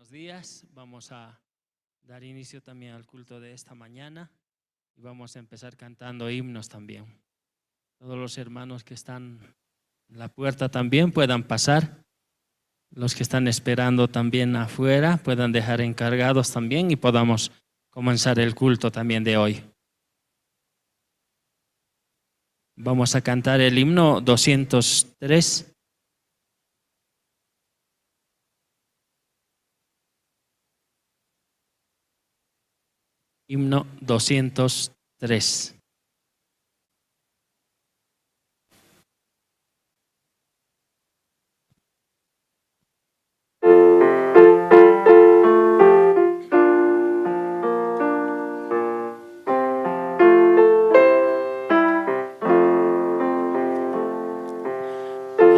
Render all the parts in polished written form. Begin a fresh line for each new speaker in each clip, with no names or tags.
Buenos días, vamos a dar inicio también al culto de esta mañana y vamos a empezar cantando himnos también. Todos los hermanos que están en la puerta también puedan pasar. Los que están esperando también afuera puedan dejar encargados también y podamos comenzar el culto también de hoy. Vamos a cantar el himno 203. Himno 203.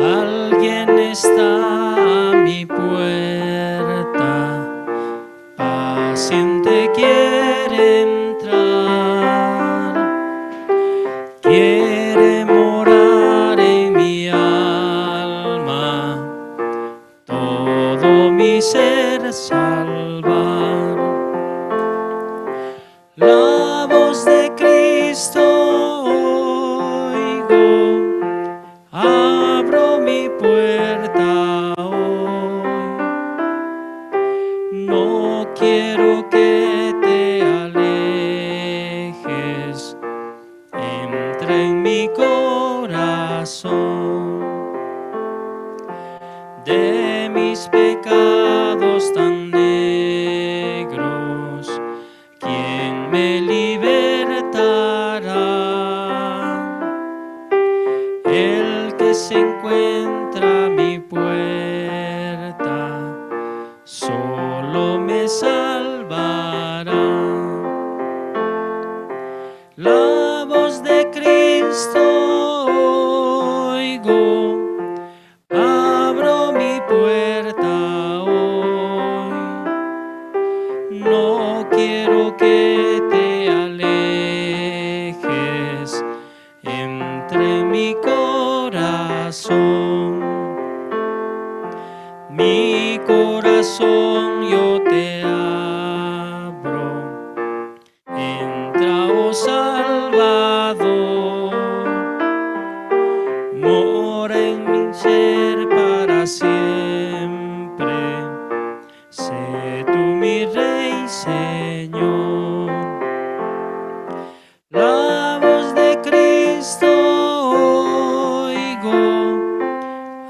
Alguien está a mi puerta, paciente quiere entrar, quiere morar en mi alma, todo mi ser salvar. La voz de Cristo oigo, abro mi puerta hoy. No quiero que te alejes, entra en mi corazón. De mis pecados tan negros, ¿quién me libertará? El que se encuentra a mi puerta, solo me salvará. La voz de Cristo oigo, abro mi puerta hoy. No quiero que te alejes, entre mi corazón. Mi corazón yo te abro, entra, oh Salvador, mora en mi ser para siempre, sé tú mi Rey, Señor. La voz de Cristo oigo,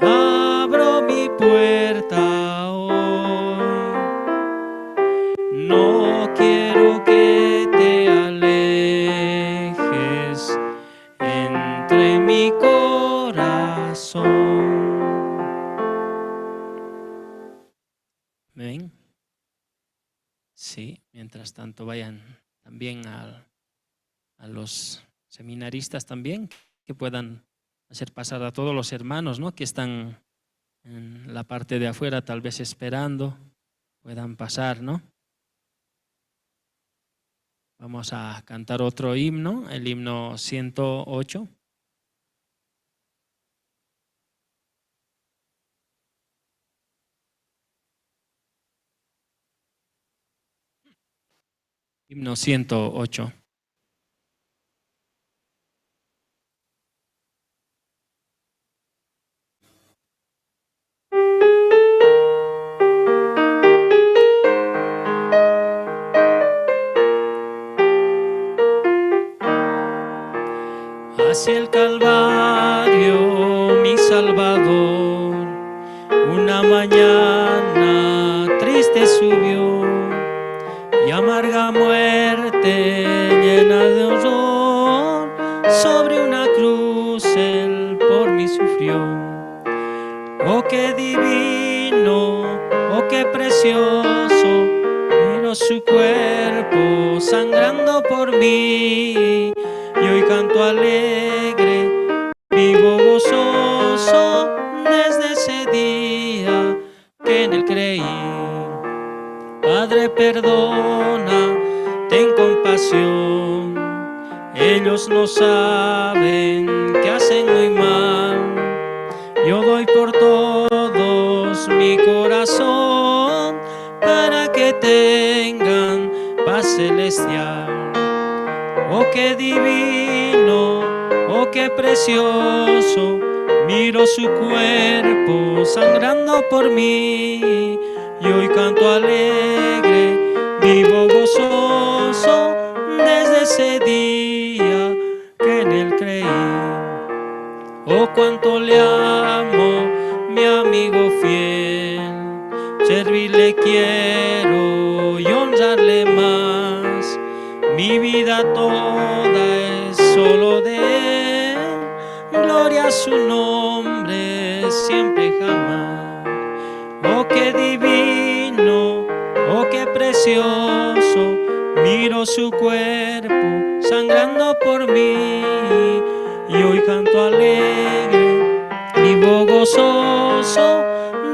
abro mi puerta hoy. No quiero que te alejes, entre mi corazón. ¿Me ven? Sí, mientras tanto vayan también a los seminaristas también, que puedan hacer pasar a todos los hermanos, ¿no?, que están en la parte de afuera tal vez esperando, puedan pasar, ¿no? Vamos a cantar otro himno, el himno 108. Himno 108. Hacia el Calvario, mi Salvador, una mañana triste subió, y amarga muerte llena de horror, sobre una cruz él por mí sufrió. Oh, qué divino, oh, qué precioso, miro su cuerpo sangrando por mí. Y hoy canto alegre, vivo gozoso, desde ese día que en él creí. Padre, perdona, ten compasión, ellos no saben que hacen muy mal. Yo doy por todos mi corazón, que tengan paz celestial. Oh, qué divino, oh, qué precioso, miro su cuerpo sangrando por mí, y hoy canto alegre, vivo gozoso, desde ese día que en él creí. Oh, cuánto le amo, mi amigo fiel, servirle quiero y honrarle más. Mi vida toda es solo de él, gloria a su nombre siempre jamás. Oh, qué divino, oh, qué precioso, miro su cuerpo sangrando por mí, y hoy canto alegre, vivo gozoso,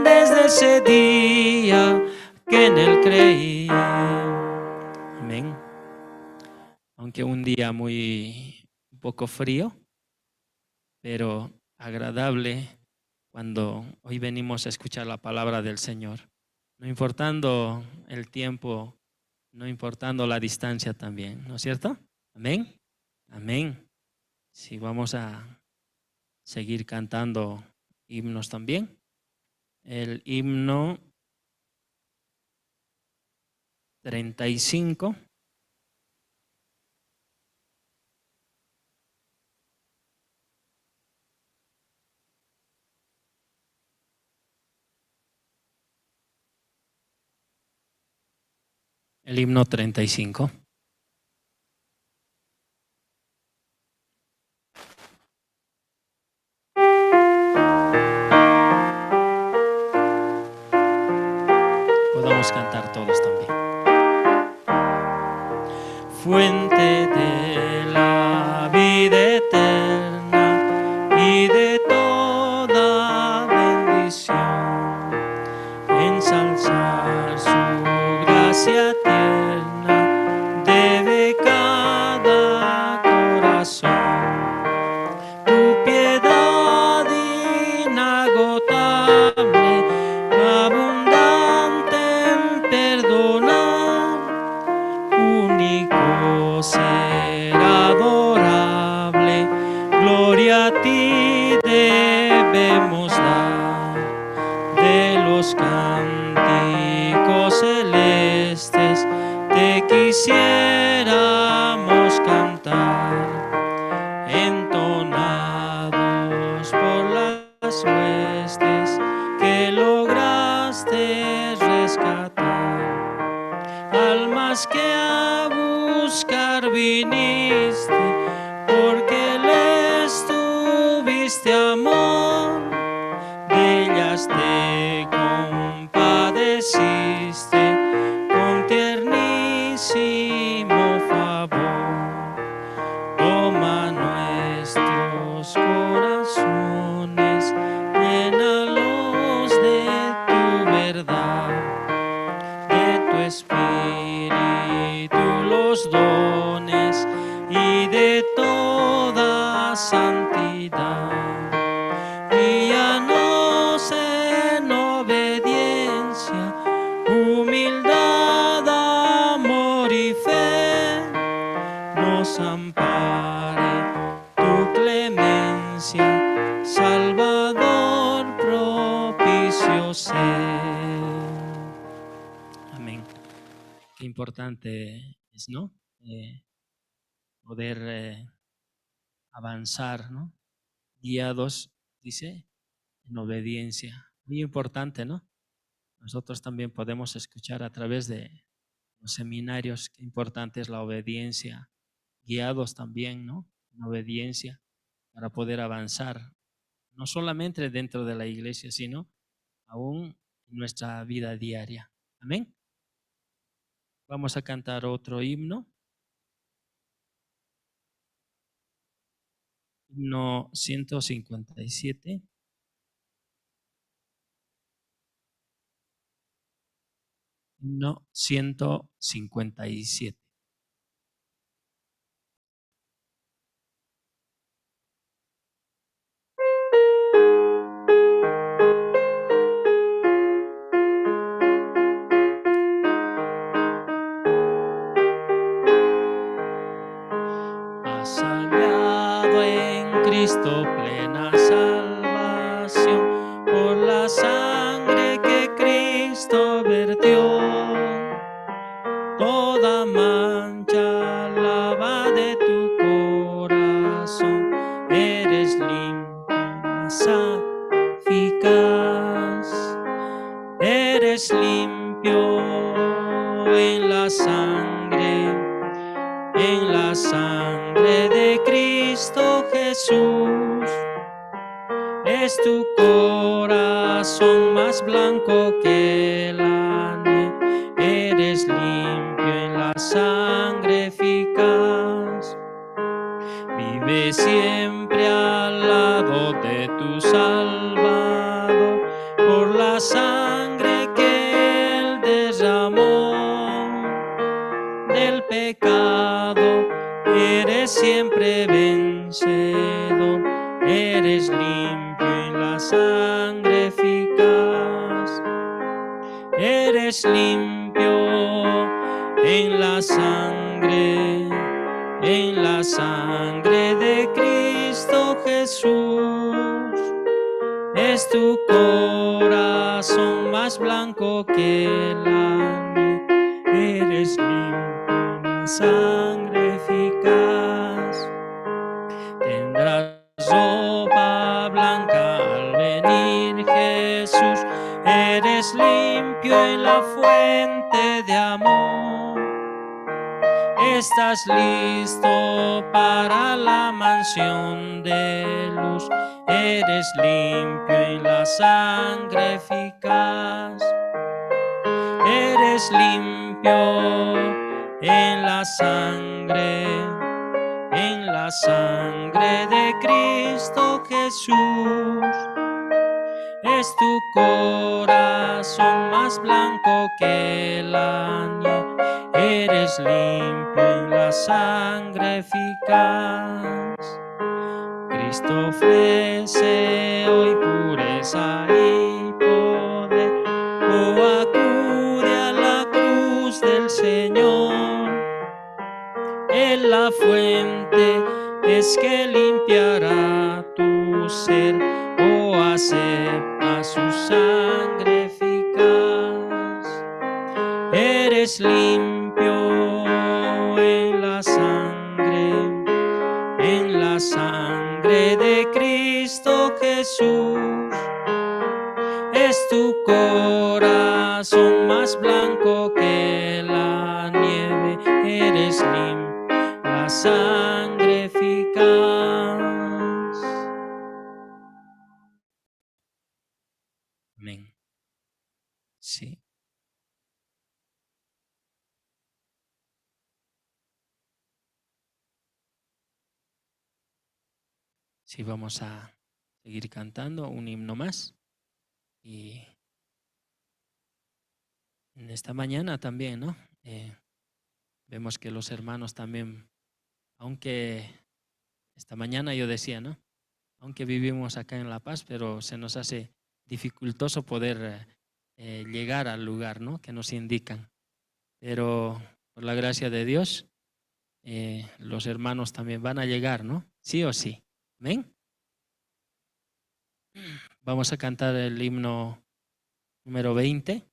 desde ese día que en él creí. Amén. Aunque un día muy un poco frío, pero agradable cuando hoy venimos a escuchar la palabra del Señor. No importando el tiempo, no importando la distancia también, ¿no es cierto? Amén. Amén. Sí, vamos a seguir cantando himnos también. El himno 35. El himno 35. Podamos cantar todos también. Fuente de la vida eterna y de toda bendición, ensalzar su gracia tierna debe cada corazón. Tu piedad inagotable, abundante en perdonar, único ser adorable, gloria a ti debemos dar. De los cánticos celestes te quisiéramos cantar, entonados por las huestes que lograste rescatar. Almas que a buscar viniste, porque les tuviste amor, de ellas te compadeciste con tiernísimo favor. Toma nuestros corazones, llénalos de tu verdad, de tu espíritu los dones y de toda santidad. Guíanos en obediencia, humildad, amor y fe, nos ampare tu clemencia, Salvador propicio sé. Amén. Qué importante es, ¿no? Poder avanzar, ¿no? Guiados, dice, en obediencia. Muy importante, ¿no? Nosotros también podemos escuchar a través de los seminarios qué importante es la obediencia, guiados también, ¿no? En obediencia para poder avanzar, no solamente dentro de la iglesia, sino aún en nuestra vida diaria. Amén. Vamos a cantar otro himno. Himno 157. Himno 157. Cristo plena salvación por la sangre que Cristo vertió. Toda mancha lava de tu corazón, eres limpio, eficaz. Eres limpio en la sangre de Cristo Jesús. Es tu corazón más blanco que la nieve, eres limpio en la sangre eficaz. Vive siempre al lado de tu Salvador, por la sangre que Él derramó. Del pecado eres siempre vencedor, eres limpio en la sangre eficaz. Eres limpio en la sangre de Cristo Jesús. Es tu corazón más blanco que la nieve, eres limpio en la sangre eficaz. Tendrás ropa blanca al venir Jesús, eres limpio en la fuente de amor. Estás listo para la mansión de luz, eres limpio en la sangre eficaz. Eres limpio en la sangre de Cristo Jesús. Es tu corazón más blanco que la nieve, eres limpio en la sangre eficaz. Cristo ofrece hoy pureza y poder, oh, acude a la cruz del Señor. En la fuente es que limpiará tu ser, oh, acepta su sangre eficaz. Eres limpio en la sangre de Cristo Jesús. Es tu corazón más blanco que la nieve, eres limpio, la sangre eficaz. Amén. Sí. Sí, vamos a seguir cantando un himno más. Y en esta mañana también, ¿no? Vemos que los hermanos también, aunque esta mañana yo decía, ¿no? Aunque vivimos acá en La Paz, pero se nos hace dificultoso poder llegar al lugar, ¿no? Que nos indican. Pero por la gracia de Dios, los hermanos también van a llegar, ¿no? Sí o sí. Amén. Vamos a cantar el himno número 20.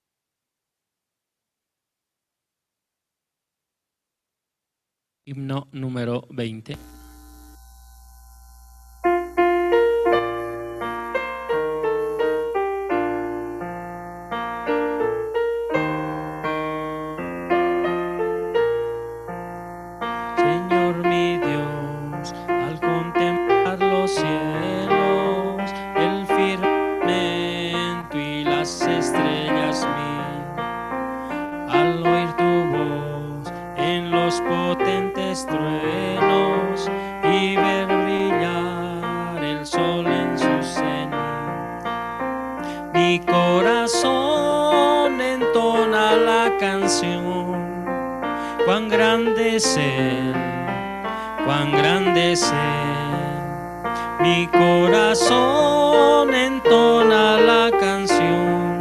Himno número 20. Señor mi Dios, al contemplar los cielos, el firmamento y las estrellas mil, al oír tu voz en los potentes truenos y ver brillar el sol en su cenit, mi corazón entona la canción, cuán grande es Él, cuán grande es Él. Mi corazón entona la canción,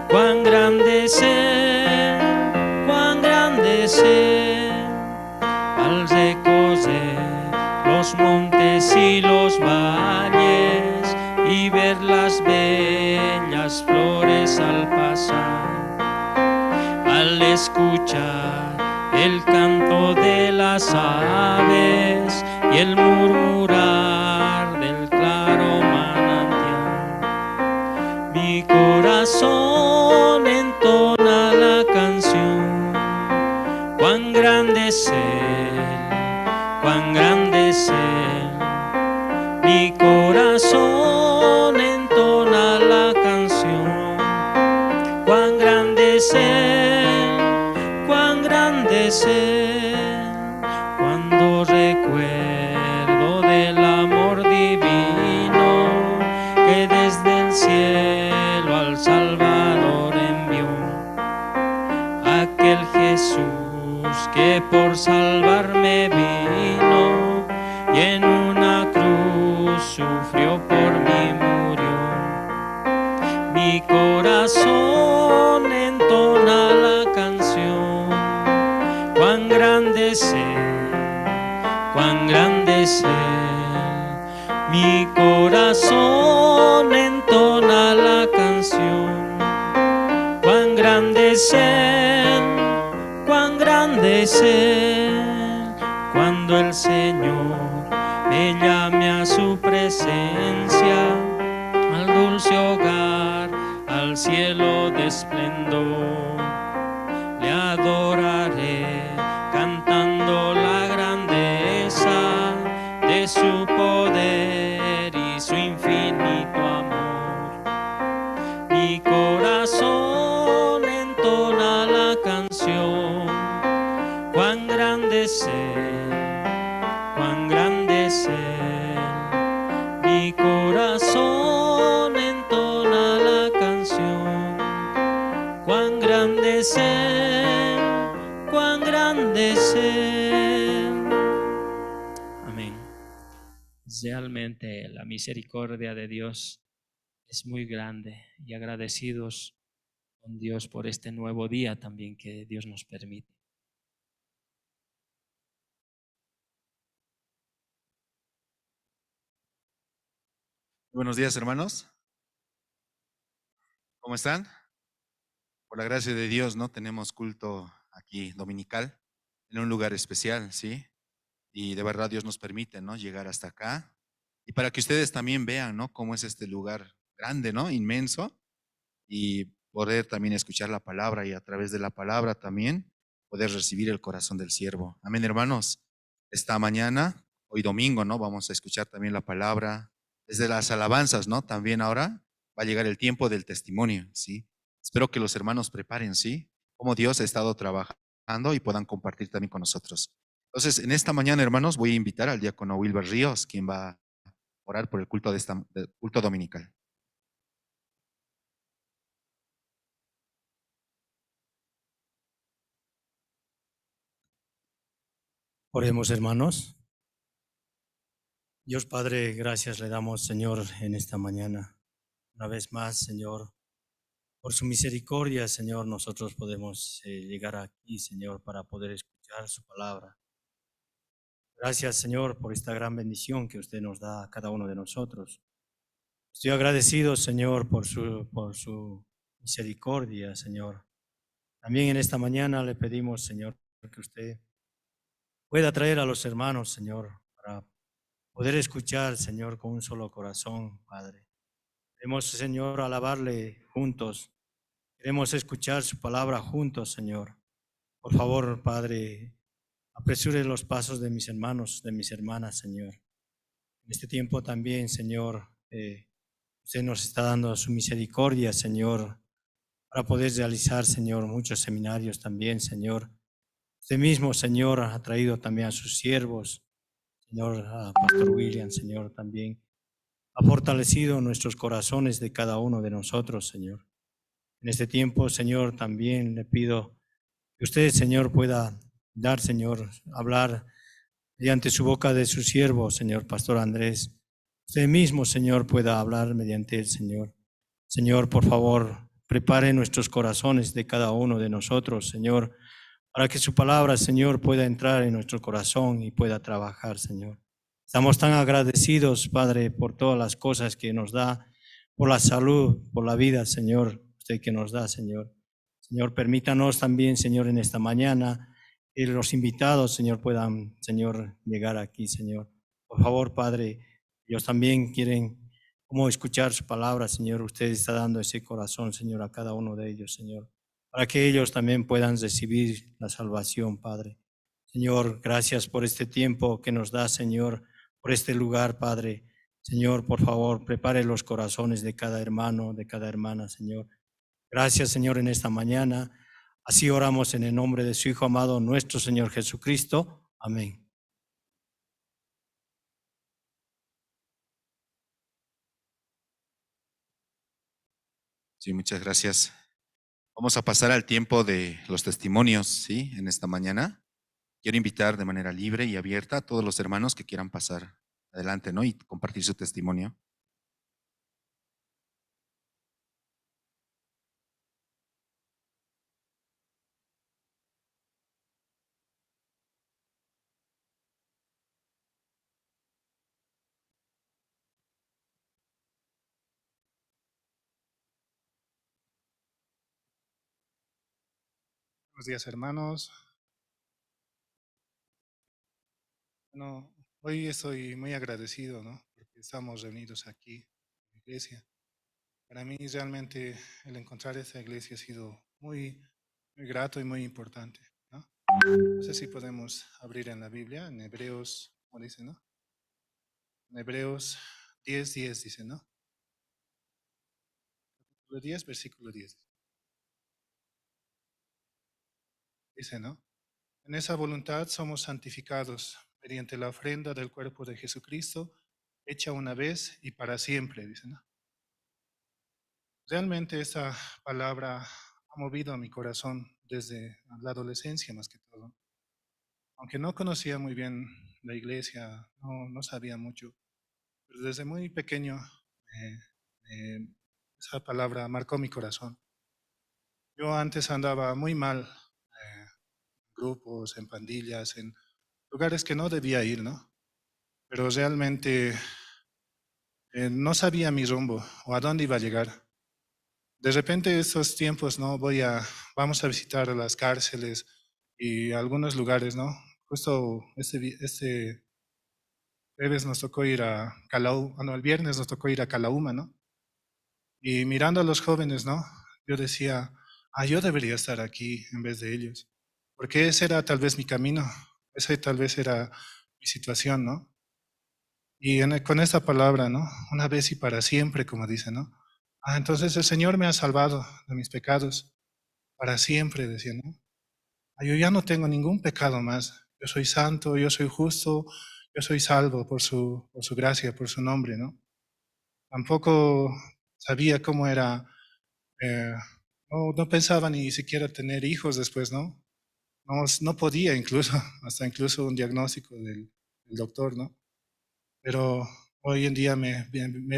cuán grande es Él, cuán grande es Él. Al recorrer los montes y los valles, Al escuchar el canto de las aves y el murmurar del claro manantial, mi corazón entona la canción. Cuán grande es Él, cuán grande es Él. Mi corazón entona la canción. Cuán grande es Él, cuán grande es Él. Cuando recuerdo del amor divino que desde el cielo al Salvador envió, aquel Jesús que por salvarme vino y en una cruz sufrió por mí murió. Mi corazón entona la canción. Cuán grande es Él, cuán grande es Él. Mi corazón entona la canción. Cuán grande es Él, cuán grande es Él. Cuando el Señor me llame a su presencia, al dulce hogar, al cielo de esplendor, le adoraré cantando la grandeza de su poder y su infinito amor. Mi corazón entona la canción. Cuán grande es Él, cuán grande es Él. Mi corazón entona la canción. Cuán grande es Él, cuán grande es Él. Amén. Realmente la misericordia de Dios es muy grande y agradecidos con Dios por este nuevo día también que Dios nos permite.
Buenos días, hermanos. ¿Cómo están? Por la gracia de Dios, ¿no? Tenemos culto aquí dominical en un lugar especial, ¿sí? Y de verdad Dios nos permite, ¿no? Llegar hasta acá. Y para que ustedes también vean, ¿no? Cómo es este lugar grande, ¿no? Inmenso. Y poder también escuchar la palabra y a través de la palabra también poder recibir el corazón del siervo. Amén, hermanos. Esta mañana, hoy domingo, ¿no? Vamos a escuchar también la palabra desde las alabanzas, ¿no? También ahora va a llegar el tiempo del testimonio, ¿sí? Espero que los hermanos preparen, ¿sí? Cómo Dios ha estado trabajando y puedan compartir también con nosotros. Entonces, en esta mañana, hermanos, voy a invitar al diácono Wilber Ríos, quien va a orar por el culto de del culto dominical.
Oremos, hermanos. Dios Padre, gracias le damos, Señor, en esta mañana. Una vez más, Señor, por su misericordia, Señor, nosotros podemos llegar aquí, Señor, para poder escuchar su palabra. Gracias, Señor, por esta gran bendición que usted nos da a cada uno de nosotros. Estoy agradecido, Señor, por su misericordia, Señor. También en esta mañana le pedimos, Señor, que usted pueda traer a los hermanos, Señor, para poder escuchar, Señor, con un solo corazón, Padre. Queremos, Señor, alabarle juntos. Queremos escuchar su palabra juntos, Señor. Por favor, Padre, apresure los pasos de mis hermanos, de mis hermanas, Señor. En este tiempo también, Señor, usted nos está dando su misericordia, Señor, para poder realizar, Señor, muchos seminarios también, Señor. Usted mismo, Señor, ha traído también a sus siervos, Señor, a Pastor William, Señor, también. Ha fortalecido nuestros corazones de cada uno de nosotros, Señor. En este tiempo, Señor, también le pido que usted, Señor, pueda dar, Señor, hablar mediante su boca de su siervo, Señor, Pastor Andrés. Usted mismo, Señor, pueda hablar mediante él, Señor. Señor, por favor, prepare nuestros corazones de cada uno de nosotros, Señor, para que su palabra, Señor, pueda entrar en nuestro corazón y pueda trabajar, Señor. Estamos tan agradecidos, Padre, por todas las cosas que nos da, por la salud, por la vida, Señor, usted que nos da, Señor. Señor, permítanos también, Señor, en esta mañana, que los invitados, Señor, puedan, Señor, llegar aquí, Señor. Por favor, Padre, ellos también quieren cómo escuchar su palabra, Señor. Usted está dando ese corazón, Señor, a cada uno de ellos, Señor, para que ellos también puedan recibir la salvación, Padre. Señor, gracias por este tiempo que nos da, Señor, por este lugar, Padre. Señor, por favor, prepare los corazones de cada hermano, de cada hermana, Señor. Gracias, Señor, en esta mañana. Así oramos en el nombre de su Hijo amado, nuestro Señor Jesucristo. Amén.
Sí, muchas gracias. Vamos a pasar al tiempo de los testimonios, ¿sí? En esta mañana. Quiero invitar de manera libre y abierta a todos los hermanos que quieran pasar adelante, ¿no? Y compartir su testimonio.
Buenos días, hermanos. Bueno, hoy estoy muy agradecido, ¿no? Porque estamos reunidos aquí en la iglesia. Para mí realmente el encontrar esta iglesia ha sido muy, muy grato y muy importante, ¿no? No sé si podemos abrir en la Biblia, en Hebreos, ¿cómo dice, no? En Hebreos 10, 10 dice, ¿no? Capítulo 10, versículo 10. Dice, ¿no? En esa voluntad somos santificados mediante la ofrenda del cuerpo de Jesucristo, hecha una vez y para siempre, dice, ¿no? Realmente esa palabra ha movido a mi corazón desde la adolescencia más que todo. Aunque no conocía muy bien la iglesia, no sabía mucho, pero desde muy pequeño esa palabra marcó mi corazón. Yo antes andaba muy mal, en grupos, en pandillas, en lugares que no debía ir, ¿no? Pero realmente no sabía mi rumbo o a dónde iba a llegar. De repente esos tiempos, ¿no? Vamos a visitar las cárceles y algunos lugares, ¿no? Justo este jueves nos tocó ir a Calau, ah, no, el viernes nos tocó ir a Calauma, ¿no? Y mirando a los jóvenes, ¿no? Yo decía, ah, yo debería estar aquí en vez de ellos, porque ese era tal vez mi camino, ese tal vez era mi situación, ¿no? Y con esta palabra, ¿no? Una vez y para siempre, como dice, ¿no? Ah, entonces el Señor me ha salvado de mis pecados para siempre, decía, ¿no? Ah, yo ya no tengo ningún pecado más. Yo soy santo, yo soy justo, yo soy salvo por su gracia, por su nombre, ¿no? Tampoco sabía cómo era, no pensaba ni siquiera tener hijos después, ¿no? No, no podía incluso, hasta incluso un diagnóstico del doctor, ¿no? Pero hoy en día me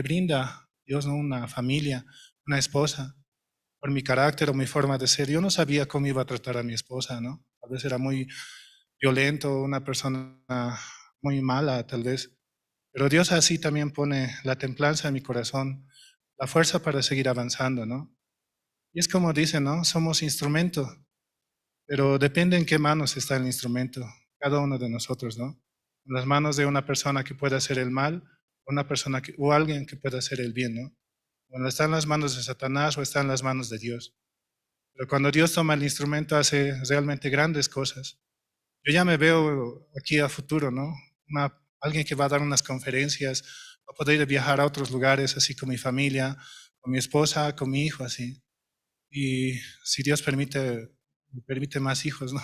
brinda Dios, ¿no? Una familia, una esposa, por mi carácter o mi forma de ser. Yo no sabía cómo iba a tratar a mi esposa, ¿no? A veces era muy violento, una persona muy mala, tal vez. Pero Dios así también pone la templanza en mi corazón, la fuerza para seguir avanzando, ¿no? Y es como dicen, ¿no? Somos instrumento, pero depende en qué manos está el instrumento, cada uno de nosotros, ¿no? En las manos de una persona que puede hacer el mal, una persona que, o alguien que pueda hacer el bien, ¿no? Cuando está en las manos de Satanás o está en las manos de Dios. Pero cuando Dios toma el instrumento hace realmente grandes cosas. Yo ya me veo aquí a futuro, ¿no? Alguien que va a dar unas conferencias, va a poder viajar a otros lugares, así con mi familia, con mi esposa, con mi hijo, así. Y si Dios permite, me permite más hijos, ¿no?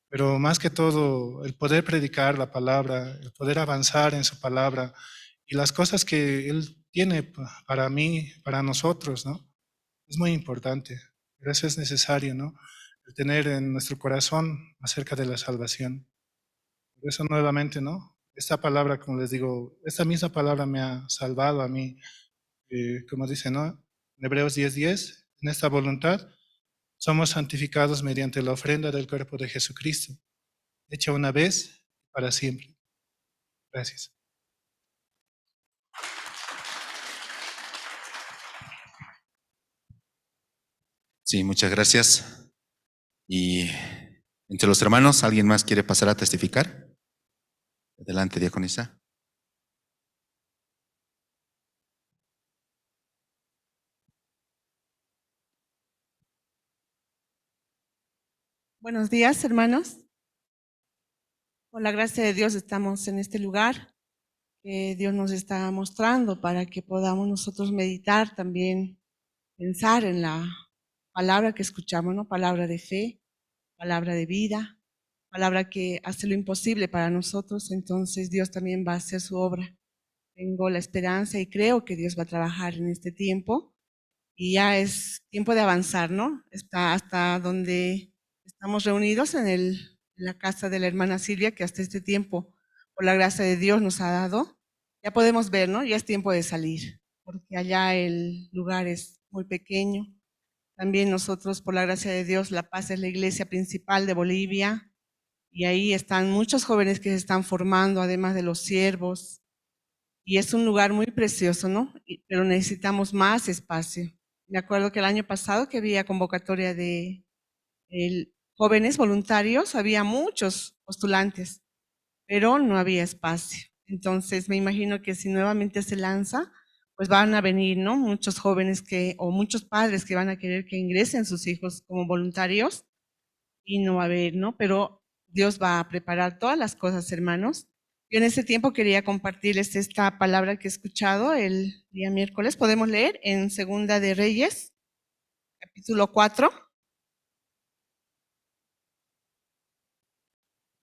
Pero más que todo, el poder predicar la palabra, el poder avanzar en su palabra y las cosas que Él tiene para mí, para nosotros, ¿no? Es muy importante. Pero eso es necesario, ¿no? El tener en nuestro corazón acerca de la salvación. Por eso nuevamente, ¿no? Esta palabra, como les digo, esta misma palabra me ha salvado a mí. Como dice, ¿no? En Hebreos 10:10, en esta voluntad somos santificados mediante la ofrenda del cuerpo de Jesucristo, hecha una vez para siempre. Gracias.
Sí, muchas gracias. Y entre los hermanos, ¿alguien más quiere pasar a testificar? Adelante, diaconisa.
Buenos días, hermanos. Por la gracia de Dios estamos en este lugar que Dios nos está mostrando para que podamos nosotros meditar también, pensar en la palabra que escuchamos, ¿no? Palabra de fe, palabra de vida, palabra que hace lo imposible para nosotros, entonces Dios también va a hacer su obra. Tengo la esperanza y creo que Dios va a trabajar en este tiempo y ya es tiempo de avanzar, ¿no? Está hasta donde estamos reunidos en la casa de la hermana Silvia, que hasta este tiempo, por la gracia de Dios, nos ha dado. Ya podemos ver, ¿no? Ya es tiempo de salir, porque allá el lugar es muy pequeño. También nosotros, por la gracia de Dios, La Paz es la iglesia principal de Bolivia, y ahí están muchos jóvenes que se están formando, además de los siervos. Y es un lugar muy precioso, ¿no? Pero necesitamos más espacio. Me acuerdo que el año pasado que había convocatoria de jóvenes voluntarios, había muchos postulantes, pero no había espacio. Entonces me imagino que si nuevamente se lanza, pues van a venir, ¿no? Muchos jóvenes o muchos padres que van a querer que ingresen sus hijos como voluntarios y no va a haber, ¿no? Pero Dios va a preparar todas las cosas, hermanos. Yo en ese tiempo quería compartirles esta palabra que he escuchado el día miércoles. Podemos leer en Segunda de Reyes, capítulo 4.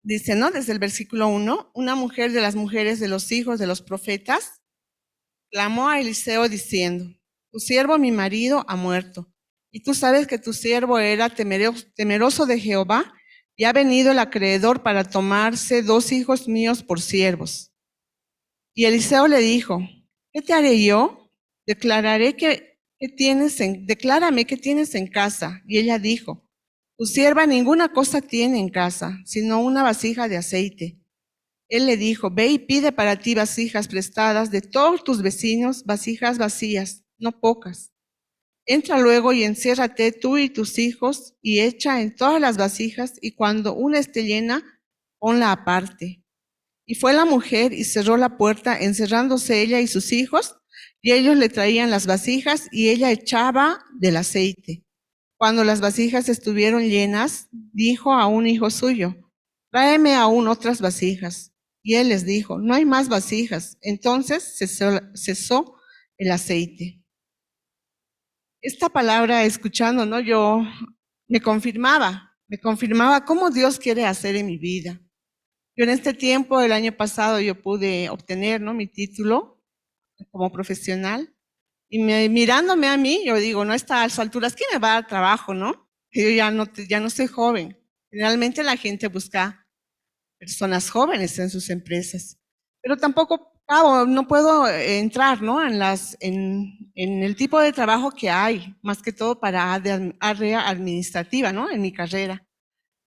Dice, ¿no? Desde el versículo 1, una mujer de las mujeres de los hijos de los profetas clamó a Eliseo diciendo, tu siervo mi marido ha muerto, y tú sabes que tu siervo era temeroso de Jehová, y ha venido el acreedor para tomarse 2 hijos míos por siervos. Y Eliseo le dijo, ¿qué te haré yo? Declararé que tienes en, declárame qué tienes en casa. Y ella dijo, tu sierva ninguna cosa tiene en casa, sino una vasija de aceite. Él le dijo, ve y pide para ti vasijas prestadas de todos tus vecinos, vasijas vacías, no pocas. Entra luego y enciérrate tú y tus hijos y echa en todas las vasijas, y cuando una esté llena, ponla aparte. Y fue la mujer y cerró la puerta, encerrándose ella y sus hijos, y ellos le traían las vasijas y ella echaba del aceite. Cuando las vasijas estuvieron llenas, dijo a un hijo suyo, tráeme aún otras vasijas. Y él les dijo, no hay más vasijas. Entonces cesó el aceite. Esta palabra, escuchando, ¿no? Yo me confirmaba cómo Dios quiere hacer en mi vida. Yo en este tiempo, el año pasado, yo pude obtener, ¿no?, mi título como profesional. Y mirándome a mí, yo digo, no, está a las alturas, ¿quién me va a dar trabajo, no? Yo ya no soy joven. Generalmente la gente busca personas jóvenes en sus empresas. Pero tampoco, no puedo entrar, ¿no?, en el tipo de trabajo que hay, más que todo para área administrativa, ¿no?, en mi carrera.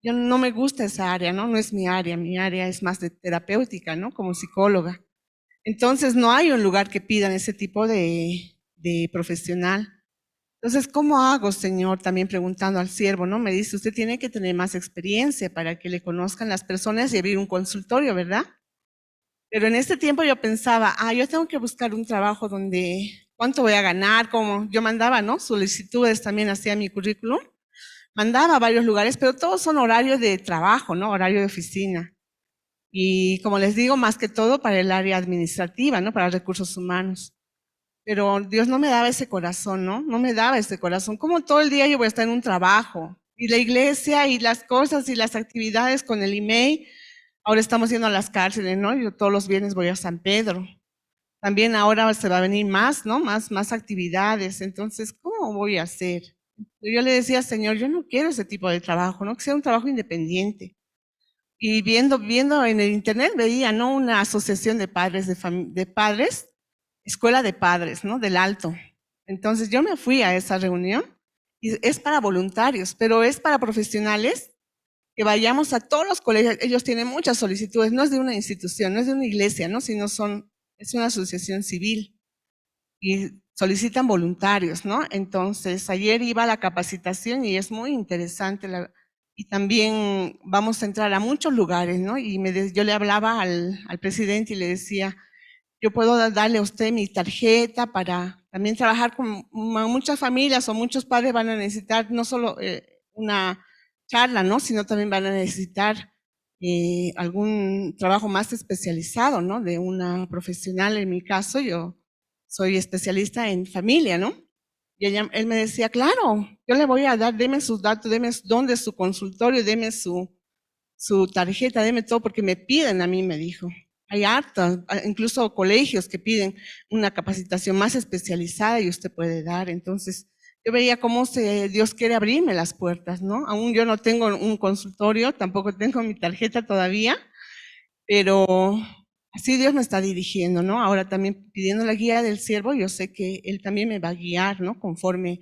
Yo no me gusta esa área, ¿no? No es mi área es más de terapéutica, ¿no?, como psicóloga. Entonces no hay un lugar que pidan ese tipo de profesional. Entonces, ¿cómo hago, Señor? También preguntando al siervo, ¿no? Me dice, usted tiene que tener más experiencia para que le conozcan las personas y abrir un consultorio, ¿verdad? Pero en este tiempo yo pensaba, yo tengo que buscar un trabajo donde, ¿cuánto voy a ganar? Como yo mandaba, ¿no?, solicitudes también hacía mi currículum. Mandaba a varios lugares, pero todos son horarios de trabajo, ¿no? Horario de oficina. Y como les digo, más que todo para el área administrativa, ¿no? Para recursos humanos. Pero Dios no me daba ese corazón, ¿no? No me daba ese corazón. Como todo el día yo voy a estar en un trabajo? Y la iglesia y las cosas y las actividades con el email. Ahora estamos yendo a las cárceles, ¿no? Yo todos los viernes voy a San Pedro. También ahora se va a venir más, ¿no? Más actividades. Entonces, ¿cómo voy a hacer? Yo le decía, Señor, yo no quiero ese tipo de trabajo, no quiero un trabajo independiente. Y viendo en el internet veía, ¿no?, una asociación de padres, de padres, escuela de padres, ¿no?, del Alto. Entonces yo me fui a esa reunión y es para voluntarios, pero es para profesionales que vayamos a todos los colegios. Ellos tienen muchas solicitudes, no es de una institución, no es de una iglesia, ¿no?, sino es una asociación civil. Y Solicitan voluntarios, ¿no? Entonces, ayer iba a la capacitación y es muy interesante y también vamos a entrar a muchos lugares, ¿no? Y yo le hablaba al presidente y le decía, yo puedo darle a usted mi tarjeta para también trabajar con muchas familias o muchos padres van a necesitar no solo una charla, ¿no? Sino también van a necesitar algún trabajo más especializado, ¿no? De una profesional, en mi caso, yo soy especialista en familia, ¿no? Y él me decía, claro, yo le voy a dar, deme sus datos, deme dónde es su consultorio, deme su tarjeta, deme todo, porque me piden a mí, me dijo. Hay hartas, incluso colegios que piden una capacitación más especializada y usted puede dar. Entonces, yo veía cómo Dios quiere abrirme las puertas, ¿no? Aún yo no tengo un consultorio, tampoco tengo mi tarjeta todavía, pero así Dios me está dirigiendo, ¿no? Ahora también pidiendo la guía del siervo, yo sé que Él también me va a guiar, ¿no? Conforme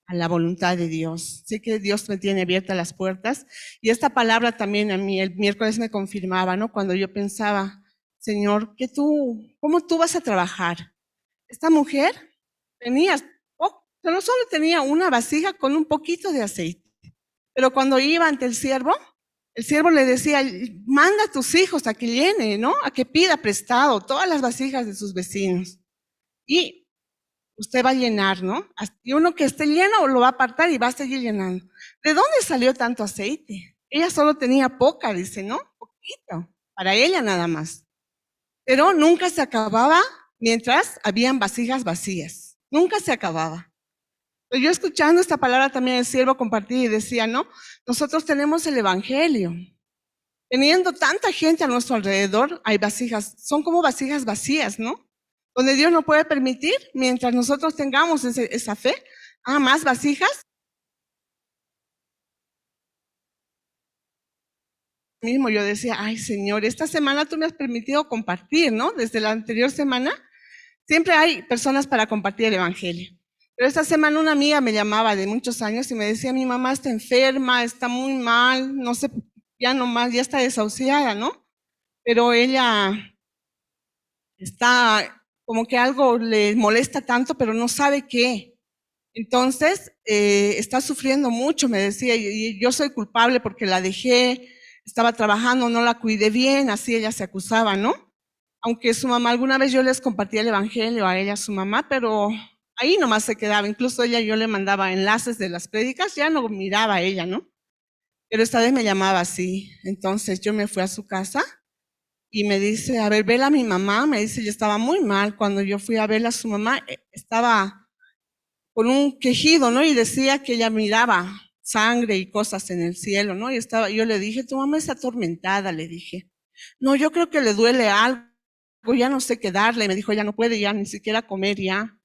a la voluntad de Dios. Sé que Dios me tiene abiertas las puertas. Y esta palabra también a mí el miércoles me confirmaba, ¿no? Cuando yo pensaba, Señor, ¿cómo tú vas a trabajar? Esta mujer tenía, no solo tenía una vasija con un poquito de aceite, pero cuando iba ante el siervo le decía, manda a tus hijos a que llene, ¿no? A que pida prestado todas las vasijas de sus vecinos. Y usted va a llenar, ¿no? Y uno que esté lleno lo va a apartar y va a seguir llenando. ¿De dónde salió tanto aceite? Ella solo tenía poca, dice, ¿no? Poquito, para ella nada más. Pero nunca se acababa mientras habían vasijas vacías. Nunca se acababa. Pero yo escuchando esta palabra también el siervo compartía y decía, ¿no? Nosotros tenemos el evangelio. Teniendo tanta gente a nuestro alrededor, hay vasijas, son como vasijas vacías, ¿no? Donde Dios no puede permitir, mientras nosotros tengamos esa fe, más vasijas. Mismo yo decía, ay Señor, esta semana tú me has permitido compartir, ¿no? Desde la anterior semana, siempre hay personas para compartir el evangelio. Pero esta semana una amiga me llamaba de muchos años y me decía, mi mamá está enferma, está muy mal, no sé, ya no más, ya está desahuciada, ¿no? Pero ella está como que algo le molesta tanto, pero no sabe qué. Entonces, está sufriendo mucho, me decía, y yo soy culpable porque la dejé, estaba trabajando, no la cuidé bien, así ella se acusaba, ¿no? Aunque su mamá, alguna vez yo les compartía el evangelio a ella, a su mamá, pero ahí nomás se quedaba, incluso ella, yo le mandaba enlaces de las prédicas, ya no miraba a ella, ¿no? Pero esta vez me llamaba así, entonces yo me fui a su casa y me dice, a ver, vela a mi mamá, me dice, yo estaba muy mal, cuando yo fui a verla a su mamá, estaba con un quejido, ¿no? Y decía que ella miraba sangre y cosas en el cielo, ¿no? Y estaba, yo le dije, tu mamá está atormentada, le dije. No, yo creo que le duele algo, ya no sé qué darle, me dijo, ella no puede ya ni siquiera comer ya.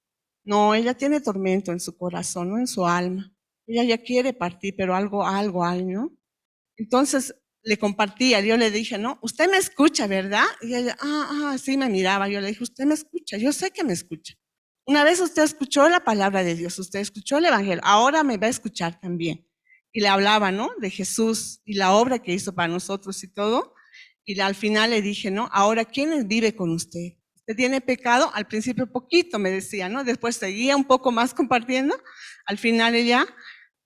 No, ella tiene tormento en su corazón, ¿no? En su alma. Ella ya quiere partir, pero algo hay, ¿no? Entonces le compartía, yo le dije, no, usted me escucha, ¿verdad? Y ella, sí me miraba. Yo le dije, usted me escucha, yo sé que me escucha. Una vez usted escuchó la palabra de Dios, usted escuchó el evangelio, ahora me va a escuchar también. Y le hablaba, ¿no? De Jesús y la obra que hizo para nosotros y todo. Y al final le dije, ¿no? Ahora, ¿quién vive con usted? ¿Usted tiene pecado? Al principio poquito me decía, ¿no? Después seguía un poco más compartiendo. Al final ella,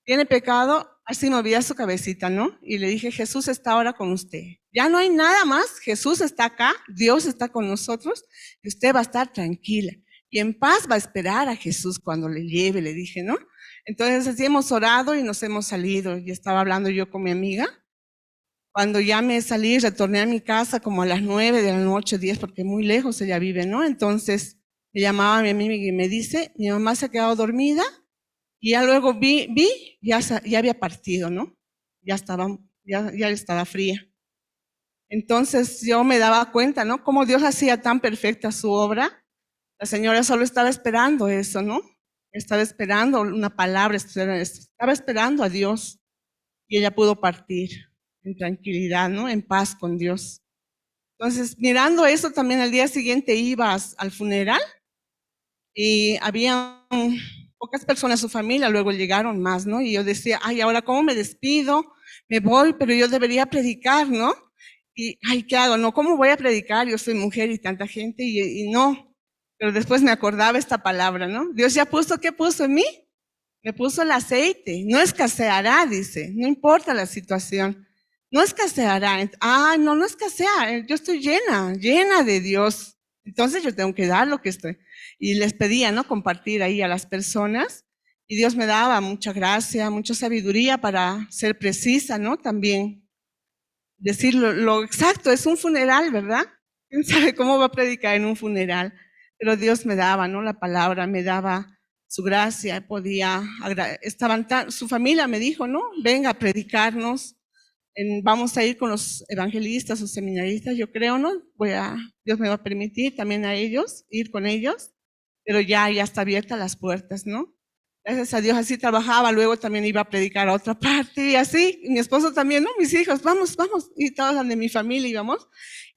¿tiene pecado? Así movía su cabecita, ¿no? Y le dije, Jesús está ahora con usted. Ya no hay nada más, Jesús está acá, Dios está con nosotros y usted va a estar tranquila. Y en paz va a esperar a Jesús cuando le lleve, le dije, ¿no? Entonces así hemos orado y nos hemos salido. Y estaba hablando yo con mi amiga. Cuando ya me salí, retorné a mi casa como a las 9 de la noche, 10, porque muy lejos ella vive, ¿no? Entonces me llamaba mi amiga y me dice, mi mamá se ha quedado dormida y ya luego vi, ya había partido, ¿no? Ya estaba fría. Entonces yo me daba cuenta, ¿no? Cómo Dios hacía tan perfecta su obra. La señora solo estaba esperando eso, ¿no? Estaba esperando una palabra, estaba esperando a Dios y ella pudo partir en tranquilidad, ¿no? En paz con Dios. Entonces, mirando eso también, al día siguiente iba al funeral y había pocas personas, su familia, luego llegaron más, ¿no? Y yo decía, ay, ahora ¿cómo me despido? Me voy, pero yo debería predicar, ¿no? Y, ay, ¿qué hago? No, ¿cómo voy a predicar? Yo soy mujer y tanta gente, y no. Pero después me acordaba esta palabra, ¿no? Dios ya puso, ¿qué puso en mí? Me puso el aceite. No escaseará, dice. No importa la situación. No escaseará. Ah, no, no escasea. Yo estoy llena, llena de Dios. Entonces yo tengo que dar lo que estoy. Y les pedía, ¿no? Compartir ahí a las personas. Y Dios me daba mucha gracia, mucha sabiduría para ser precisa, ¿no? También decir lo exacto, es un funeral, ¿verdad? ¿Quién sabe cómo va a predicar en un funeral? Pero Dios me daba, ¿no? La palabra, me daba su gracia, podía, estaban tan, su familia me dijo, ¿no? Venga a predicarnos, vamos a ir con los evangelistas o seminaristas, yo creo, ¿no? Dios me va a permitir también a ellos, ir con ellos, pero ya está abierta las puertas, ¿no? Gracias a Dios, así trabajaba, luego también iba a predicar a otra parte y así, y mi esposo también, ¿no? Mis hijos, vamos, vamos, y todos de mi familia íbamos.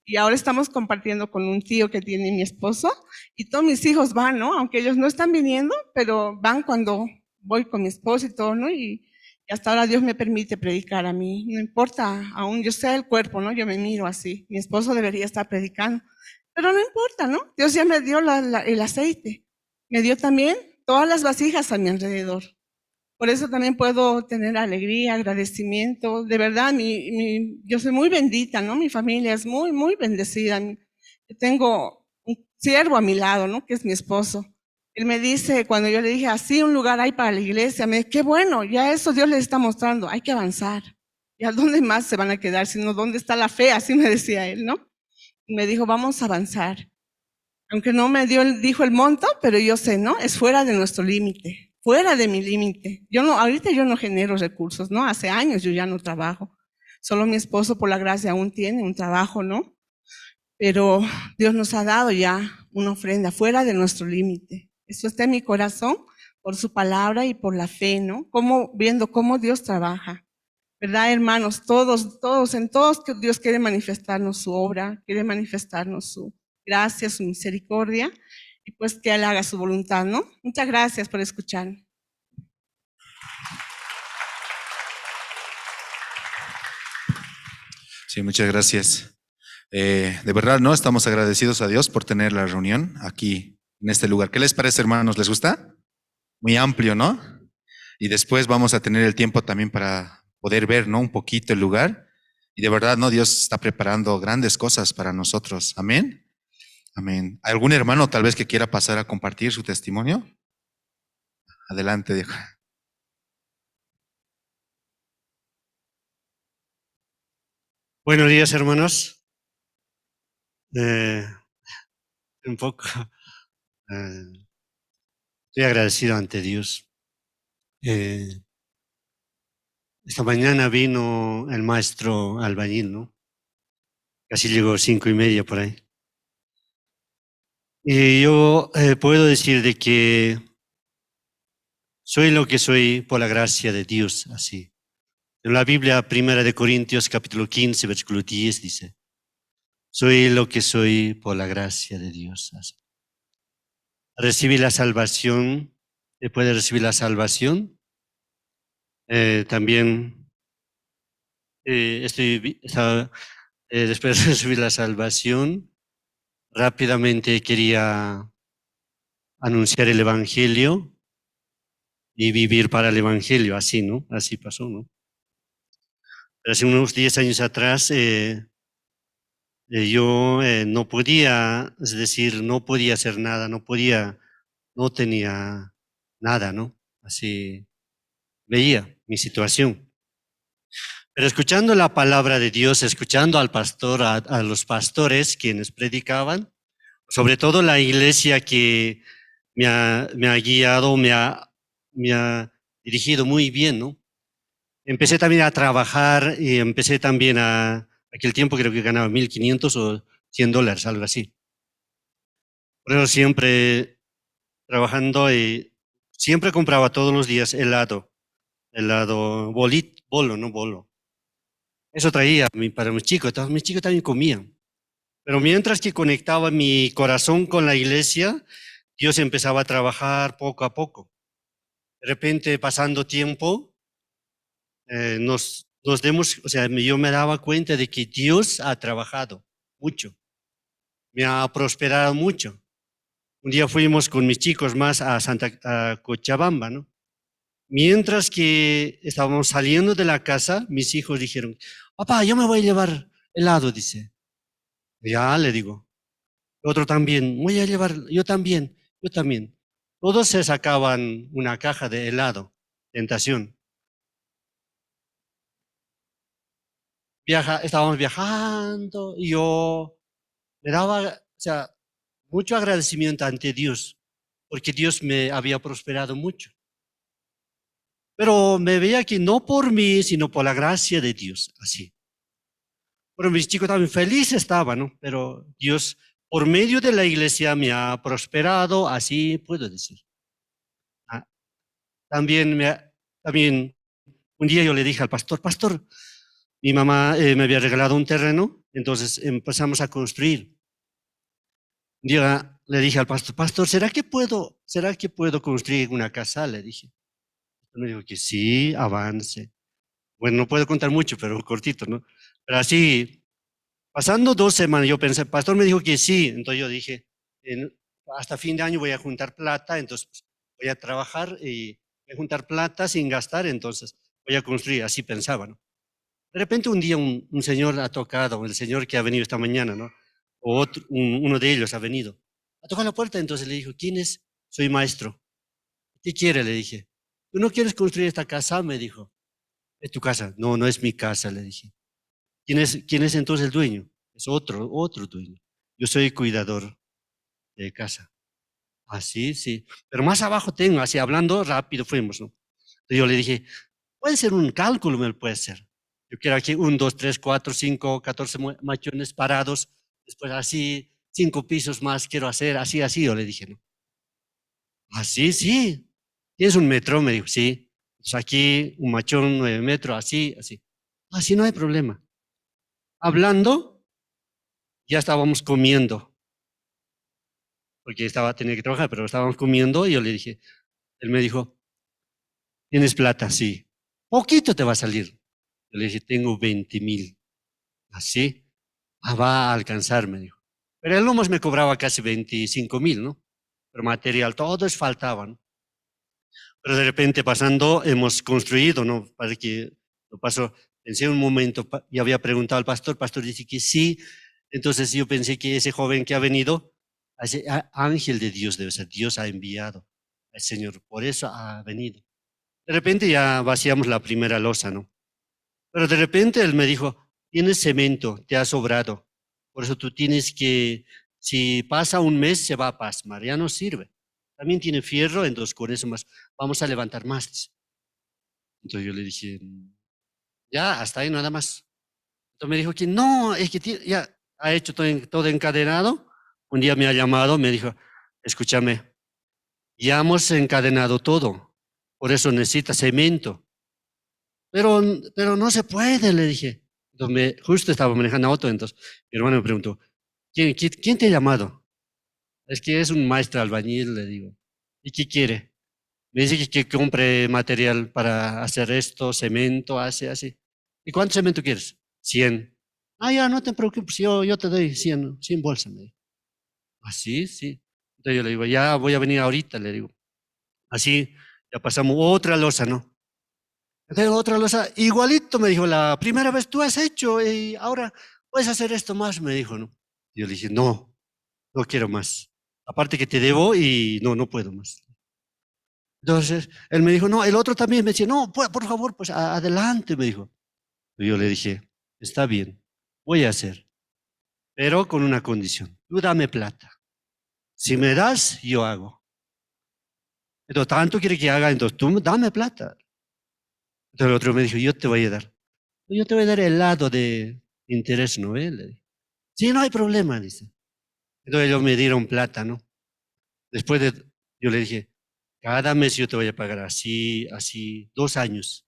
Y ahora estamos compartiendo con un tío que tiene mi esposo, y todos mis hijos van, ¿no? Aunque ellos no están viniendo, pero van cuando voy con mi esposo y todo, ¿no? Y hasta ahora Dios me permite predicar a mí, no importa, aún yo sé el cuerpo, ¿no? Yo me miro así, mi esposo debería estar predicando, pero no importa, ¿no? Dios ya me dio el aceite, me dio también todas las vasijas a mi alrededor. Por eso también puedo tener alegría, agradecimiento. De verdad, yo soy muy bendita, ¿no? Mi familia es muy, muy bendecida. Yo tengo un siervo a mi lado, ¿no? Que es mi esposo. Él me dice, cuando yo le dije, así un lugar hay para la iglesia, me dice, qué bueno, ya eso Dios les está mostrando, hay que avanzar. ¿Y a dónde más se van a quedar? Sino, ¿dónde está la fe? Así me decía él, ¿no? Y me dijo, vamos a avanzar. Aunque no me dio, dijo el monto, pero yo sé, ¿no? Es fuera de nuestro límite, fuera de mi límite. Yo no, ahorita yo no genero recursos, ¿no? Hace años yo ya no trabajo. Solo mi esposo, por la gracia, aún tiene un trabajo, ¿no? Pero Dios nos ha dado ya una ofrenda fuera de nuestro límite. Eso está en mi corazón por su palabra y por la fe, ¿no? Como, viendo cómo Dios trabaja. ¿Verdad, hermanos? Todos, todos, en todos que Dios quiere manifestarnos su obra, quiere manifestarnos su gracia, su misericordia, y pues que Él haga su voluntad, ¿no? Muchas gracias por escuchar.
Sí, muchas gracias. De verdad, ¿no? Estamos agradecidos a Dios por tener la reunión aquí en este lugar. ¿Qué les parece, hermanos? ¿Les gusta? Muy amplio, ¿no? Y después vamos a tener el tiempo también para poder ver, ¿no? Un poquito el lugar. Y de verdad, ¿no? Dios está preparando grandes cosas para nosotros. Amén. Amén. ¿Algún hermano tal vez que quiera pasar a compartir su testimonio? Adelante, Diego.
Buenos días, hermanos. Un poco. Estoy agradecido ante Dios. Esta mañana vino el maestro albañil, ¿no? Casi llegó 5:30 por ahí. Y yo puedo decir de que soy lo que soy por la gracia de Dios, así. En la Biblia, 1 de Corintios, capítulo 15, versículo 10, dice, soy lo que soy por la gracia de Dios. Así. Recibí la salvación, después de recibir la salvación, también después de recibir la salvación, rápidamente quería anunciar el Evangelio y vivir para el Evangelio, así, ¿no? Así pasó, ¿no? Pero hace unos 10 años atrás yo no podía, es decir, no podía hacer nada, no podía, no tenía nada, ¿no? Así veía mi situación. Pero escuchando la palabra de Dios, escuchando al pastor, a los pastores quienes predicaban, sobre todo la iglesia que me ha guiado, me ha dirigido muy bien, ¿no? Empecé también a trabajar y empecé también a, aquel tiempo creo que ganaba 1.500 o $100, algo así. Por eso siempre trabajando y siempre compraba todos los días helado, helado bolo, no bolo. Eso traía para mis chicos, todos mis chicos también comían. Pero mientras que conectaba mi corazón con la iglesia, Dios empezaba a trabajar poco a poco. De repente, pasando tiempo, nos demos, o sea, yo me daba cuenta de que Dios ha trabajado mucho, me ha prosperado mucho. Un día fuimos con mis chicos más a Santa a Cochabamba, ¿no? Mientras que estábamos saliendo de la casa, mis hijos dijeron, papá, yo me voy a llevar helado, dice. Ya, le digo. Otro también, voy a llevar, yo también, yo también. Todos se sacaban una caja de helado, tentación. Estábamos viajando y yo me daba, o sea, mucho agradecimiento ante Dios, porque Dios me había prosperado mucho. Pero me veía que no por mí, sino por la gracia de Dios, así. Pero mis chicos también felices estaban, ¿no? Pero Dios, por medio de la iglesia, me ha prosperado, así puedo decir. También un día yo le dije al pastor, pastor, mi mamá me había regalado un terreno, entonces empezamos a construir. Un día le dije al pastor, pastor, ¿será que puedo construir una casa? Le dije. Me dijo que sí, avance. Bueno, no puedo contar mucho, pero cortito, ¿no? Pero así, pasando 2 semanas, yo pensé, el pastor me dijo que sí, entonces yo dije, hasta fin de año voy a juntar plata, entonces pues, voy a trabajar y voy a juntar plata sin gastar, entonces voy a construir, así pensaba, ¿no? De repente un día un señor ha tocado, el señor que ha venido esta mañana, ¿no? O otro, uno de ellos ha venido. Ha tocado la puerta, entonces le dijo, ¿quién es? Soy maestro. ¿Qué quiere? Le dije. ¿Tú no quieres construir esta casa? Me dijo. ¿Es tu casa? No, no es mi casa, le dije. ¿Quién es entonces el dueño? Es otro dueño. Yo soy cuidador de casa. Ah, sí, sí. Pero más abajo tengo, así hablando rápido fuimos, ¿no? Entonces yo le dije, puede ser un cálculo, me puede ser. Yo quiero aquí 1, 2, 3, 4, 5, 14 machones parados. Después así, 5 pisos más quiero hacer, así, así. Yo le dije, ¿no? Ah, sí, sí. ¿Tienes un metro? Me dijo, sí. Entonces aquí un machón, 9 metros, así, así. Así no hay problema. Hablando, ya estábamos comiendo. Porque tenía que trabajar, pero estábamos comiendo y yo le dije, él me dijo, ¿tienes plata? Sí. Poquito te va a salir. Yo le dije, tengo 20,000. ¿Así? Ah, va a alcanzar, me dijo. Pero él nomás me cobraba casi 25,000, ¿no? Pero material, todo es faltaba, ¿no? Pero de repente pasando, hemos construido, ¿no? Para que lo pasó. Pensé un momento, y había preguntado al pastor, el pastor dice que sí. Entonces yo pensé que ese joven que ha venido, ese ángel de Dios debe ser, Dios ha enviado al Señor, por eso ha venido. De repente ya vaciamos la primera losa, ¿no? Pero de repente él me dijo, tienes cemento, te ha sobrado, por eso tú tienes que, si pasa un mes se va a pasmar, ya no sirve. También tiene fierro, entonces con eso más, vamos a levantar más. Entonces yo le dije, ya, hasta ahí nada más. Entonces me dijo que no, es que ya ha hecho todo encadenado. Un día me ha llamado, me dijo, escúchame, ya hemos encadenado todo, por eso necesita cemento. Pero no se puede, le dije. Entonces justo estaba manejando auto, entonces mi hermano me preguntó, ¿quién te ha llamado? Es que es un maestro albañil, le digo. ¿Y qué quiere? Me dice que compre material para hacer esto, cemento, hace así. ¿Y cuánto cemento quieres? 100. Ah, ya, no te preocupes, yo te doy 100 bolsas, me dijo. Ah, sí, sí. Entonces yo le digo, ya voy a venir ahorita, le digo. Así, ya pasamos otra losa, ¿no? Entonces otra losa, igualito me dijo, la primera vez tú has hecho y ahora puedes hacer esto más, me dijo, ¿no? Y yo le dije, no, no quiero más. Aparte que te debo y no, no puedo más. Entonces, él me dijo, no, el otro también me decía, no, por favor, pues adelante, me dijo. Y yo le dije, está bien, voy a hacer, pero con una condición, tú dame plata. Si me das, yo hago. Entonces, tanto quiere que haga, entonces tú dame plata. Entonces el otro me dijo, yo te voy a dar. Yo te voy a dar el lado de interés, ¿no? Le dije, sí, no hay problema, dice. Entonces ellos me dieron plata, ¿no? Después de, yo le dije, cada mes yo te voy a pagar así, así, 2 años.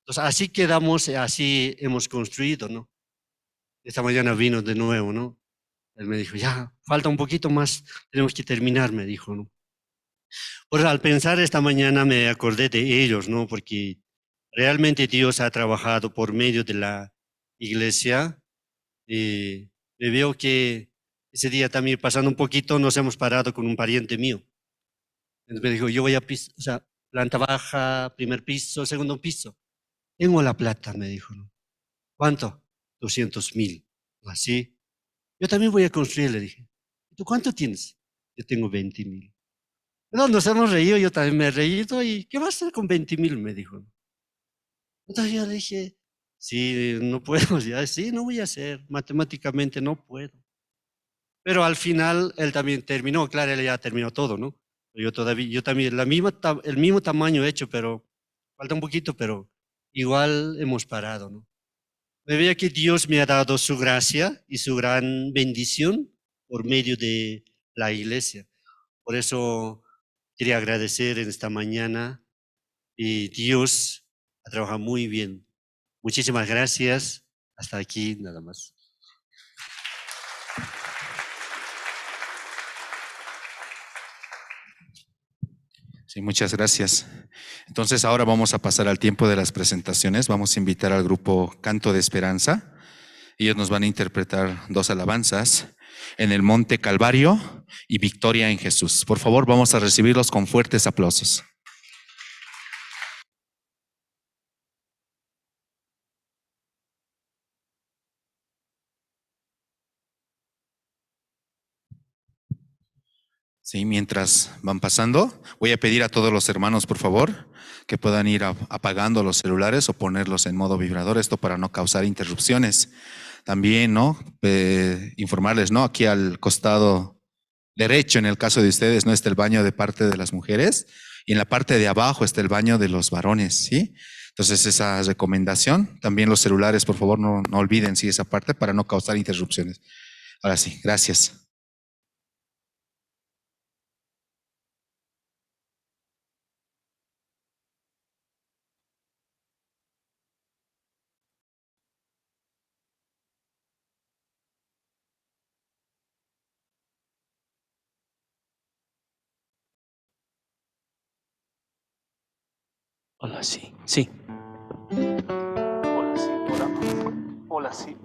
Entonces así quedamos, así hemos construido, ¿no? Esta mañana vino de nuevo, ¿no? Él me dijo, ya, falta un poquito más, tenemos que terminar, me dijo, ¿no? Pues al pensar esta mañana me acordé de ellos, ¿no? Porque realmente Dios ha trabajado por medio de la iglesia. Y me veo que Ese día también pasando un poquito nos hemos parado con un pariente mío. Entonces me dijo, yo voy a piso, o sea, planta baja, primer piso, segundo piso. Tengo la plata, me dijo. ¿No? ¿Cuánto? 200,000. Así. Yo también voy a construir, le dije. ¿Tú cuánto tienes? Yo tengo 20,000. No, nos hemos reído, yo también me he reído. ¿Y qué vas a hacer con 20,000? Me dijo. Entonces yo le dije, sí, no puedo, ya, sí, no voy a hacer, matemáticamente no puedo. Pero al final él también terminó, claro, él ya terminó todo, ¿no? Yo todavía, yo también, el mismo tamaño hecho, pero falta un poquito, pero igual hemos parado, ¿no? Me veía que Dios me ha dado su gracia y su gran bendición por medio de la iglesia. Por eso quería agradecer en esta mañana y Dios ha trabajado muy bien. Muchísimas gracias. Hasta aquí nada más.
Sí, muchas gracias. Entonces ahora vamos a pasar al tiempo de las presentaciones. Vamos a invitar al grupo Canto de Esperanza. Ellos nos van a interpretar dos alabanzas, En el Monte Calvario y Victoria en Jesús. Por favor, vamos a recibirlos con fuertes aplausos. Sí, mientras van pasando, voy a pedir a todos los hermanos, por favor, que puedan ir apagando los celulares o ponerlos en modo vibrador, esto para no causar interrupciones. También, ¿no? Informarles, ¿no? Aquí al costado derecho, en el caso de ustedes, ¿no? Está el baño de parte de las mujeres y en la parte de abajo está el baño de los varones, ¿sí? Entonces, esa recomendación. También los celulares, por favor, no olviden, sí, esa parte para no causar interrupciones. Ahora sí, gracias.
Hola, sí, sí.
Hola, sí, hola. Hola, sí.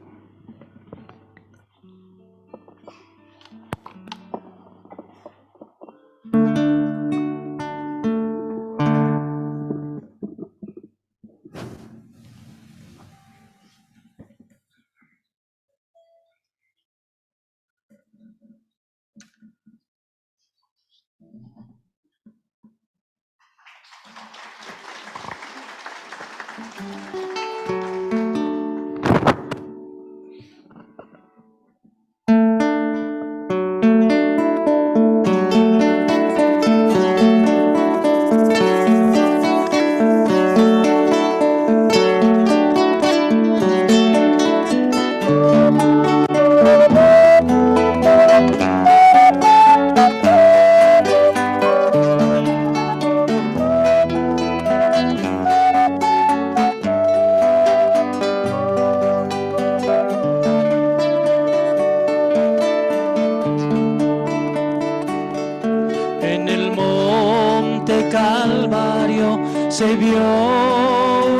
Se vio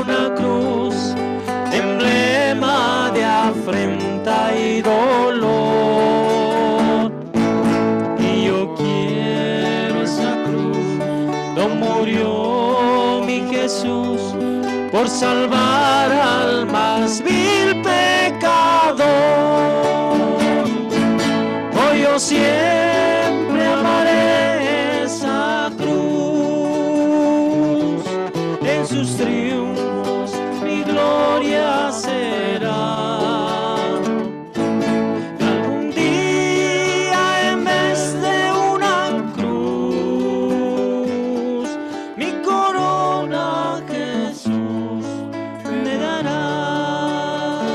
una cruz, emblema de afrenta y dolor. Y yo quiero esa cruz, donde murió mi Jesús, por salvar al más vil pecador. Hoy yo siempre amaré esa cruz. Sus triunfos mi gloria será. Algún día en vez de una cruz, mi corona Jesús me dará.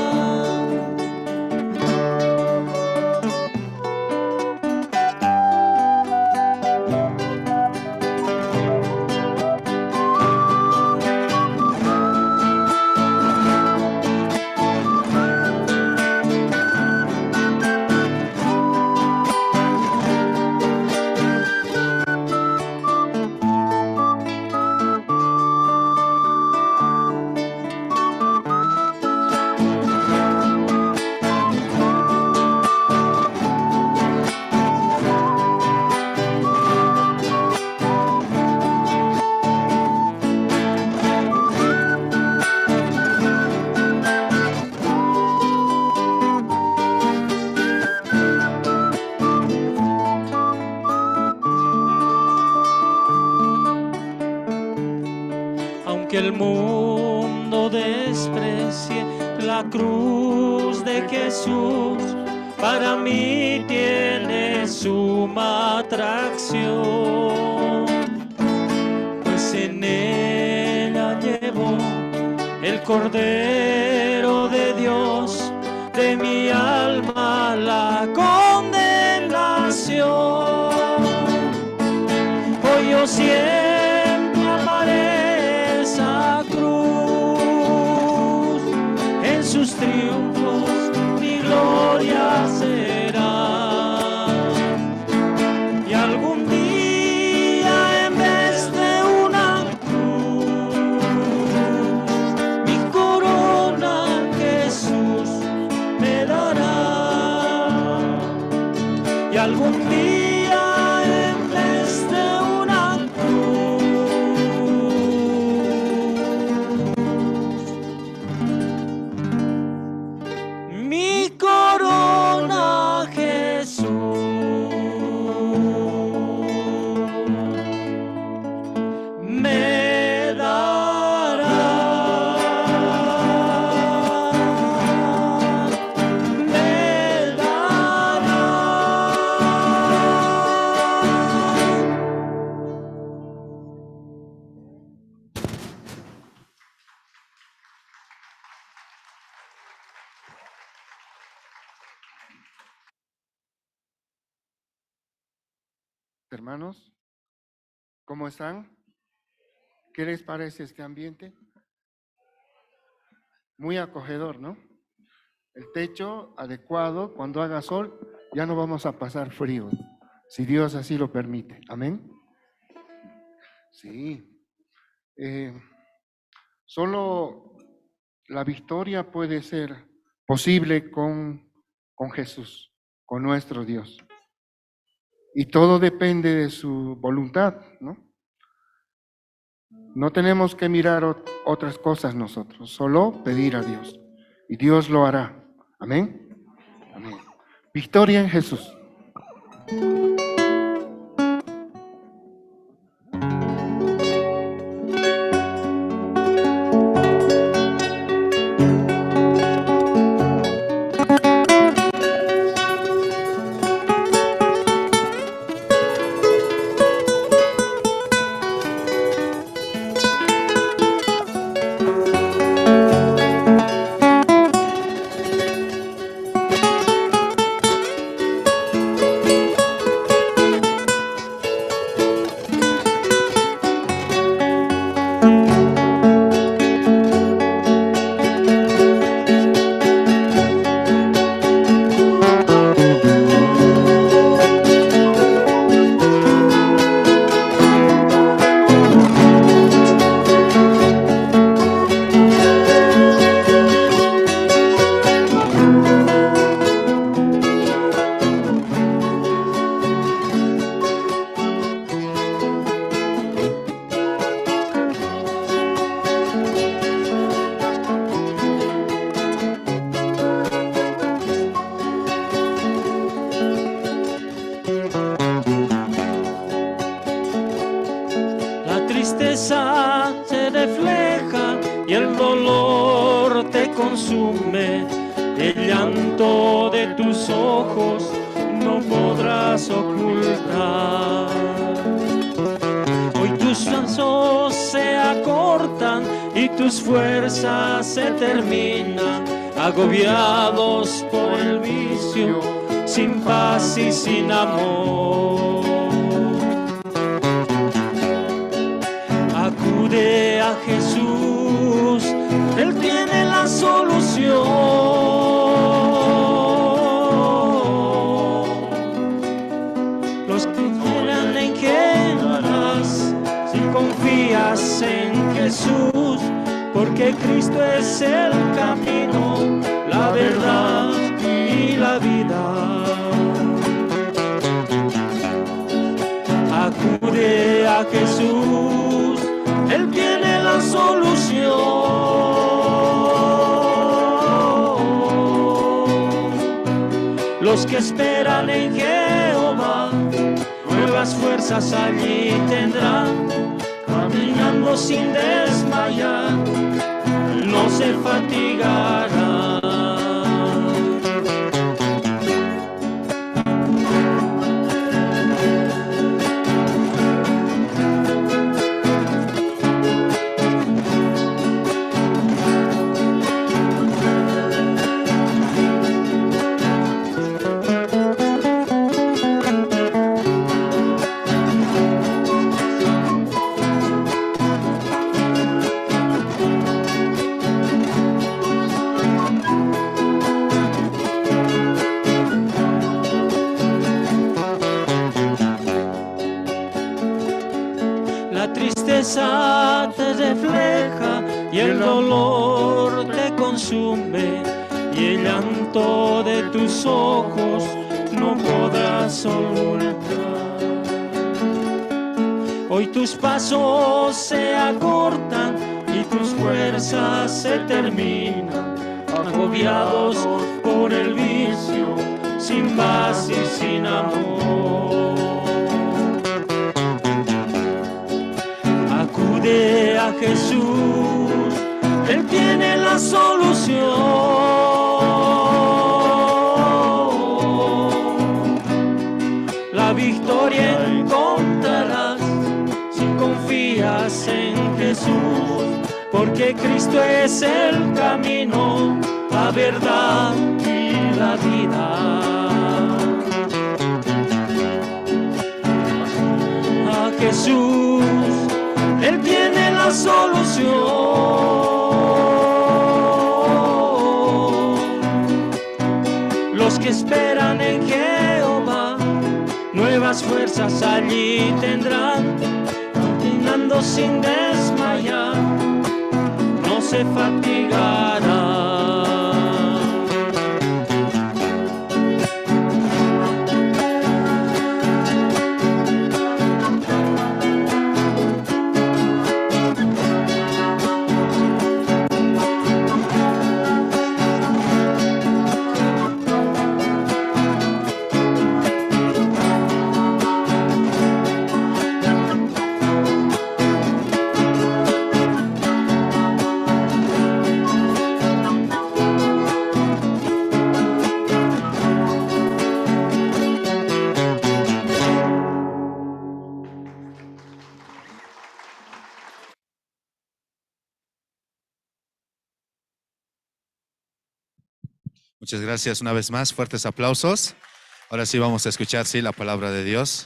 el mundo desprecie, la cruz de Jesús para mí tiene suma atracción, pues en ella llevó el Cordero de Dios de mi alma la condenación. Hoy yo siempre amaré esa cruz, en sus triunfos mi gloria será. Y algún día en vez de una cruz, mi corona Jesús me dará. Y algún día en vez de una cruz, mi corona Jesús me dará. Me dará.
Hermanos, ¿cómo están? ¿Qué les parece este ambiente? Muy acogedor, ¿no? El techo adecuado, cuando haga sol, ya no vamos a pasar frío, si Dios así lo permite. Amén. Sí. Solo la victoria puede ser posible con Jesús, con nuestro Dios. Y todo depende de su voluntad, ¿no? No tenemos que mirar otras cosas nosotros, solo pedir a Dios. Y Dios lo hará. Amén. Amén. Victoria en Jesús.
La tristeza se refleja y el dolor te consume, el llanto de tus ojos no podrás ocultar. Hoy tus brazos se acortan y tus fuerzas se terminan, agobiados por el vicio, sin paz y sin amor. Acude a Jesús, Él tiene la solución. Los que esperan en Jehová, si confías en Jesús, porque Cristo es el camino, la verdad y la vida. Acude a Jesús, Él tiene la solución. Los que esperan en Jehová, nuevas fuerzas allí tendrán. Caminando sin desmayar, no se fatigará. La tristeza te refleja y el dolor te consume y el llanto de tus ojos no podrás ocultar. Hoy tus pasos se acortan y tus fuerzas se terminan, agobiados por el vicio, sin paz y sin amor. Acude a Jesús, Él tiene la solución. La victoria encontrarás si confías en Jesús, porque Cristo es el camino, la verdad y la vida. A Jesús, Él tiene la solución. Los que esperan en Jehová, nuevas fuerzas allí tendrán, caminando sin desmayar, no se fatigarán.
Muchas gracias una vez más, fuertes aplausos. Ahora sí vamos a escuchar, sí, la palabra de Dios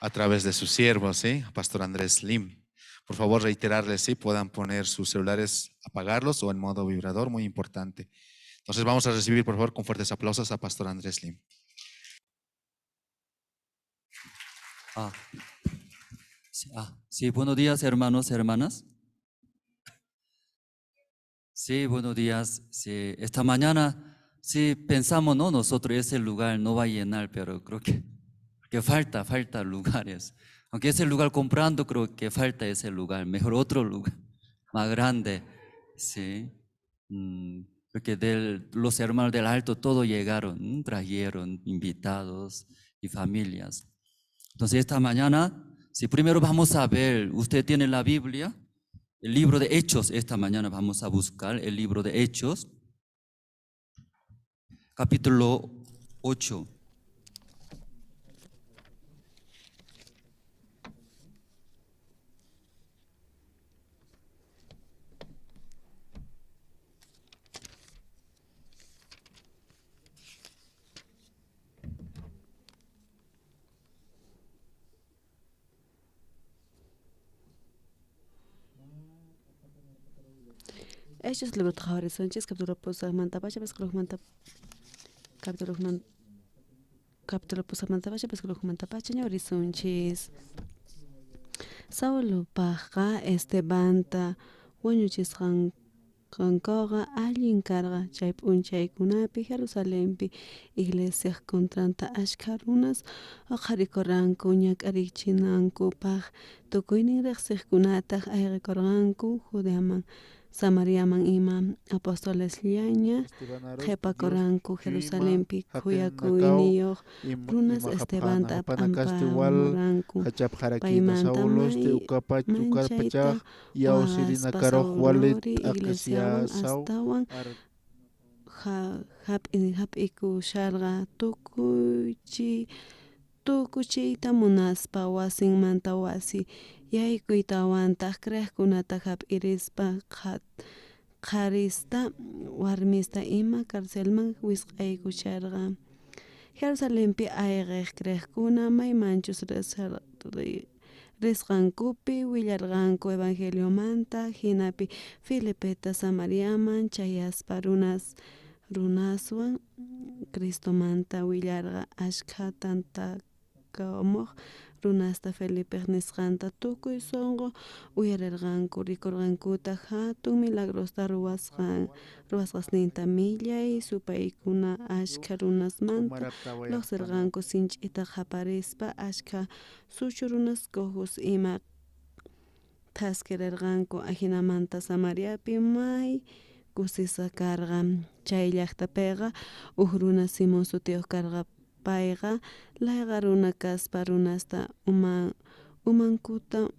a través de su siervo, sí, Pastor Andrés Lim. Por favor, reiterarles, sí, puedan poner sus celulares, apagarlos o en modo vibrador, muy importante. Entonces vamos a recibir, por favor, con fuertes aplausos a Pastor Andrés Lim.
Sí, buenos días, hermanos, hermanas. Sí, buenos días. Sí, esta mañana sí pensamos, ¿no? Nosotros ese lugar no va a llenar, pero creo que falta lugares. Aunque ese lugar comprando, creo que falta ese lugar. Mejor otro lugar más grande. Sí. Porque los hermanos del Alto todos llegaron, trajeron invitados y familias. Entonces esta mañana, sí, primero vamos a ver, usted tiene la Biblia, el libro de Hechos. Esta mañana vamos a buscar el libro de Hechos, capítulo 8.
Hechos libro qhawarisunchis capítulo pusaqmantapacha pisqalujmanta capítulo pusaqmantapacha pisqalujmantapacha ñawrisunchis. Saulopaqqa Estebanta wañuchisqankuqa allin karqa chay p'unchaykunapi Jerusalenpi iglesiaj contranta ashkha runas oqharikurqanku ñak'arichinankupaq tukuynin riqsiqkunataq ayqikurqanku Judeaman Samariaman ima. Apostolesllaña qhepakoranku Jerusalenpi. Khuyakuyniyoj runas Estebanta p'ampamuranku, paymanta manchayta waqaspa. Saulori iglesiawan astawan jap'ikusharqa, tukuchiyta munaspa. Wasimanta wasi yaykuytawantaj creejkunata jap'irispa qharista warmista ima carcelman wisq'aykucherqa. Jerusalenpi ayqej creejkuna maymanchus risqankupi willarqanku evangeliomanta. Jinapi Felipeta Samariaman chayaspa runaswan Cristomanta willarqa. Ashkha tantakamoj runastaj Felipej nisqanta tukuy sonqo uyarerqanku, rikorqankutaj jatun milagrosta ruwasqasninta. Millay supaykuna ashkha runasmanta llojserqanku sinch'ita qhaparispa. Ashkha suchu runas, cojos ima thaskirerqanku. Ajinamanta Samariapi may kusisqa karqa. Chay llajtapeqa uj runa Simón sutiyoj karqa. Payqa layqa runa kaspa runasta umankuta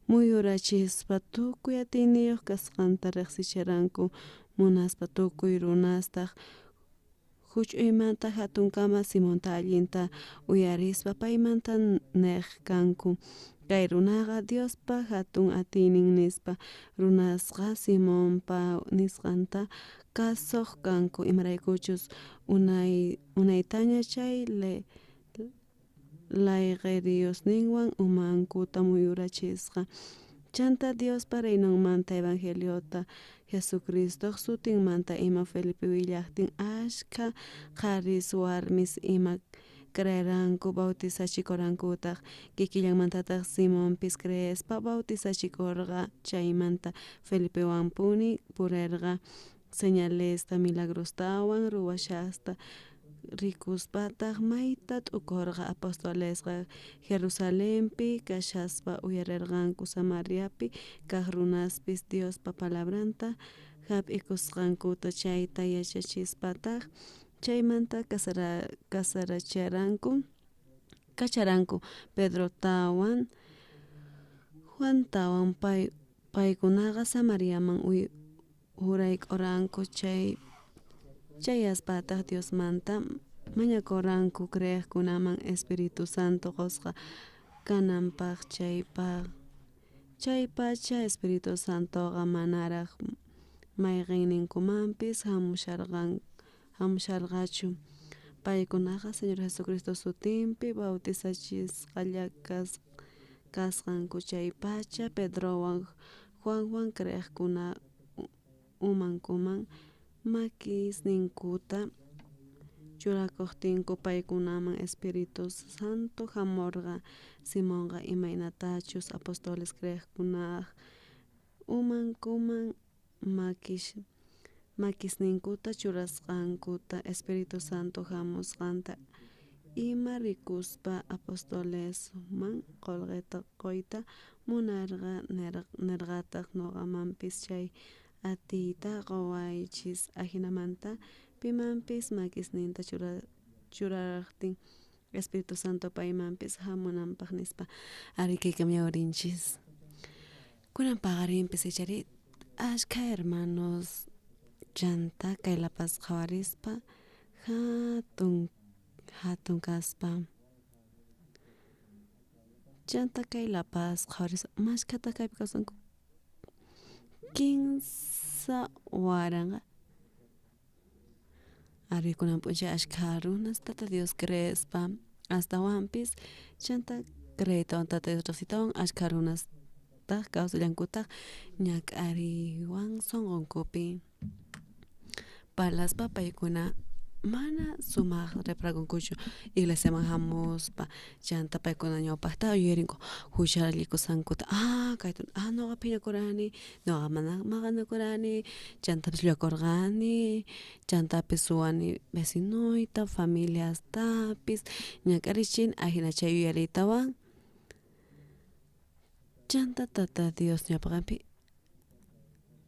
muyurachispa tukuy atiyniyoj kasqanta rejsichiranku munaspa. Tukuy runastaj juch'uymanta jatunkama Simonta allinta uyarispa paymanta nej kanku: Kay runaqa Diospa jatun atiynin, nispa. Runasqa Simonpa nisqanta kasoj kanku, imaraykuchus unaytaña chay layqeriosninwan umankuta muyurachisqa. Chanta Diospa reinonmanta evangeliota Jesucristoj sutinmanta ima Felipe willajtin, ashkha qharis warmis ima creeranku, bautizachikorqankutaj. Kikillanmantataj Simonpis creespa bautizachikorqa. Chaymanta Felipewanpuni purerqa, señalesta milagrostawan ruwashajta rikuspataj mayta t'ukorqa. Apostolesqa Jerusalenpi kashaspa uyarerqanku Samariapi kaj runaspis Diospa palabranta jap'ikusqankuta. Chayta yachachispataj chaymanta kacharanku Pedrotawan Juantawan. Paykunaqa Samariaman urayk'oranku. Chayaspataj Diosmanta mañakoranku creejkunaman Espíritu Santo qosqa kananpaj. Chaypacha Espíritu Santoqa manaraj mayqenninkumanpis jamusharqachu. Paykunaqa Señor Jesucristo sutinpi bautizachisqalla kasqanku. Chaypacha Pedrowan Juanwan creejkuna umankuman makisninkuta churakojtinku paykunaman Espíritu Santo jamorqa. Simonqa imaynatachus apóstoles creejkunaj umankuman makisninkuta churasqankuta Espíritu Santo jamusqanta ima rikuspa apostolesman qolqeta qoyta munarqa. Nerqataj: Noqamanpis chay atiyta qowaychis, ajinamanta pimanpis makisninta churarajtin Espíritu Santo paymanpis jamunanpaj, nispa. Ari kaykam ñawrinchis. Kunan paqarinpis ichari ashkha hermanos chanta kay La Paz qhawarispa jatun kaspa. Chanta kay La Paz qhawarispa mashkhata kaypi kawsanku 3000. Ari kunan p'unchay ashkha runas Tata Dios creespa astawanpis chanta creeytawan Tata Dios riqsiytawan ashkha runastaj kawsallankutaj ñak'ariywan sonqonkupi parlaspa. Paykuna mana sumaj reparakunkuchu iglesiaman jamuspa. Chanta paykuna ñawpajta yuyarinku juchallikusqankuta. Kayta, noqa phiñakurani, noqa mana maqanakurani, chantapis llullakorqani, chantapis suwani vecinoyta, familiastapis ñak'arichin. Ajina chay yuyariytawan chanta Tata Dios ñawpaqanpi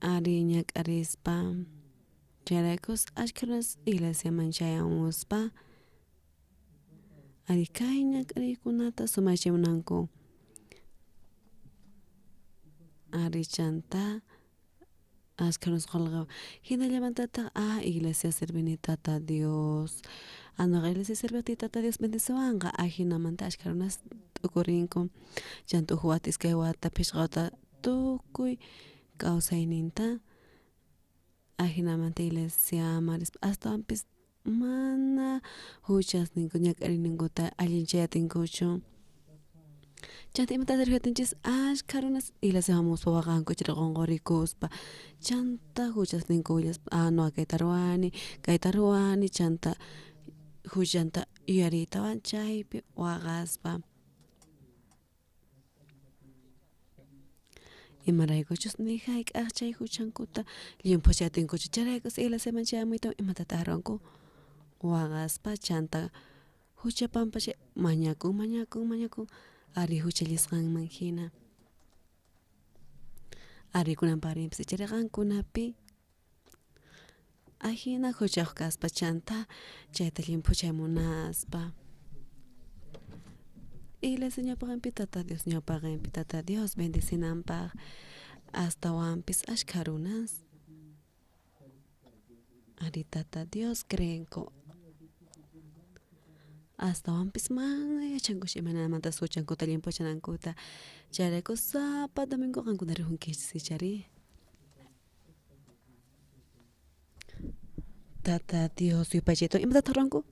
Ari ñak'arispa chayraykus ashkha runas iglesiaman chayamuspa ari kay ñak'ariykunata sumaychay munanku. Ari chanta ashkha runas qolqewan jinallamantataq iglesia sirvini Tata Dios, noqa iglesia sirvejtiy Tata Dios bendiciwanqa, ajinamanta ashkha runas t'ukurinku, chanta uj wata, iskay wata, phishqa wata tukuy kawsayninta ajinamanta iglesiaman rispa astawanpis mana juchasninku ñak'ariyninkuta allinchay atinkuchu. Chanta imatataj ruwatinchis ashkha runas iglesia jamuspa waqanku chayri qonqorikuspa chanta juchasninku willaspa noqa kayta ruwani, kayta ruwani, chanta juchanta yuyariytawan chaypi waqaspa. Imaraykuchus ni jayk'aj chay juchankuta llimphuchay atinkuchu, chayraykus iglesiaman chayamuytawan imatataj ruwanku waqaspa chanta jucha pampachay mañakun, mañakun, mañakun ari juchallisqanman jina. Ari kunan parinpis ichari qankunapi ajina juchayoj kaspa chanta chayta llimphuchay munaspa. Iglesia ñawpaqenpi Tata Dios ñawpaqenpi Tata Dios bendicinanpaj astawanpis ashkha runas ari Tata Dios creenku astawanpis mana yachankuchu imaynamanta juchankuta llimphuchanankuta chayrayku sapa domingo qankuna rijunkichis ichari. Tata Dios yupaychayta imatataq ruwanku?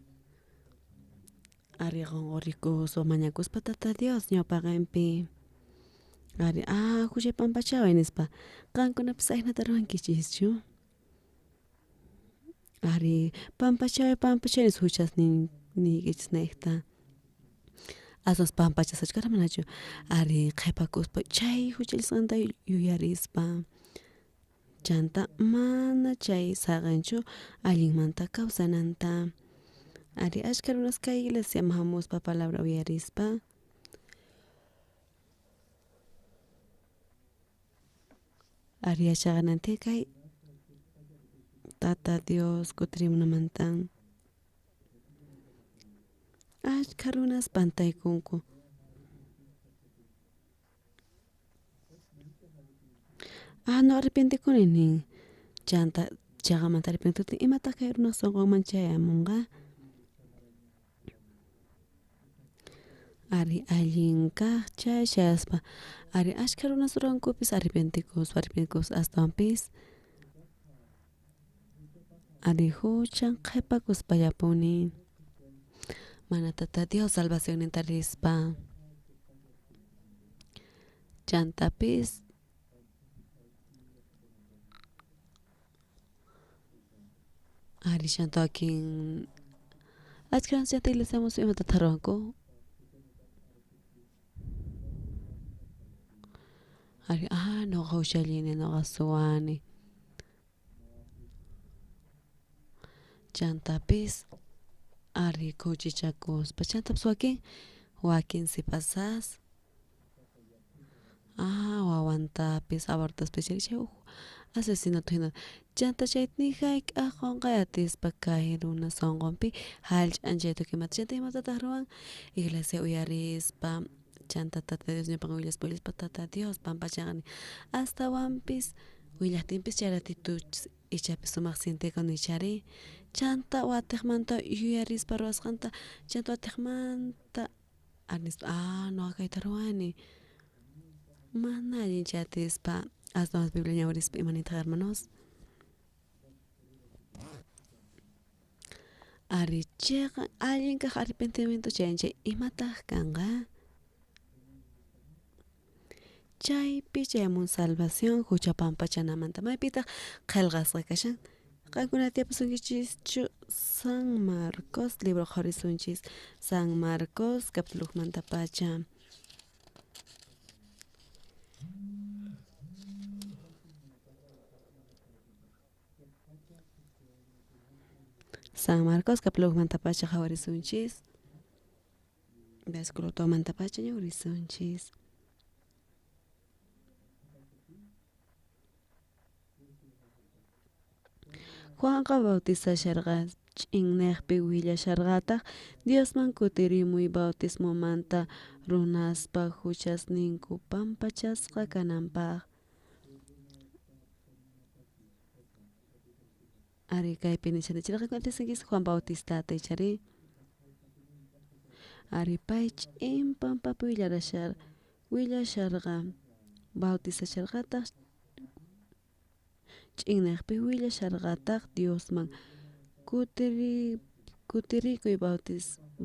Ari qonqorikuspa mañakuspa Tata Dios ñawpaqenpi ari juchay pampachaway nispa qankunapis ajinata ruwankichischu. Ari pampachaway pampachaway nispa juchasniykichis nejta aswanpas pampachasqachu karqa manachu ari qhepakuspa chay juchallisqanta yuyarispa chanta mana chay saqenchu allinmanta kawsananta. Ari ashkha runas kay iglesiaman jamuspa palabra uyarispa ari yachaqananti kay Tata Dios kutirimunamanta ashkha runas pantaykunku. No arrepientikuni nin chanta chaqamanta arrepientikuni imataq kay runaj sonqonman chayamunqa. Ari allin kaj chay chayaspa ari ashkha runas ruwankupis arrepientikuspa arrepientikuspa astawanpis ari juchan qhepakuspallapuni mana Tata Dios salvacionninta rispa. Chantapis ari chanta wakin ashkha runas chanta iglesiaman imatataq ruwanku ari noqa juchallini noqa suwani chantapis ari khuchichakuspa chantapis wakin wakin sipasas wawantapis abortaspis chay uj asesinato jina chanta chay ni jayk'aj qonqay atispa kay runa sonqonpi jallch'an chay tukuy imata chanta imatataj ruwan iglesia uyarispa chanta Tata Dios ñawpaqen willaspa willaspa Tata Dios pampachanqa astawanpis willajtinpis chay ratituchis ichapis sumaq sientekun ichari chanta watejmanta yuyarispa ruwasqanta chanta watejmanta anispa noqa kayta ruwani mana allin chay atispa astawan Biblia ñawirispa imanitaq hermanos. Ari cheqan allin kaj arrepentimiento chayan chay imataq kanqa chaypi chayamun salvación jucha pampachanamanta maypitaq qhelqasqa kashan qankuna tiyapusunkichischu San Marcos libro qhawarisunchis San Marcos capitulojmantapacha. San Marcos capitulojmantapacha qhawarisunchis versículo tomantapacha ñawrisunchis. Juanqa bautizasharqa ch'innejpi willasharqataj Diosman kutirimuy bautismomanta runaspa juchasninku pampachasqa kananpaj. Ari kaypi nishan chayqa Juan Bautistata ichari. Ari pay ch'in pampapi willasharqa bautizasharqataj ch'innejpi willasharqataj Diosman kutirikuy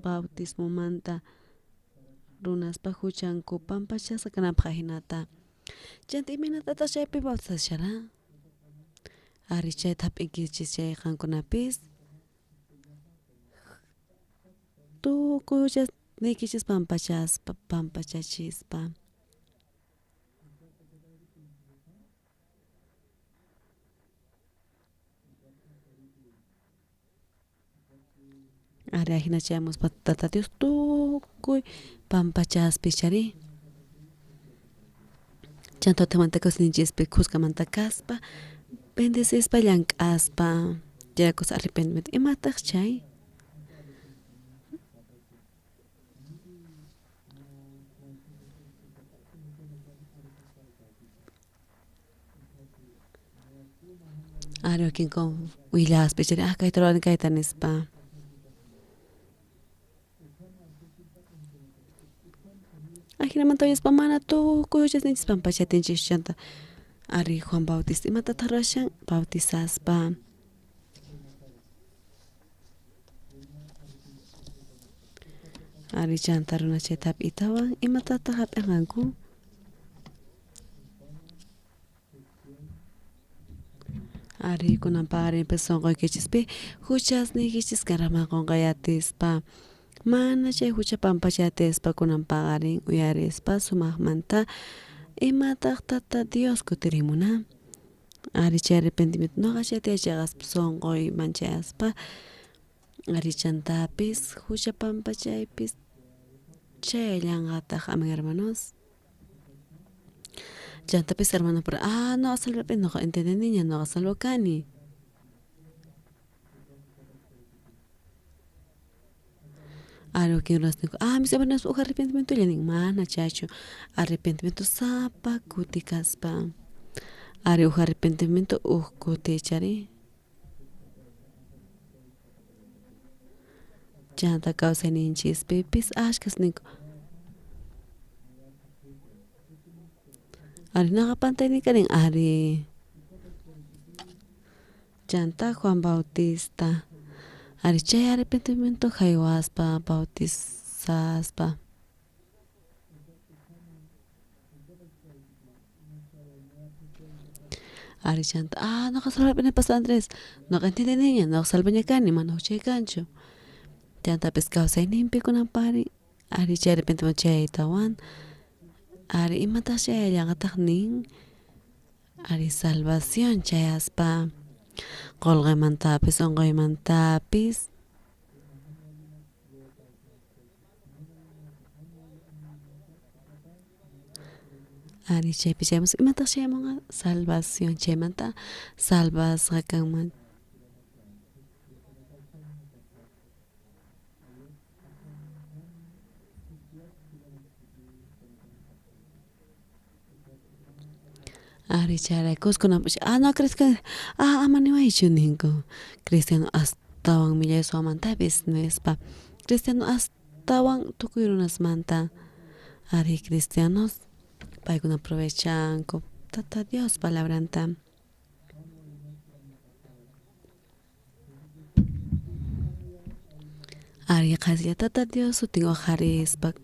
bautismomanta runaspa juchanku pampachasqa kananpaj ajinata. Chanta imaynatataq chaypi bautizashara? Ari chayta jap'inkichis chay qankunapis tukuy juchasniykichis pampachaspa pampachachispa. Ari ajina chayamuspa Tata Dios tukuy pampachaspi chari. Chanta utqhaymanta kawsayninchispi khuskamanta kaspa bendecispa llank'aspa chayrakus arrepentimiento imataq chay? Ari wakinku willaspa ichari ah kayta ruwani kayta nispa. Ajinamanta willaspa mana tukuy juchasninchis pampachatinchis chanta ari Juan Bautista imatataq ruwashan bautizaspa. Ari chanta runa chayta jap'itawan imatataq jap'inqanku? Ari kunan paqarinpis sunquykichispi juchasniykichis karaman qunqayatispa mana chay jucha pampachatispa kunan paqarin uyarispa sumaqmanta imataq Tata Dios kutirimuna. Ari chay arrepentimiento noqa chayta yachaqaspa sunquyman chayaspa ari chantapis jucha pampachaypis chayallanqataq amen hermanos. Chantapis hermano pero ah noqa salvapi noqa entendeniña noqa salvo kani. Ari wakin runas ninku ah mis hermanos uj arrepentimientolla nin mana chaychu arrepentimiento sapa kuti kaspa ari uj arrepentimiento uj kuti chari. Chanta kawsayninchispipis ashkhas ninku ari noqa pantaynin kanin ari. Chanta Juan Bautista ari chay arrepentimiento jaywaspa bautizaspa. Ari chanta ah noqa salvapini Pastor Andrés noqa entiendeniña noqa salvaña kani mana juchay kanchu. Chantapis kawsayninpi kunan pari ari chay arrepentimiento chaytawan ari imataq chayallanqataq nin ari salvación chayaspa qolqemantapis unquymantapis. Ari chaypi chayamus imataq chayamunqa salvación chaymanta salvasqa kanman. Ari chayraykus kunan p'unchay ah no cristiano ah ama niwaychu ninku cristiano astawan millay suwamantapis nispa cristiano astawan tukuy runasmanta ari cristianos paykuna aprovechanku Tata Dios palabranta. Ari qhasilla Tata Dios sutin uqharispa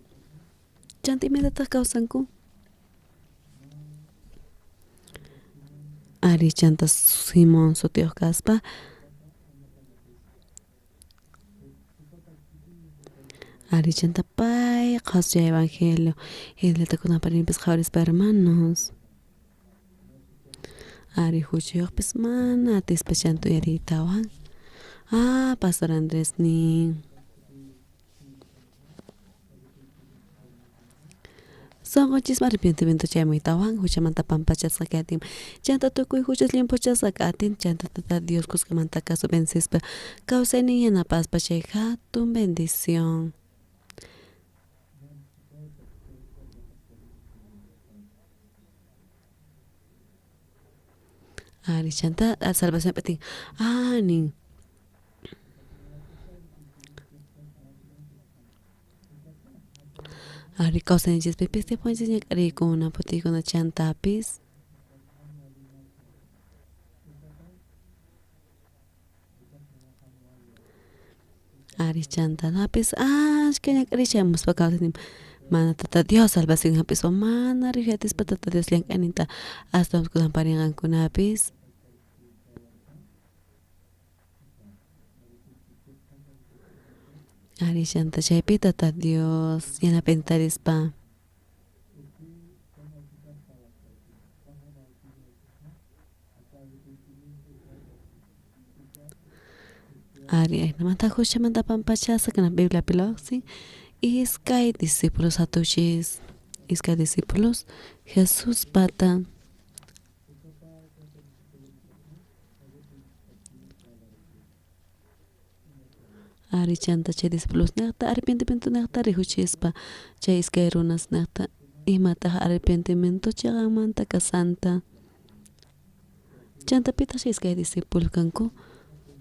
chanta imaynatataq kawsanku? Ari chanta Simón sutiyuq kaspa ari chanta pay qhasilla evangelio jinallata kunan parinpis qhawarispa hermanos ari juchayuqpis mana atispa chanta uyariytawan ah Pastor Andrés nin Sonqonchisman arrepentimiento chayamuytawan huchamanta pampachasqa katin. Chanta tukuy huchas llimphuchasqa k'atin, chanta Tata Dios kuskamanta kasu vencispa kawsaynin yanapaspa chay hatun bendición. Ari chanta salvación p'atin nin. Ari kawsayninchispipis tiemponchis ñak'ariykuna phutiykuna chantapis. Ari chantanapis ashka ñak'arichamuspa kawsaynin mana Tata Dios salvación hap'ispa mana riqsiyatispa Tata Dios llank'ayninta astawan kunamparinqankunapis. Ari chanta chaypi Tata Dios yanapintarispa. Ari ajinamanta huchamanta pampachasqa kana Bibliapi lawsin iskay discípulos hatuchis iskay discípulos Jesús pata. Ari chanta chay discípulos nejta arrepentimiento nejta rijuchispa chay iskay runas nejta imataj arrepentimiento cheqanmanta kasanta. Chanta pitaq chay iskay discípulos kanku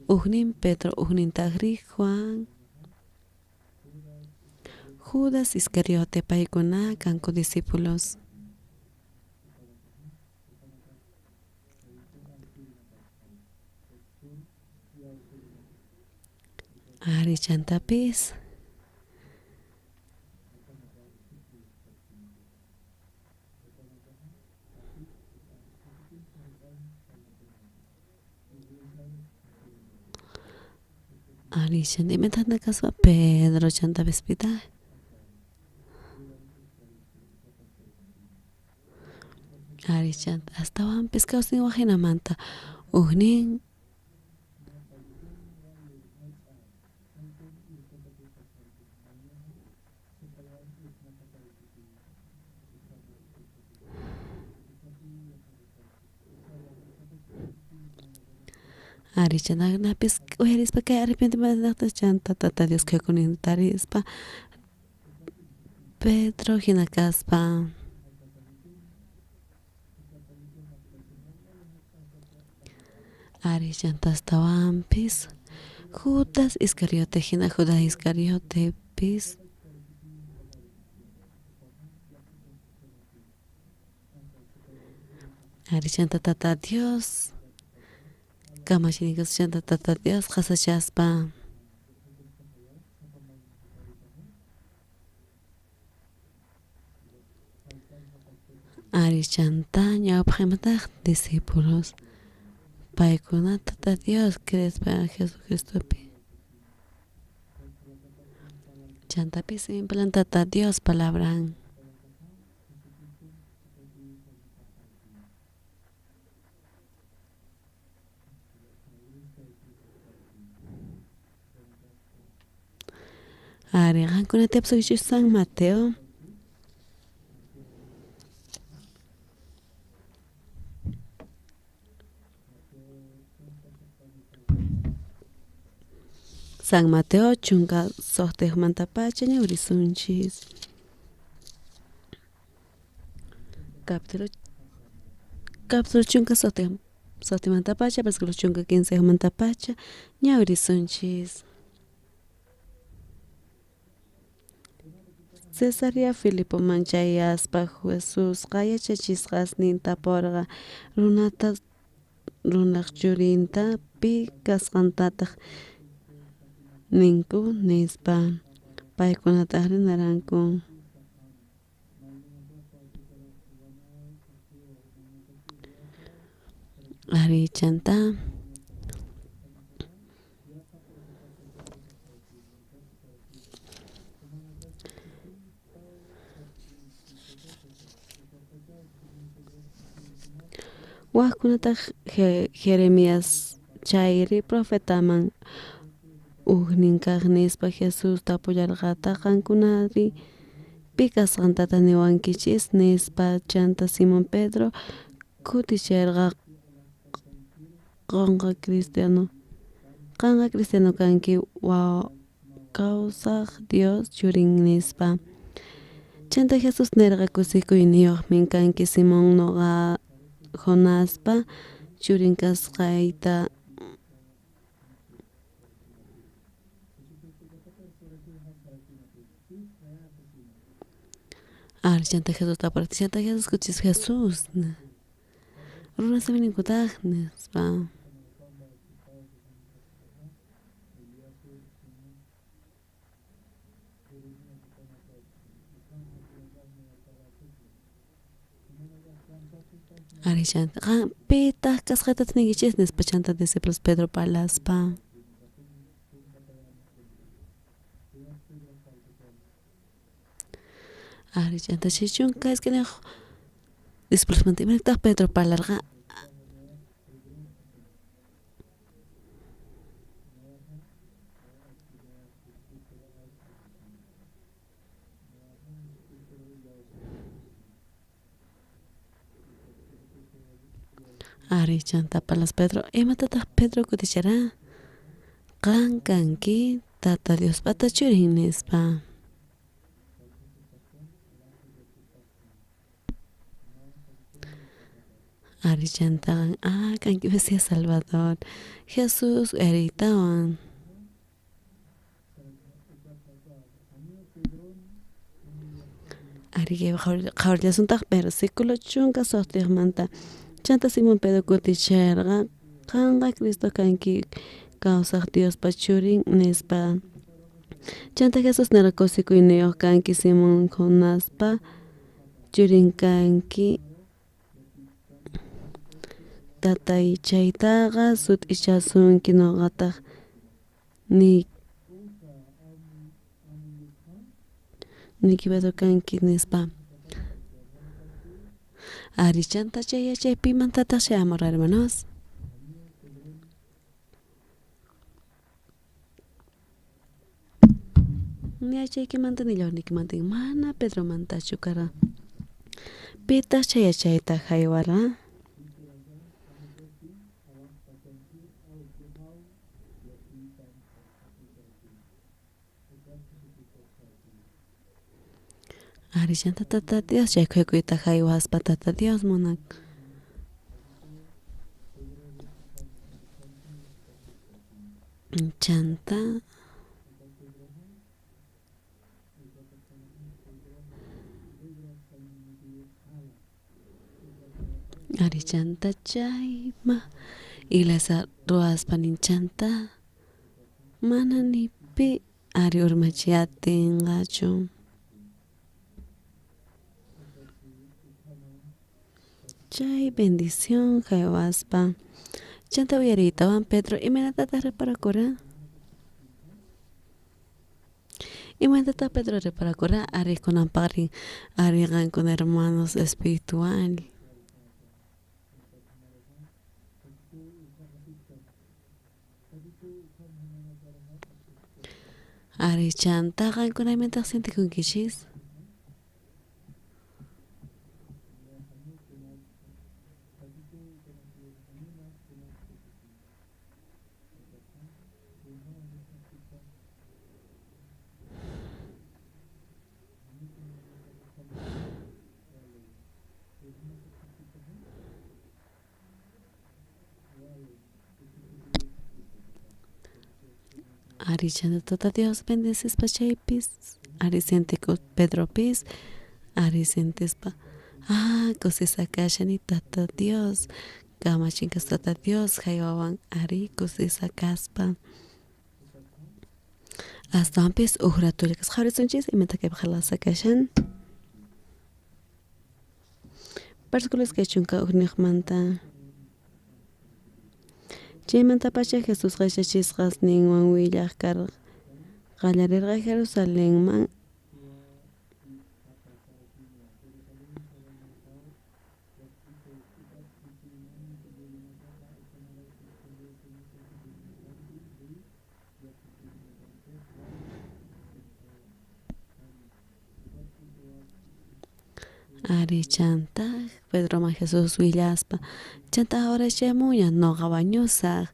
ujnin Pedro ujnintajri Juan. Judas Iscariote paykuna kanku discípulos. Ari chantapis. Ari chanta imatata kaspa Pedro chantapis pitaq. Ari chanta astawanpis kawsaynin wajinamanta ujnin Ari chantanapis uyarispa kay arrepentimiento chanta Tata Dios khakuninta tarispa Pedro hina kaspa. Ari chanta astawanpis Judas Iscariote hina Judas Iscariotepis. Ari chanta Tata Dios kamachinikas chanta Tata Dios qasachaspa. Ari chanta ñawpaqmantaj discípulos paykuna Tata Dios creespa Jesucristopi. Chantapis implan Tata Dios palabran. Ari qankuna tiyapusuykichis San Mateo. San Mateo chunka suqtiqmantapacha ñawrisunchis. Capítulo capítulo chunka suqtimantapacha versículo chunka quincemantapacha ñawrisunchis. Cesarea Filipoman chayaspa Jesusqa yachachisqasninta taporqa runata runaq churinta pi kasqantataq ninku nispa paykunataq rinaranku. Ari chanta wajkunataq Jeremías chayri profetaman ujnin kaq nispa Jesús tapullarqataq qankunari Pi kasqantataj niwankichis nispa. Chanta Simón Pedro kuticherqa qanqa cristiano qanqa cristiano kanki kawsaj Dios churin nispa. Chanta Jesús nerqa kusikuyniyojmin kanki Simón noqa Jonaspa churin kasqayta. Ari chanta Jesús tapurqa chanta Jesús kutichisqa Jesús runas imaninkutaj nispa. Ari chanta qan pitaj kasqaytataj ninkichis nispa chanta discípulos Pedro parlaspa. Ari chanta chay chunka iskayniyoj discipulosmanta imaraykutaj Pedro parlarqa. Ari chanta parlas Pedro imatataj Pedro kutichara qan kanki Tata Diospata churin nispa. Ari chanta kanki Mesías Salvador Jesús uyariytawan. Ari qhawarillasuntaj versículo chunka sojtiyojmanta. Chanta Simón Pedro kuticherqa qanqa Cristo kanki kawsaj Diospa churin nispa. Chanta Jesús nerqa kusikuyniyoj kanki Simón Jonaspa churin kanki tatay chaytaqa sut'ichasunki noqataj niyki Pedro kanki nispa. Ari chanta chay yachay pimantataj chayamorqa hermanos. Yachaykimanta ni llawniykimanta mana Pedromantachu karqa. Pitaj chay yachayta jaywarqa. Ari chanta Tata Dios chay khuyaykuyta jaywaspa Tata Dios munan. Chanta ari chanta chayma iglesia ruwaspa nin chanta mana ni pi ari urmachiy atinqachu. Chay bendición jaywaspa chanta uyariytawan Pedro imaynatataj reparakura. Imaynatataj Pedro reparakura ari kunanpaqri ari qankuna hermanos espiritual. Ari chanta qankuna imaynataj sientekunkichis. Ari chanta Tata Dios bendecispa chaypis ari sientiku Pedropis ari sientispa kusisqa kashani Tata Dios kamachinkas Tata Dios jaywawan ari kusisqa kaspa. Astawanpis uj ratolla kasqa qhawarisunchis imata kaypi qhalasqa kashan. Versículo 21manta. Chaymantapacha Jesusqa yachachisqasninwan willaj karqa qallarirqa Jerusalenman. Ari chanta Pedroman Jesús willaspa chanta ahora chayamunña noqa wañusaj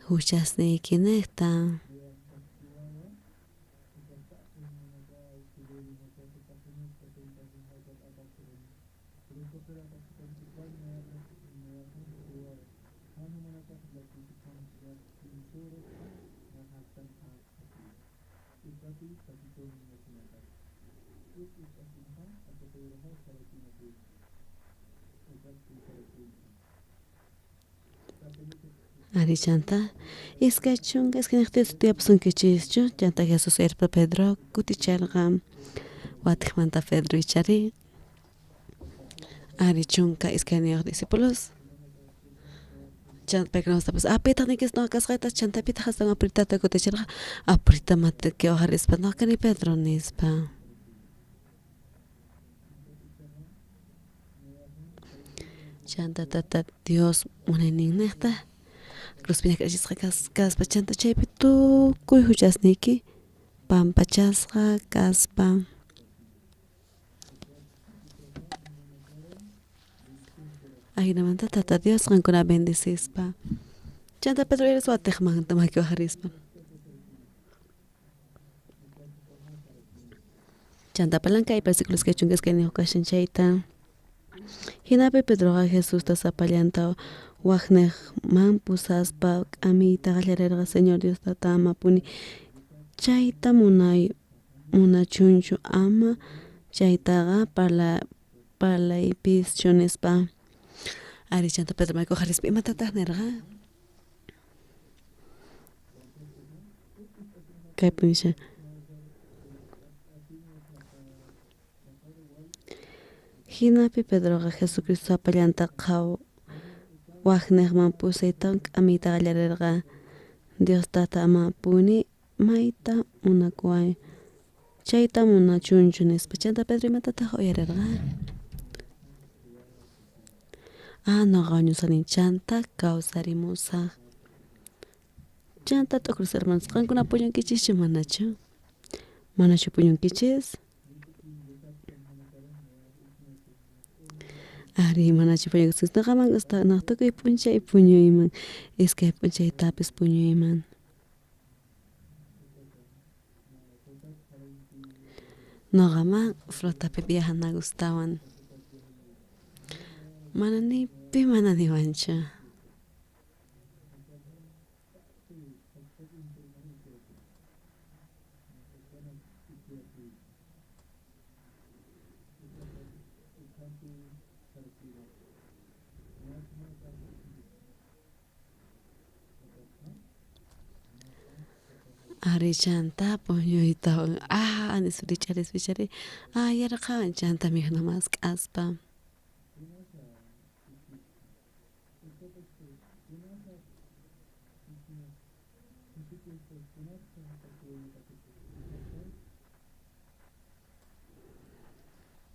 juchasniykinejta. Ari chanta 22 tiyapusunkichischu chanta Jesús erpa Pedro kuticharqa watejmanta Pedro ichari ari 12 discípulos chanta paykunastapis pitaq niykis noqa kasqayta chanta pitaq astawan apritata kuticharqa aprita maki oqharispa noqa kani Pedro nispa. Chanta Tata Dios munayninnejta cruzpi ñak'arichisqa kaspa chanta chaypi tukuy juchasniyki pampachasqa kaspa. Ajinamanta Tata Dios qankuna bendecispa. Chanta Pedro uyarispa watejmanta maki waqarispa. Chanta palankay versículos kay 12 kashan chayta. Jinapi Pedroqa Jesusta sapallanta wajnejman pusaspa k'amiyta qallarerqa Señor Dios tata amapuni chayta munachunchu ama chaytaqa parlaypischu nispa. Ari chanta Pedro maki waqarispa imatataq nerqa? Kaypi nishan. Jinapi Pedroqa Jesucristo sapallanta wajnejman pusaytawan k'amiyta qallarerqa Dios tata amapuni mayta munakuwan chayta munachunchu nispa. Chanta Pedro imatataq uyarerqa? Noqa wañusani chanta kawsarimusaj. Chanta t'ukuris hermanos qankuna puñunkichischu manachu? Manachu puñunkichis? Ari manachu puñunkichis noqaman gustawan tukuy p'unchay puñuyman iskay p'unchaytapis puñuyman. Noqaman flotapi viajana gustawan. Mana ni pi mana niwanchu. Ari chanta puñuytawan nispa rich'arispa ichari yarqawan chanta mikhuna mask'aspa.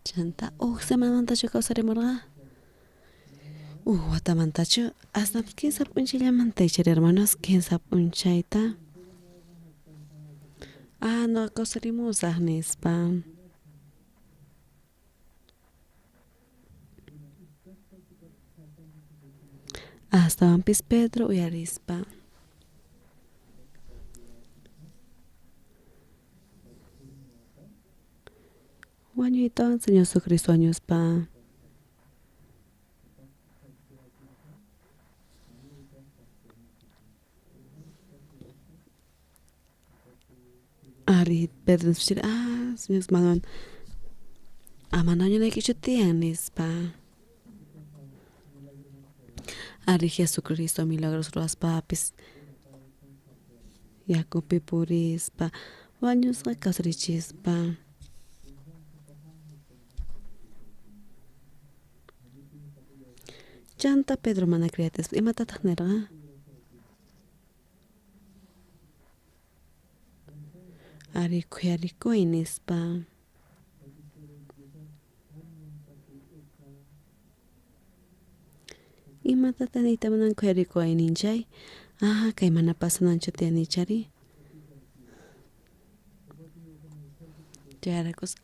Chanta uj semanamantachu kawsarimurqa? Uj watamantachu? Hasta 15 p'unchayllamanta ichari hermanos 15 p'unchayta. Noqa kawsarimusaj nispa. Astawanpis Pedro uyarispa. Wañuytawan Señor Jesucristo wañuspa. Ari Pedro nispa Señor manan amana wañunaykichu tiyan nispa. Ari Jesucristo milagros ruwaspapis yakupi purispa wañusqa kawsarichispa. Chanta Pedro mana creatispa imatataq nerqa? Ari khuyarikuy nispa. Imatataq niyta munan khuyarikuy ninchay? Kay mana pasananchu tiyan ichari. Chayraykus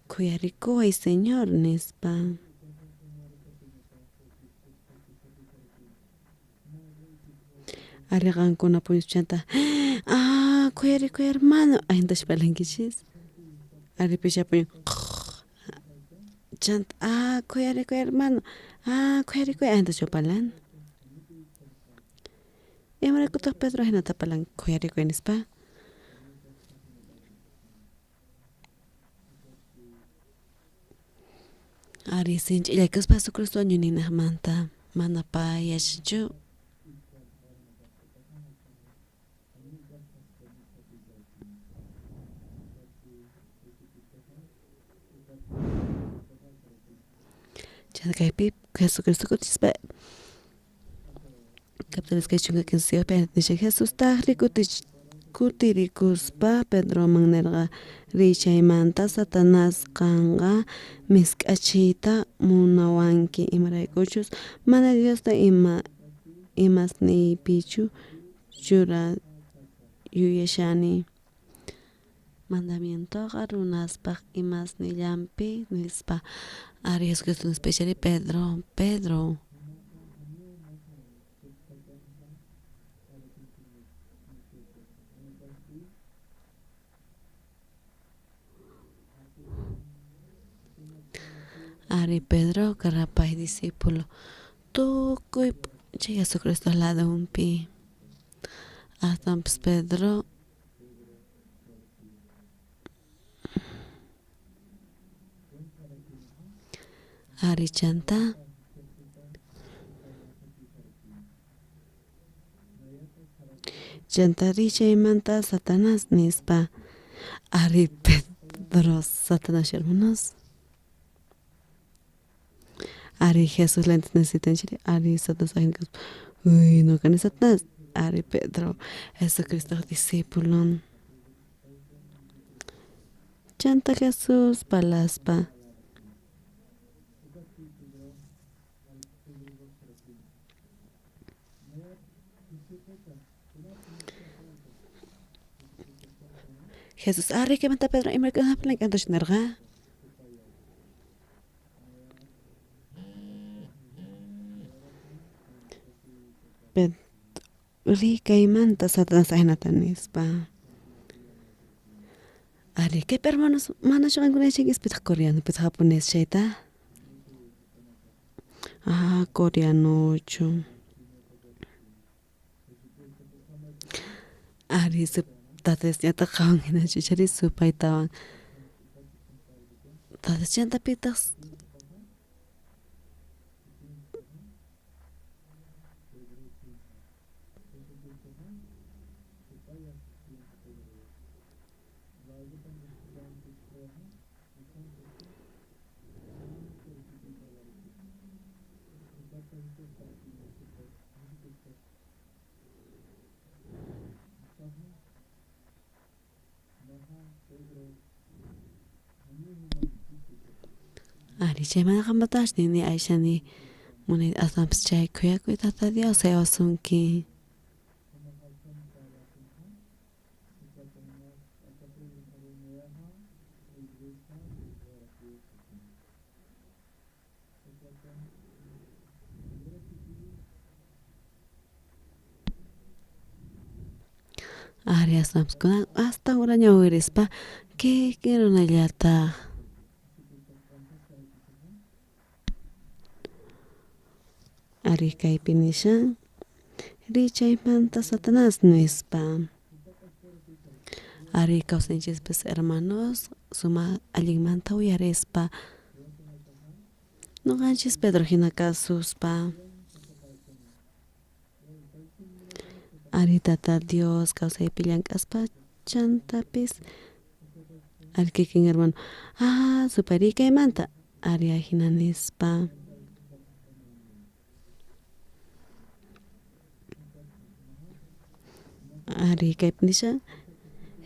Khuyarikuway Señor nispa. Ari qankuna puñuschanta ah khuyarikuy hermano ahintachu parlankichis ari pisha puñun chanta ah khuyarikuy hermano ah khuyarikuy ahintachu parlan imaraykutaq Pedro ahinata parlan khuyarikuy nispa. Ari sinch'i llakikuspa Jesucristo wañuyninmanta mana pay yachanchu. Chanta kaypi Jesucristo kutichispa capítulo 23 nishan Jesustajri kutirikuspa Pedroman nerqa riy chaymanta Satanás qanqa misk'achiyta munawanki imaraykuchus mana Diosta imasniypichu chura yuyashani mandamientoqa runaspaj imasnillanpi nispa ari Jesucristo nispa ichari Pedro Pedro ari Pedro karqa pay discípulo tukuy p'unchay Jesucristo ladonpi aswanpis Pedro ari chanta chanta riy chaymanta Satanás nispa ari Pedro Satanás hermanos ari Jesús lentes necesitan ari Satanás uy no kani Satanás ari Pedro Jesucristo discípulo chanta Jesús parlaspa Jesús ari kaymanta Pedro imaraykutaj nerqa riy kaymanta Satanás ajinata nispa ari kaypi hermanos manachu qankuna yachankichis pitaq coreano pitaq japonés chayta ah coreanochu ari tata Diosñataq qhawan jinachu ichari supaytawan tata chanta pitaq Ari chaymanta qanpatash nini ayshani munay aswanpis chay khuyakuy tata Dios haywasunki. Ari aswanpis kunan hasta ura ñawirispa kikin runallataj. Ari kaypi nishan riy chaymanta Satanás nispa. Ari kawsayninchispis hermanos suma allinmanta uyarispa noqanchis Pedro hina kasuspa ari tata Dios kawsaypi llank'aspa chantapis ari kikin hermano ah supay riy kaymanta ari ajina nispa. Ari kaypi nishan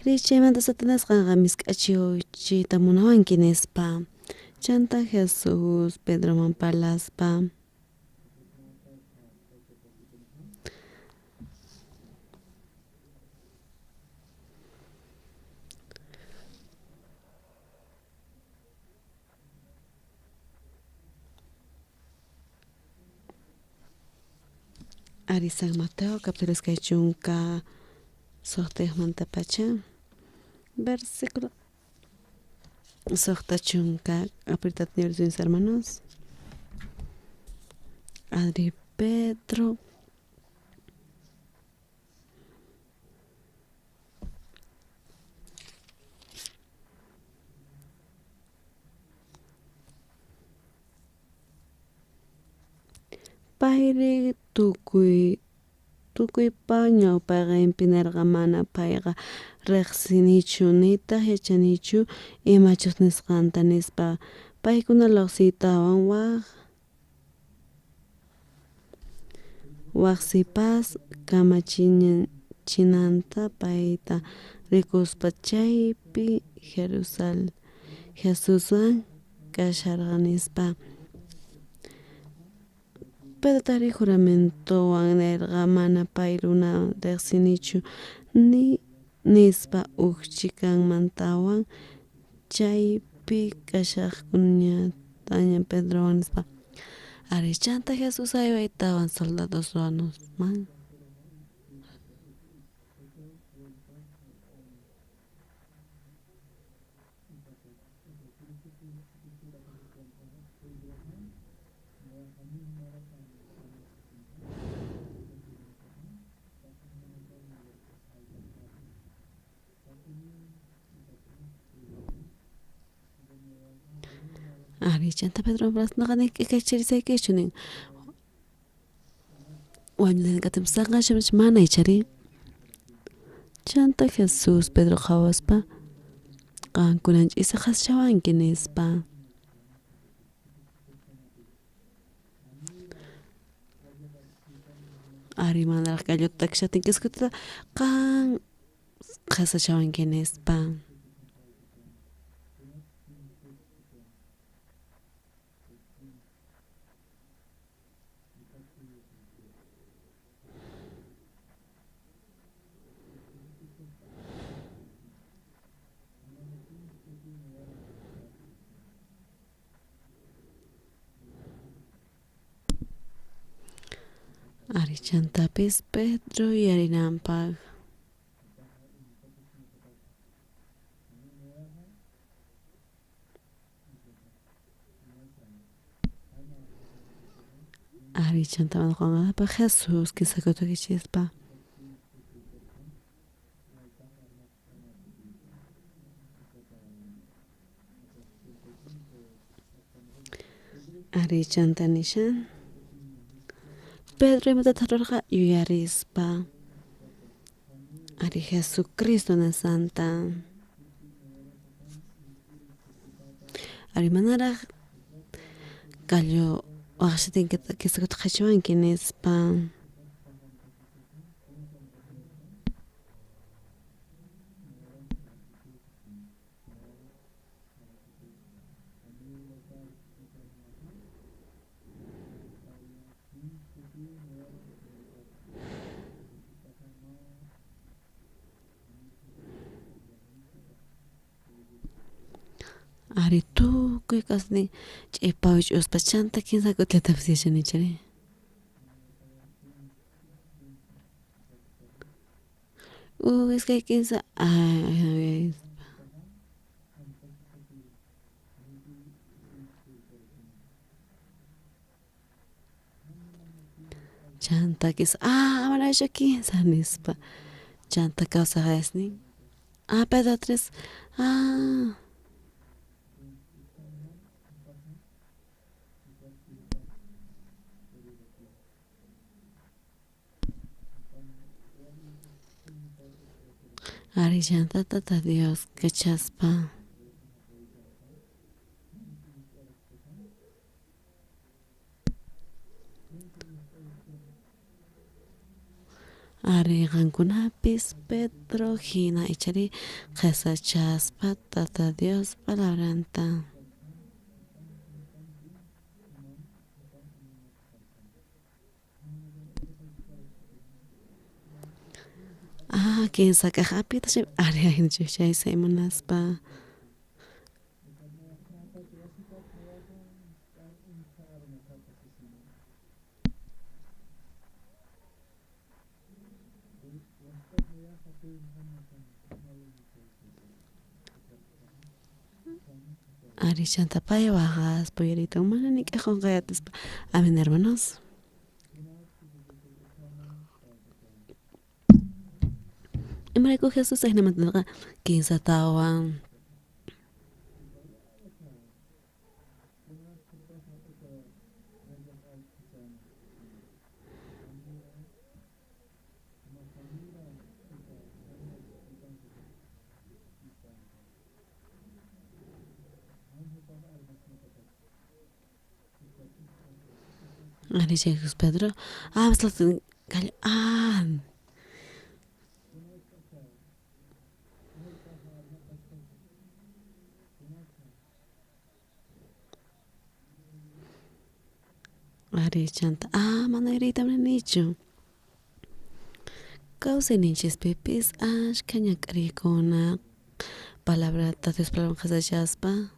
riy chaymanta Satanás qanqa misk'achiwachiyta munawanki nispa chanta Jesús Pedroman parlaspa. Ari San Mateo capítulo 26mantapacha versículo 60 apretad mis hermanos. Adri Pedro Payri tukuypa ñawpaqenpi nerqa mana payqa rejsinichu nitaj yachanichu imachus nisqanta nispa. Paykuna llojsiytawan waj sipas kamachinanta payta rikuspa chaypi Jesuswan kasharqa nispa. Pedrotajrí juramentowan nerqa mana pay runa rejsinichu nispa. Uj chhikanmantawan chaypi kashajkunataña Pedrowan nispa. Ari chanta Jesús jaywaytawan soldados ruwanusman Ari chanta Pedro noqa ni k'ikachirisaykichu nin wañunaykatim saqasha mana ichari. Chanta Jesús Pedro qhawaspa qan kunan ch'isi qhaschawanki nispa. Ari manaraj galluta takishajtin kiskutita qan qhasachawanki nispa. Ari chantapis Pedro yuyarinanpaj. Ari chanta Juanqa Jesús kisakutukichispa. Ari chanta nishan Pedro imatataq rurarqa yuyarispa. Ari Jesucristo nisqanta. Ari manaraj gallo waqashatin kisakuta qhachiwanki nispa. Ari tukuy kasnin ch'ipawi ch'uspa chanta kinsa kutitapis yachani chari. Iskay kinsa ay chanta kisa manachu kinsa nispa. Chanta kawsaqasnin Pedro tres Ari chanta Tata Dios kachaspa. Ari qankunapis Pedro hina ichari qhasachaspa Tata Dios palabranta. Kinsa kaj apita ari ajinachu chay munaspa. Ari chanta pay waqaspa uyariytawan mana nik'aj qonqay atispa. Amén hermanos. Imarayku Jesús ajinamanta nerqa kinsatawan. Ari chay Pedro, ah, ah. Ari chanta, ah, mana yuriyta munanichu. Kawsayninchispipis ashkha ñak'ariykuna palabrata Dios palabra qhasachaspa.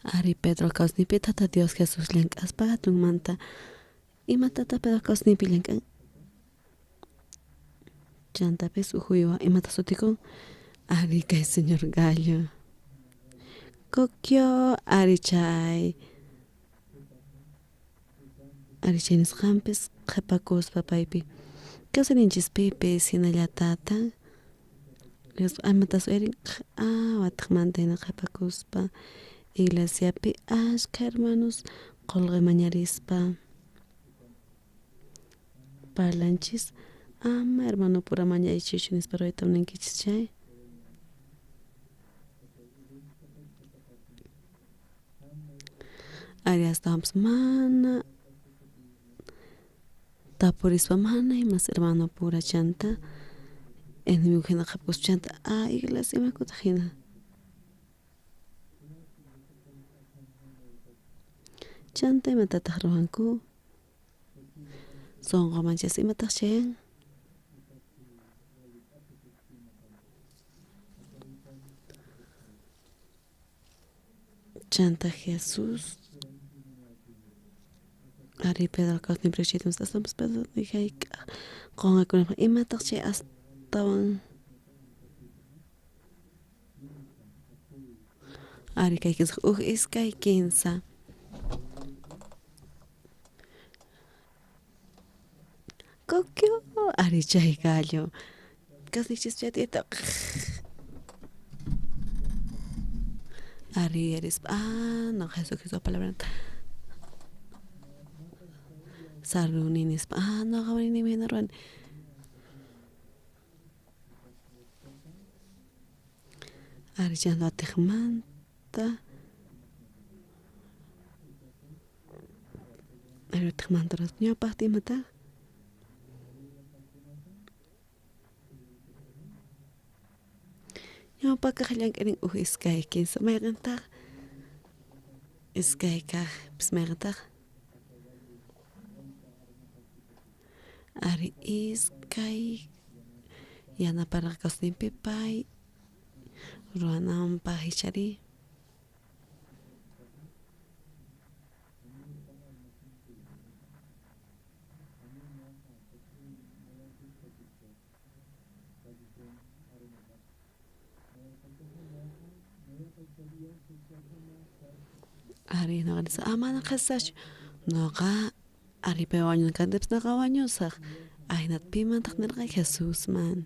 Ari Pedro kawsayninpi Tata Dios Jesús llank'aspa hatunmanta. Imatata Pedro kawsayninpi llank'an? Chantapis uj uywa imata sutikun? Ari kay señor Gallo. Kokyo ari chay. Ari chay nisqanpis qhipakuspa paypi. Kawsayninchispipis hinallatata Dios imatas uyarin ah watejmanta hina qhipakuspa iglesiapi ashkha hermanos qolqe mañarispa parlanchis ama hermano pura mañaychischu nispa ruwayta munankichis chay. Ari astawanpis mana tapurispa mana imas hermano pura chanta enemigo hina qhapakuspa chanta ah iglesia imakutaq hina. Chanta imatataq ruwanku? Sonqo manchasqa imataq chayan? Chanta Jesús ari Pedro kawsayninpi chayta astawanpis Pedro ni jayk'aj qonqakunapaj imataq chay astawan ari kay kinsa uj iskay kinsa. Kokyo ari chay gallo kawsayninchis chay ari arispa ah no Jesucristo palabranta saruni nispa ah noqa mana hina ruwani. Ari chanta watejmanta ari watejmanta ñawpajta imataq ñawpakaq llank'arin uj iskay kinsa mayqintaq iskay kaq pis mayqintaq ari iskay yanaparqa kawsayninpi pay ruwananpaj ichari. Ari noqa nisqa ah mana qhasaschu noqa ari pay wañuna kantipis noqa wañusaj ajinata pimantaq nirqa Jesusman.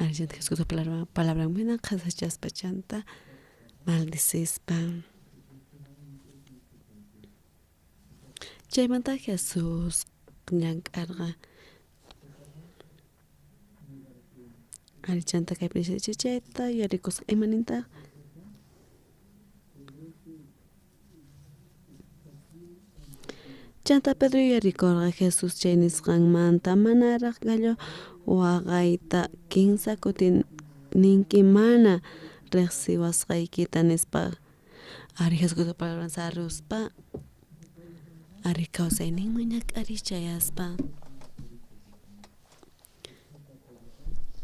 Ari chanta Jesucristo palabra hina qhasachaspa chanta maldicispa. Chaymanta Jesús llank'arqa. Ari chanta kaypi chayta yuyarikusqa imanintaq? Chanta Pedro yuyarikorqa Jesús chay nisqanmanta manaraq gallo waqayta kinsa kutin ninki mana riqsiwasqaykita nispa. Ari Jesucristo palabran saruspa ari kawsayninman ñak'ariy chayaspa.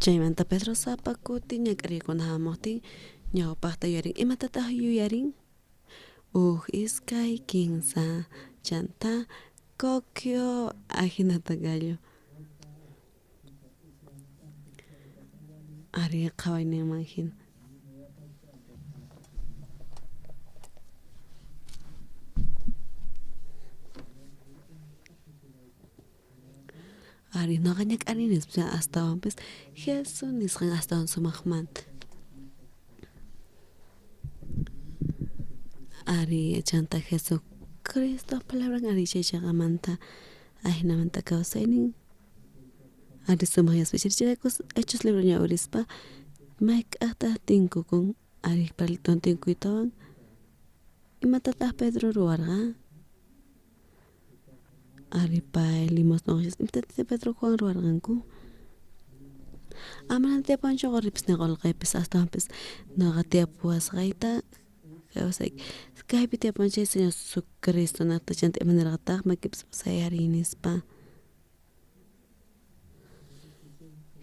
Chaymanta Pedro sapa kuti ñak'ariykuna hamuqtin ñawpaqta yuyarin. Imatataq yuyarin? Uj, iskay, kinsa. Chanta kokyo ajinata gallo. Ari qhawayninman hina. Ari noqa ñak'arini astawanpis Jesús nisqan astawan sumaqmanta. Ari chanta Jesucristo palabran ari chay chaqamanta ajinamanta kawsaynin ari sumaq yaspichir chayrayku Hechos libro ñawirispa mayk'ajtaj tinkukun ari parliton tinkuytawan imatataq Pedro ruwarqa? Ari pay limosna imatataq Pedro Juan ruwarqanku? Amana tiyapuwanchu quripis ni qolqepis astawanpis noqa tiyapuwasqayta kawsay kaypi tiyapuwan chay Señor Jesucristo naqta chanta imanirqataq makipis sayariy nispa.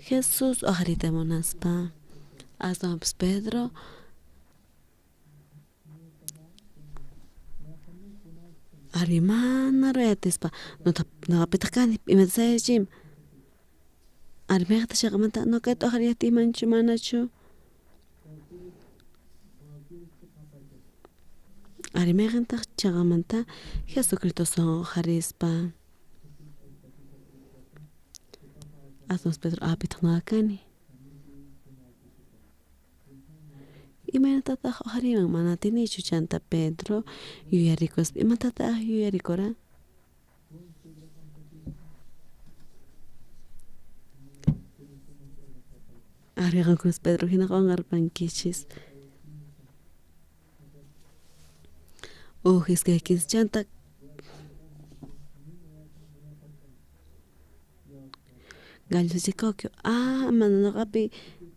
Jesús oqhariyta munaspa astawanpis Pedro ari mana ruwayatispa noqapitaq kani imata sayarichiyman ari mayqata chaqamanta noqayta oqhariyatiymanchu manachu ari mayqintaq chaqamanta Jesucristo sonqo oqharispa astawanpis Pedro apitaq noqa kani imaynatataq oqhariyman mana atinichu chanta Pedro yuyarikuspa imatataq yuyarikura? Ari qankunas Pedro hina qonqarpankichis. Uj iskay kinsa chanta gallo chikokyo ah mana noqapi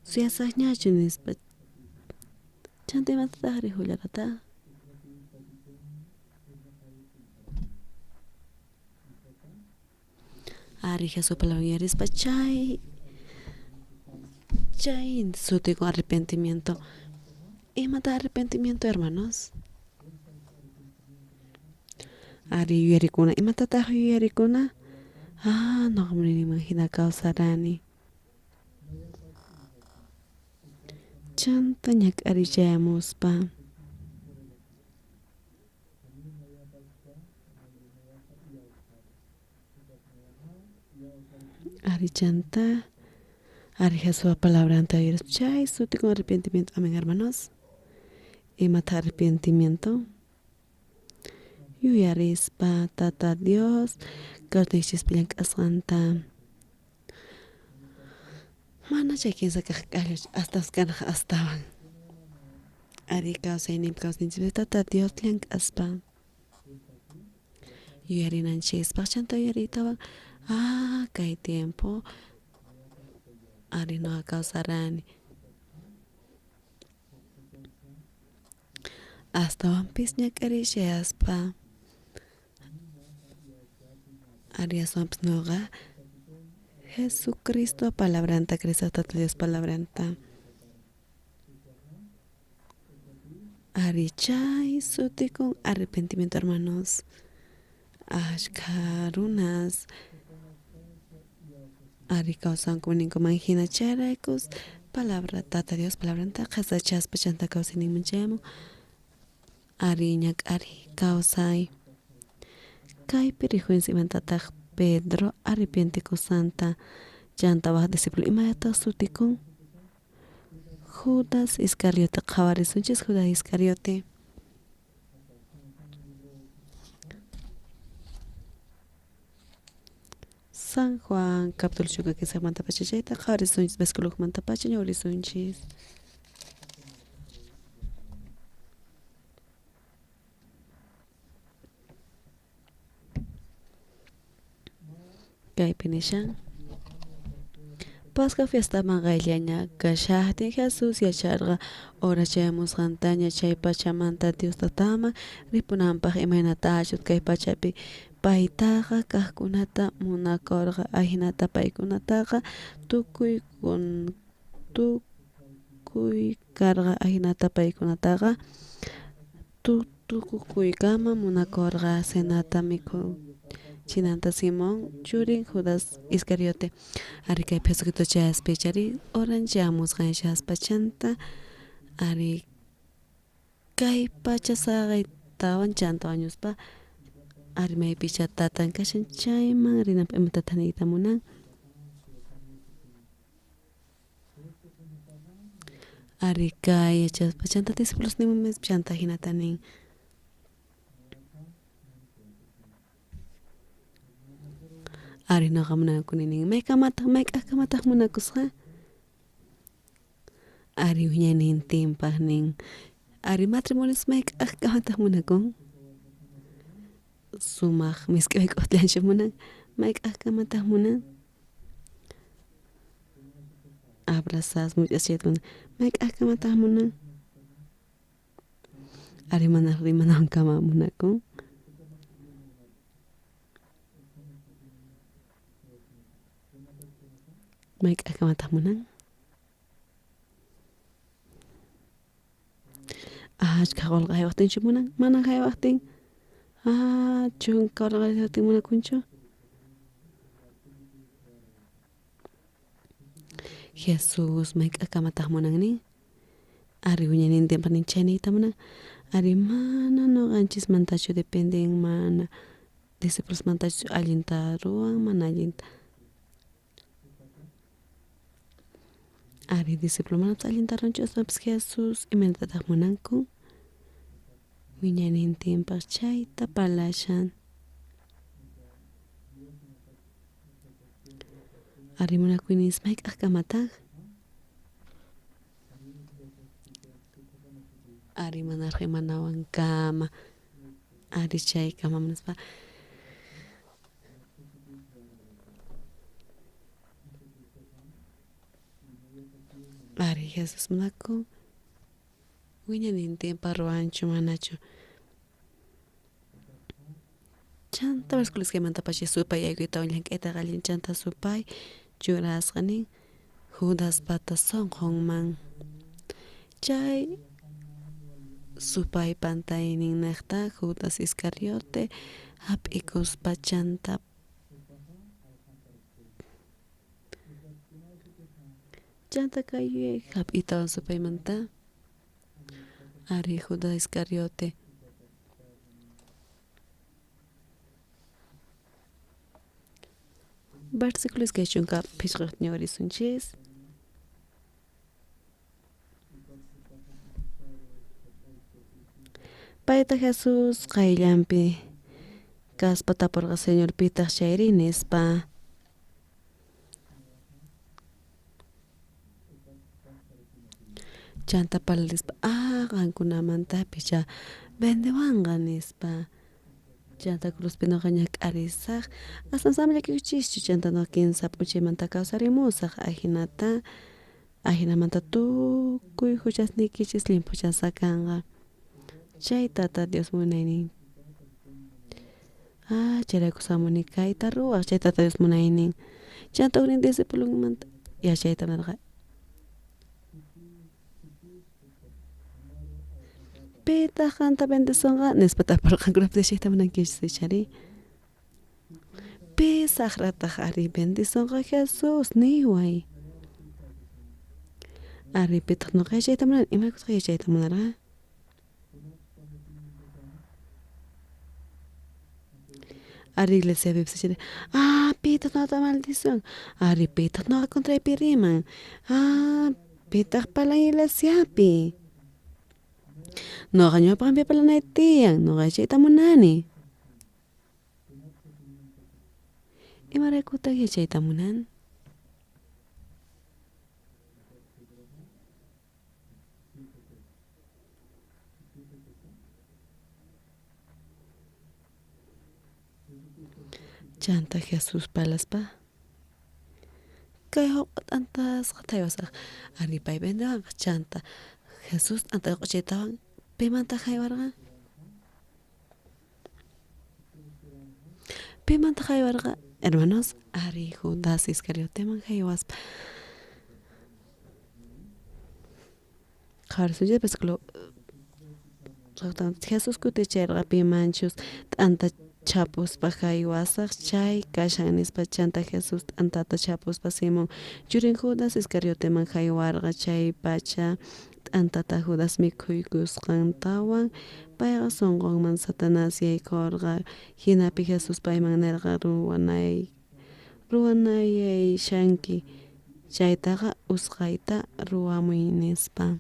suyasaqñachu nispa. Chanta imatataq rijullarqataq? Ari Jesús palabra yuyarispa chay sutikun arrepentimiento. Imata arrepentimiento hermanos? Ari yuyarikuna imatataq yuyarikuna? Ah noqa munayninman hina kawsarani. Chanta ñak'ariy chayamuspa. Ari chanta ari Jesús palabranta yuyarispa chay sutikun arrepentimiento. Amén hermanos. Imata arrepentimiento? Yuyarispa Tata Dios kawsaychispi llank'asqanta mana chay kinsa kaq k'alluchu astawan kanaq astawan ari kawsayninpi kawsayninchikpi Tata Dios llank'aspa yuyarinanchispaq chanta yuyariytawan ah kay tiempo ari noqa kawsarani astawanpis ñak'arishaspa ari aswanpis noqa Jesucristo palabranta creesaq Tata Dios palabranta ari chay sutikun arrepentimiento hermanos. Ashkha runas ari kawsanku ninkuman hina chayraykus palabra Tata Dios palabranta qhasachaspa chanta kawsayninman chayamun ari ñak'ariy kawsay kaypi rijuinsi imantataq Pedro arrepientikusqanta chanta waj discípulo imayataq sutikun Judas Iscariote qhawarisunchis Judas Iscariote. San Juan capítulo 15 pacha chayta qhawarisunchis versículo pacha ñawrisunchis. Kaypi nishan Pascua fiestaman qayllaña kashaqtin Jesús yacharqa hora chayamusqantaña chay pachamanta Dios Tataman ripunanpaq imaynatachus kay pachapi Paytaqa kajkunata munakorqa, ajinata paykunataqa tukuy tukuy karqa, ajinata paykunataqa tukukuykama munakorqa. Cenata mikhuchinanta Simón churin Judas Iscariote. Ari kaypi Jesucristo chayaspa ichari horan chayamusqan yachaspa chanta ari kay pacha saqeytawan chanta wañuspa ari maypicha tatan kashan chayman rinanpaj imatataq niyta munan. Ari kay yachaspa chanta discipulosninman chanta jinata nin. Ari noqa munakuni nin maykamataq mayk'ajkamataq munakusqa. Ari wiñaynintinpaj nin. Ari matrimonios mayk'ajkamataq munakun. Sumaq misk'i wayk'uqtillanchu munan mayk'ajkamataq munan. Abrazas much'as munan mayk'ajkamataq munan. Ari mana rimanankama munakun. Mayk'ajkamataq munan. Achkha qolqe haywaqtinchu munan mana haywaqtin chunka waranqa haywaqtin munakunchu. Jesús mayk'ajkamataq munan nin. Ari wiñaynintinpaq nin chay niyta munan. Ari mana noqanchismantachu dependen mana discipulosmantachu allinta ruwan mana allinta. Ari discípulo manapis allinta ruwanchu aswanpis Jesús imaynatataq munanku wiñaynintinpaq chayta parlashan. Ari munakuyninchis mayk'ajkamataq. Ari mana rimanawankama ari chaykama munaspa. Ari Jesús munakun wiñaynintinpaq ruwanchu manachu. Chanta versículo iskaymantapacha supay yaykuytawan llank'ayta qallin chanta supay churasqa nin Judaspata sonqonman. Chay supay pantayninnejta Judas Iscariote hap'ikuspa chanta chanta kay yuyay hap'itawan supaymanta ari Judas Iscariote. Versículo iskay chunka phishqayuq ñawirisunchis. Payta Jesús qayllanpi kaspa taporqa Señor pitaq chayri nispa. Chanta parlarispa qankunamantapicha vendewanqa nispa. Chanta cruzpi noqa ñak'arisaq aswan ama llakikuychischu chanta noqa kinsa p'unchaymanta kawsarimusaq ajinata ajinamanta tukuy huchasniykichis llimphuchasqa kanqa. Chay Tata Dios munaynin. Chayrayku samuni kayta ruwaq chay Tata Dios munaynin. Chanta ujnin discipulonmanta yachayta munarqa. Pitaq qanta bendisonqa nispa taporqanku yachayta munankichis ichari. Pi saqrataq ari bendisonqa Jesús niway. Ari pitaq noqa yachayta munani imaykutaq yachayta munarqa. Ari iglesiapipis ichari pitaq noqata maldicion ari pitaq noqa contraypi riman pitaq parlan iglesiapi noqa ñawpaqpi parlanay tiyan noqa yachayta munani. Imaraykutaq yachayta munan. Chanta Jesús parlaspa kay jawq'a t'antasqa thaywasaq ari pay vendewanqa chanta Jesús t'anta jawq'achaytawan pimantaq jaywarqa. Pimantaq jaywarqa, hermanos? Ari, Judas Iscarioteman jaywaspa. Qhawarisunchis versículo Jesús kuticherqa pimanchus t'anta chhapuspa jaywasaj chay kashan nispa. Chanta Jesús t'antata chhapuspa Simón churin Judas Iscarioteman jaywarqa. Chaypacha t'antata Judas mikhuykusqantawan payqa sonqonman Satanás yaykorqa. Jinapi Jesús payman nerqa, ruwanayashanki chaytaqa usqhayta ruwamuy, nispa.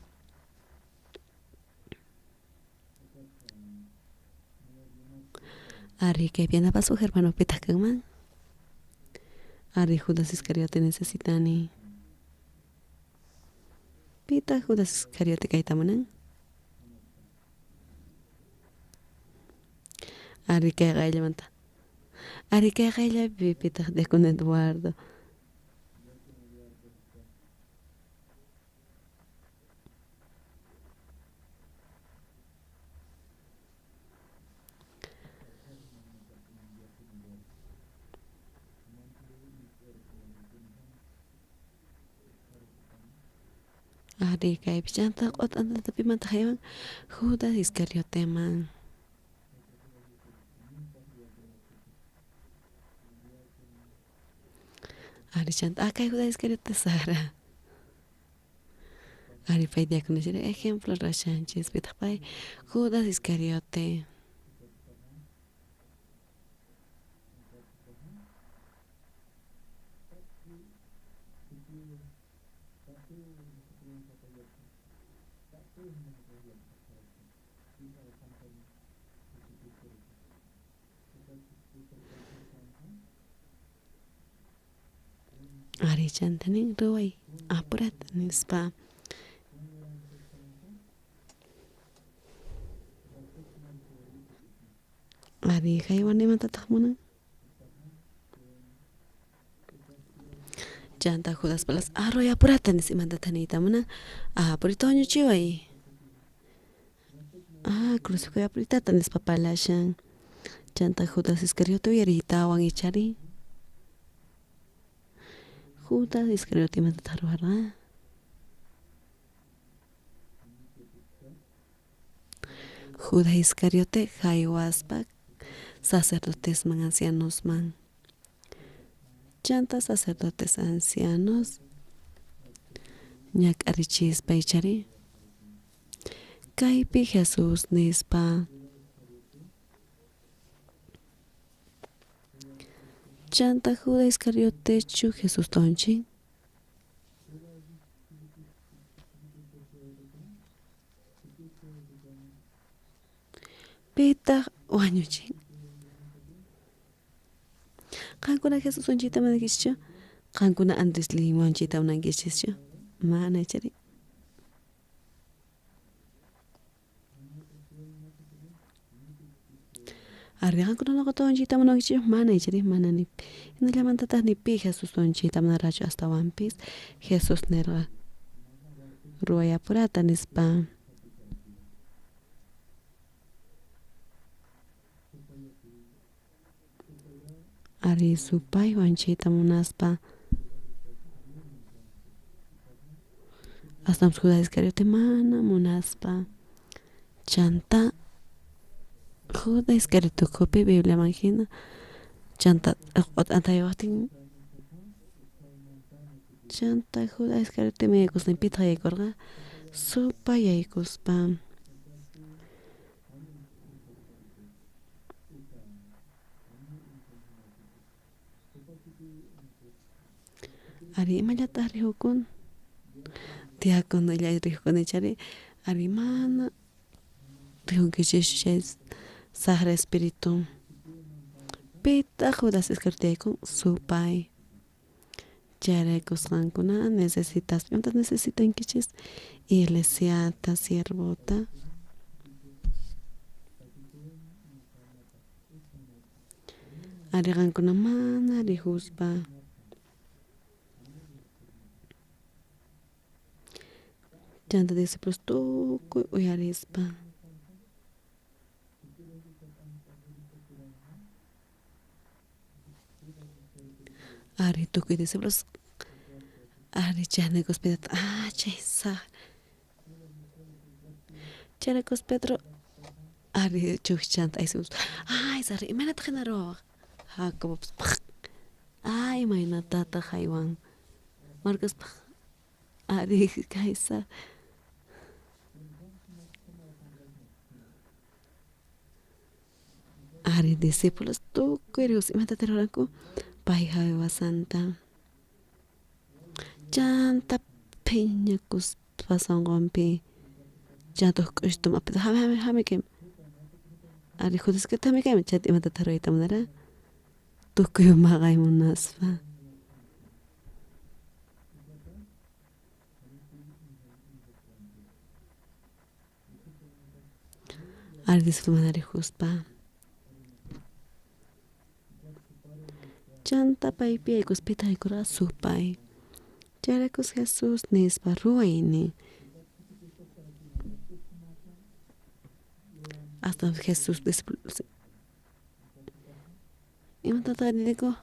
Ari, kaypi yanapasoj hermano, pitaq kanman? Ari, Judas Iscariote necesitani. Pitaq Judas Iscariote kayta munan? Ari, kay qayllamanta. Ari, kay qayllapi pitaq Diácono Eduardo? Ari, kaypi chanta q'ot'antata pimantaq jaywan? Judas Iscarioteman. Ari, chanta kay Judas Iscariote sajra. Ari, pay diácono ejemplo rashanchis pitaq pay Judas Iscariote. Ari, chanta nin ruway apurata nispa. Ari, jaywanimantataq munan? Chanta Judas palas, ruway apurata nis imantataq niyta munan? Apurita wañuchiway. Crucificuy apuritata nispa parlashan. Chanta Judas Iscariote uyariytawan ichari. Judas Iscariote imatataq ruwarqa? Judas Iscariote jaywaspa sacerdotesman ancianosman. Chanta sacerdotes ancianos ñak'arichispa ichari. Kaypi Jesús nispa. Chanta Judas Iscariotechu Jesús tonchin. Pitaq wañuchin. Qankuna Jesús wanchiyta munankichischu? Qankuna Andrés Lim wanchiyta munankichischu? Mana ichari. Ari, qankuna noqata wanchiyta munankichischu? Mana ichari, mana ni. Hinallamantataq ni pi Jesús wanchiyta munarqachu astawanpis Jesús nirqa ruway apurata nispa. Ari, supay wanchiyta munaspa. Astawanpis Judas Iscariote mana munaspa. Chanta Judas Iscariote ukhupi Bibliaman hina chanta q'ot'antaywajtin chanta Judas Iscariote yaykusnin pitaq yaykurqa? Supay yaykuspa. Ari, imallataq rijukun? Diácono rijukun ichari. Ari, mana rijunkichischu chay sajra espíritu. Pitaq Judas Iscariote yaykun? Supay. Chayraykus qankuna necesitas, imata necesitankichis? Iglesiata, siervota. Ari, qankuna mana rijuspa. Chanta discípulos tukuy uyarispa. Ari tukuy discípulos ari chaynikuspa chay sajra. Chayraykus Pedro ari chujchanta aysamuspa ay sajra imaynataj jina ruwawaj Jacobopis ay imaynatataj jaywan Marcospaj ari kay sajra. Ari discípulos tukuy rikus imatataj ruranku pay jaywasanta chanta phiñakuspa sonqonpi chanta uj k'ulltu jami jami jami kayman ari Judaskata jami kayman chayta imatataj rurayta munara tukuy maqay munaspa. Ari discípulo mana rikuspa chanta paypi yaykuspitaq yaykurqa supay. Chayraykus Jesús nispa ruway nin. Hasta Jesús discípulos imatataq ninku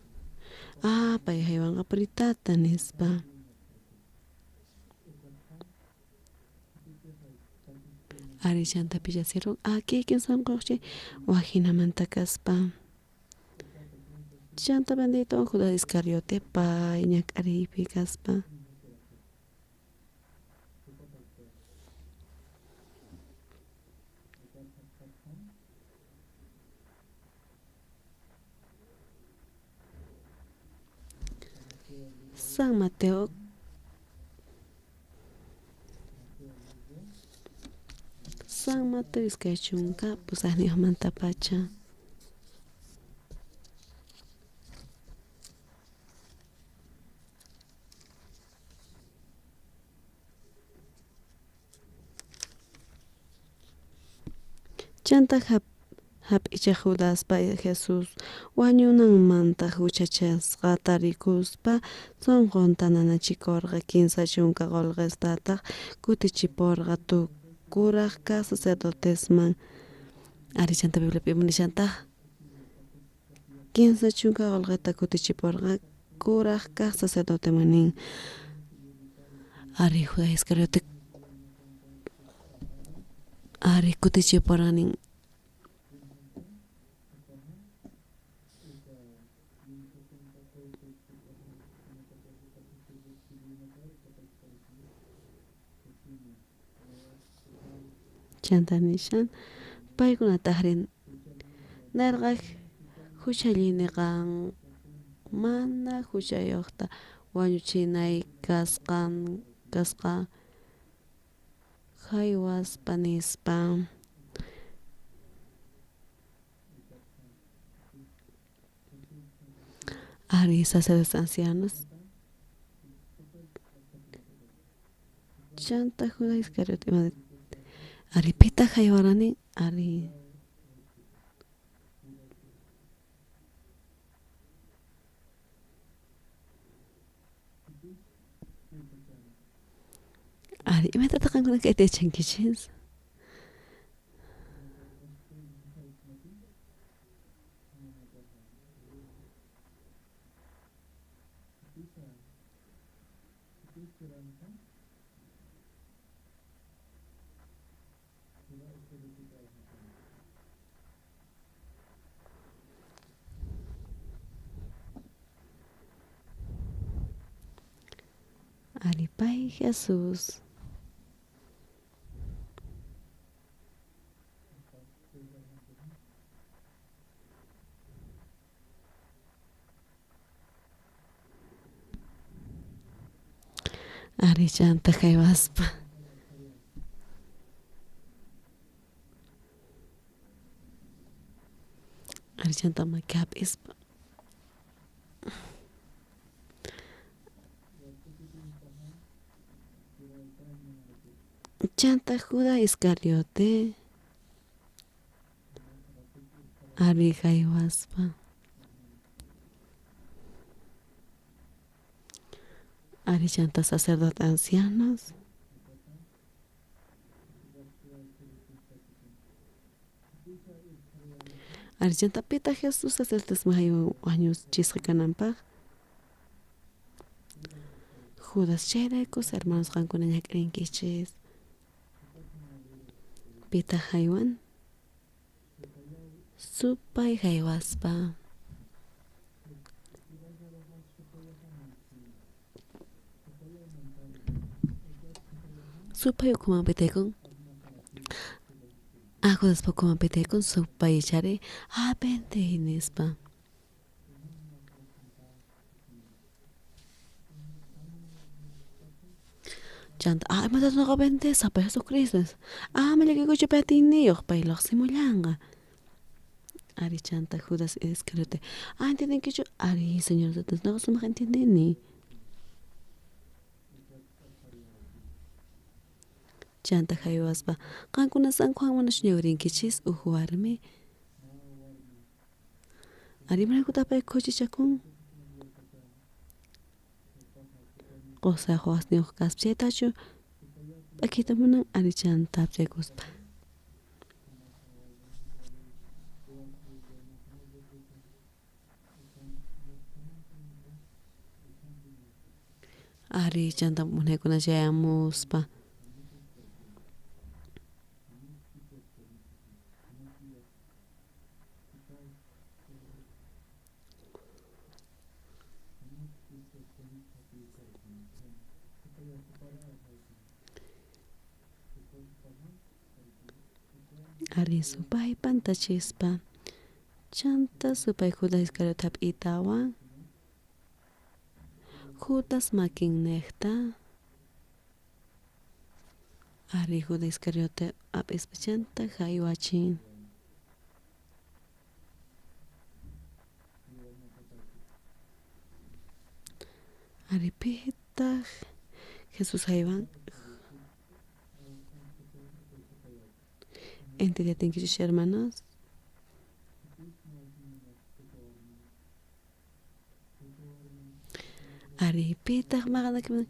ah pay jaywanqa puritata nispa. Ari chanta pillacirun ah kikin sonqoyuq chay wajinamanta kaspa. Chanta bendito Judas Iscariote pay ñak'ariypi kaspa. San Mateo San Mateo iskay chunka pusajniyuqmantapacha. Chanta jap'ichej Judaspa Jesús wañunanmanta juchachasqata rikuspa sonqonta nanachikorqa 30 qolqestataj kutichiporqa kuraj kaj sacerdotesman. Ari chanta Bibliapi nishantaj 30 qolqeta kutichiporqa kuraj kaj sacerdoteman nin. Ari Judas Iscariote ari kutichiporqa nin. Chanta nishan paykunatajri nerqa juchallini qan mana juchayojta wañuchinay kasqa jaywaspa nispa. Ari sacerdotes ancianos chanta Judas Iscariote ima ari pitaq jaywarani ari ari imatataq qankuna kayta yachankichis. Ari pay Jesús. Ari chanta jaywaspa. Ari chanta maki jap'ispa. Chanta Judas Iscariote ari jaywaspa. Ari chanta sacerdote ancianos. Ari chanta pitaq Jesús sacerdotes haywan wañuchisqa kananpaj. Judas chayraykus hermanos qankuna ñak'arinkichis. Pitaq haywan? Supay haywaspa. Supay ukhuman pitaykun. Ah, Judaspa ukhuman pitaykun supay ichari apente nispa. Chanta, ah, imatataq noqa vendesaq pay Jesucristo. Ah, ama llakikuychu pay atiyniyuq, pay lloqsimullanqa. Ari chanta Judas Iscariote. Ah, entiendenkichu? Ari, Señor, noqa sumaq entiendeni. Chanta haywaspa, qankuna San Juan manachu ñawirinkichis uj warmi. Ari, imaraykutaq pay khuchichakun? Qosayuq wawasniyuq kaspa chaytachu p'akiyta munan? Ari chanta chaykuspa. Ari chanta munaykuna chayamuspa. Ari supay pantachispa. Chanta supay Judas Iscariote hap'itawan. Judas makinnejta. Ari Judas Iscariote hap'ispa chanta haywachin. Ari pitaq Jesús haywan. ¿Entienden, hermanos? Ari pitaq maqanaki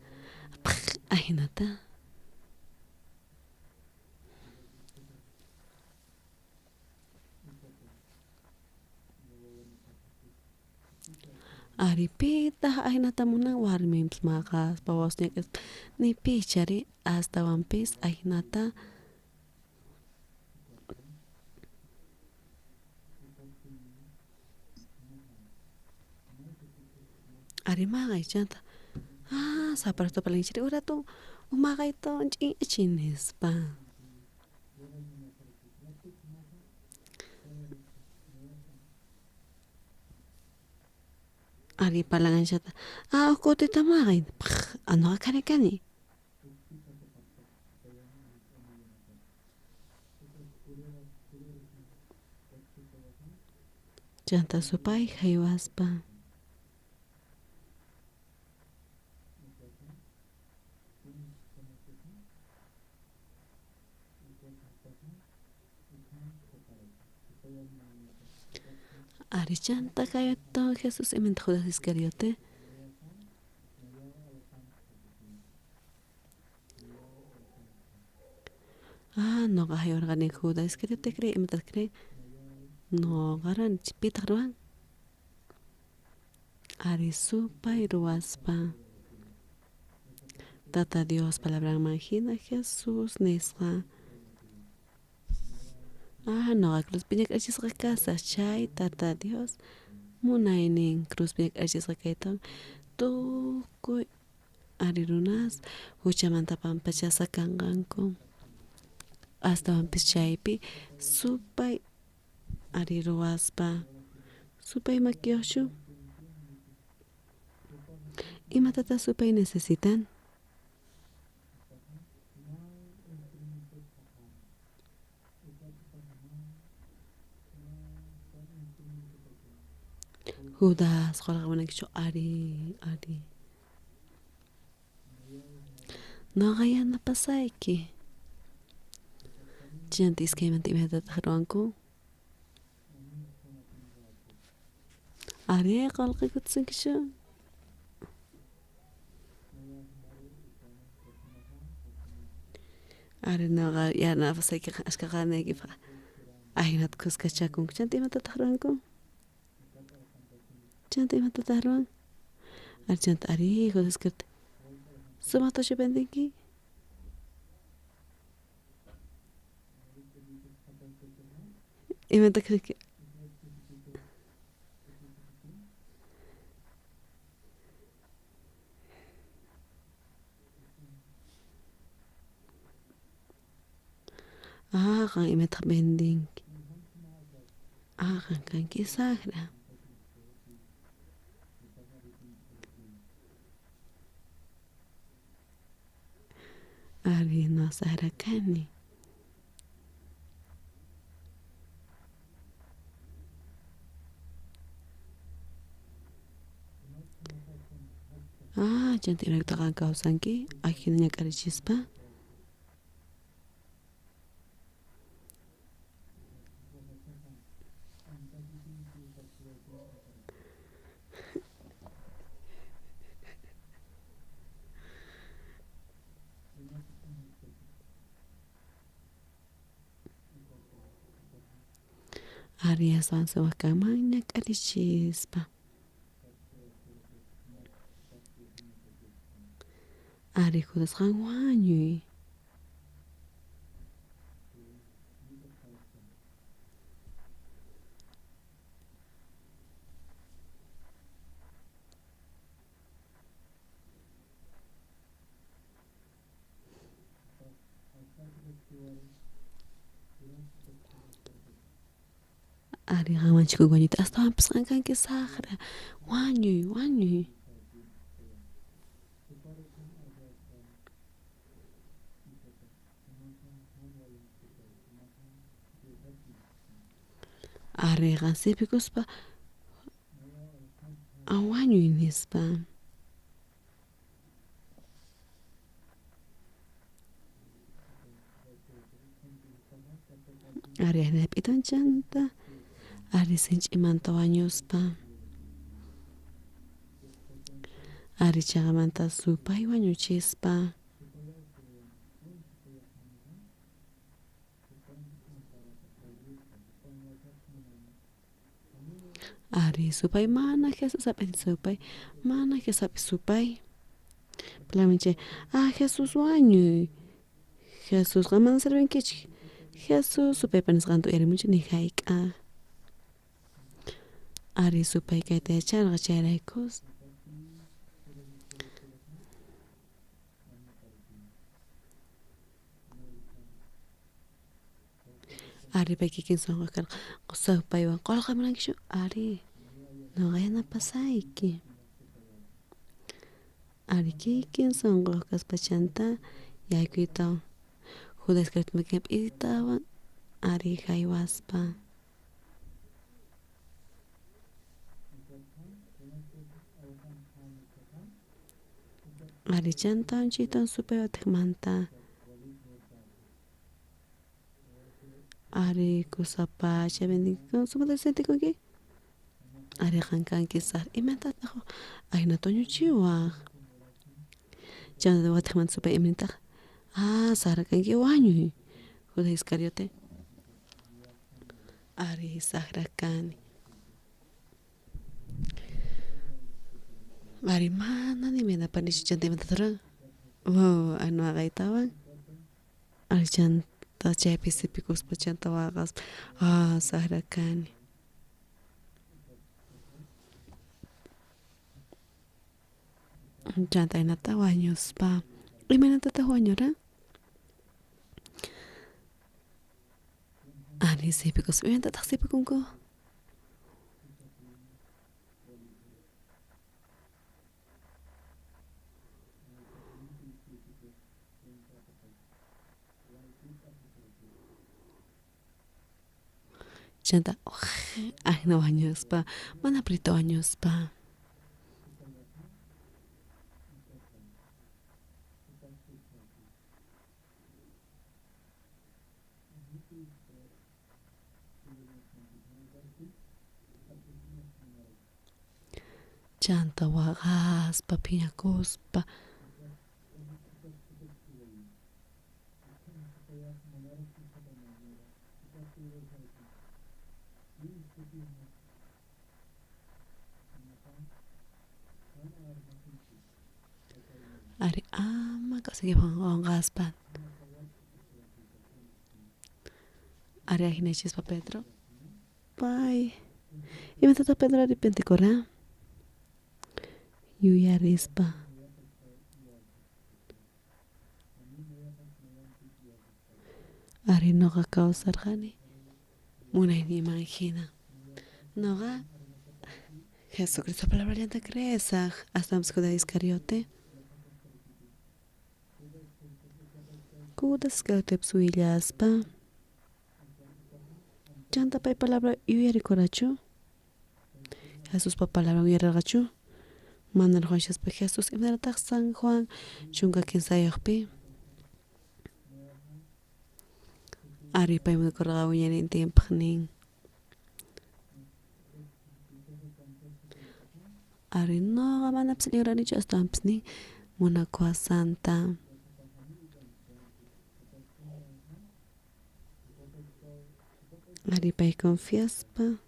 ajinata. Ari pitaq ajinata munan warminpis maqaspa wawasñak'ispa ni pichari astawanpis ajinata. Ari maqay chanta. Ah, saparasta palanchiri urato umaqaytawan ch'inchi nispa. Ari palanchata. Ah, uj kutita maqay. Anoqa kani kani. Chanta supay haywaspa. Ari chanta haywata Jesús imanta Judas Iscariote. Ah, noqa haywarqani Judas Iscariote cree, imatataq cree? Noqaran pitaq ruwan. Ari supay ruwaspa. Tata Dios palabranman hina Jesús nisqa. Ah, noqa cruzpi ñak'achisqa kasaq chay Tata Dios munaynin cruzpi ñak'achisqa kaytawan tukuy ari runas huchamanta pampachasqa kanqanku. Astawanpis chaypi supay ari ruwaspa. Supay makiyuqchu? Imatataq supay necesitan? Judas qolqa munankichu? Ari, ari. Noqa yanapasayki. Chanta iskaymanta imatataq ruwanku? Ari qolqi kutisunkichu? Ari noqa yanapasayki ashkaqanaykipaq ajinata kuskachakunku. Chanta imatataq ruwanku? Chanta imatataq ruwan? Ari chanta ari Judas Iscariote. Sumaqtachu vendinki? Imata kanki? Ah, qan imataq vendinki? Ah, qan kanki saqra. Ari, no saqra kani. Ah, chanta imaraykuta qan kawsanki ajina ñak'arichispa? Ari, aswan sumaq kanman ñak'arichispa. Ari, Judas qan wañuy. Ari, qan manchikunki wañuyta, astawanpis qan kanki saqra. Wañuy, wañuy. Ari, qan sipikuspa wañuy nispa. Ari, ajina p'itan chanta. Ari, sinch'imanta wañuspa. Ari, chaqamanta supay wañuchispa. Ari, supay mana Jesús hap'in supay, mana Jesús hap'i supay. Parlamunchik, ah, Jesús wañuy. Jesusqa mana servinkichik. Jesús supaypa nisqanta uyarimunchik ni hayk'aq. Ari, supay kayta yacharqa chayraykus. Ari, pay kikin sunqu karqa supaywan qolqe munankichu? Ari, noqa yanapasayki. Ari, kikin sunqu kaspa chanta yaykuytawan Judas Iscariote makinpi p'itawan ari jaywaspa. Ari, chanta unchiytawan supay watejmanta. Ari, kusapacha vendinki, sumaqta sentikunki? Ari, qan kanki saqra, imatataq ajinata wañuchiwaj? Chanta watejmanta supay imanitaq? Ah, saqra kanki wañuy, Judas Iscariote. Ari, saqra kani. Ari, mana ni yanapanichu chanta imatataq ruran? Waqaytawan. Ari, chanta chaypi sipikuspa chanta waqaspa, ah, saqra kani. Chanta ajinata wañuspa. Imaynatataq wañuran? Ari, sipikuspa, imaynatataq sipikunku? Chanta ajina wañuspa, mana prito wañuspa. Chanta waqaspa, phiñakuspa. Ari, Ama kawsaykipaj qonqaspa. Ari ajinachispa Pedro. Pay. Imatataq Pedro arrepentikura? Yuyarispa. Ari noqa kawsarqani munayniyman hina. Noqa Jesucristo palabrallanta creesaj astawanpis Judas Iscariote. Judas Iscariotepis willaspa. Chanta pay palabra yuyarikurachu? Jesuspa palabran yuyararqachu? Mana ruwashaspa Jesús imanartaq San Juan 13 Ari pay munakurqa wiñaynintinpaq nin. Ari noqa manapis allinranichu astawanpis nin munakuwasanta. Ari pay confiaspa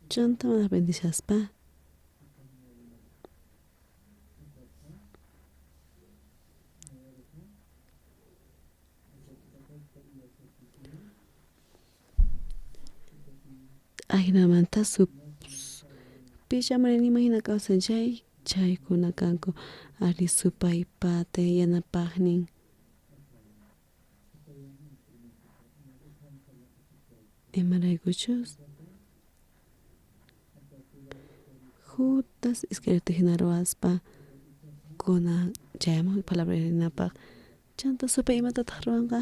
chanta mana bendiciaspa. Ajinamanta picha mana imahina kawsan chay chaykuna kanku ari supaypata yanapaqnin. Imaraykuchus Judas Iscariote hina ruwaspa kunan chayamun palabra rinapaq chanta supay imatataq ruwanqa.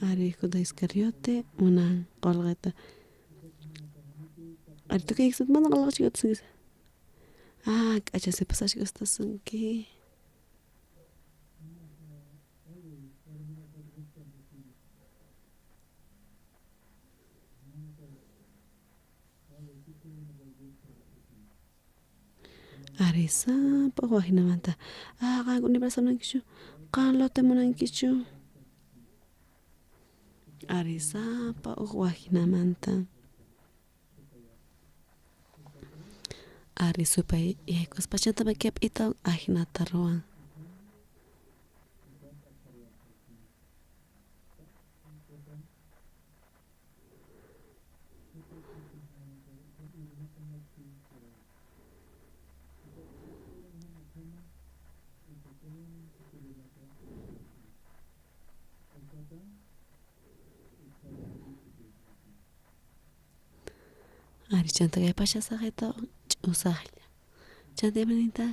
Ari Judas Iscariote munan qolqeta. Ari tukuy mana qolqechu gustasqanki. Ah, k'acha sipas gustasunki. Ari sapa wajinamanta. Ah, qan universo munankichu? Qan lote munankichu? Ari sapa uj wajinamanta. Ari supay yaykuspa chanta makipi p'itawan ajinata ruwan. Ari chanta kay pacha saqaytawan ch'usaqlla. Chanta imanintaq?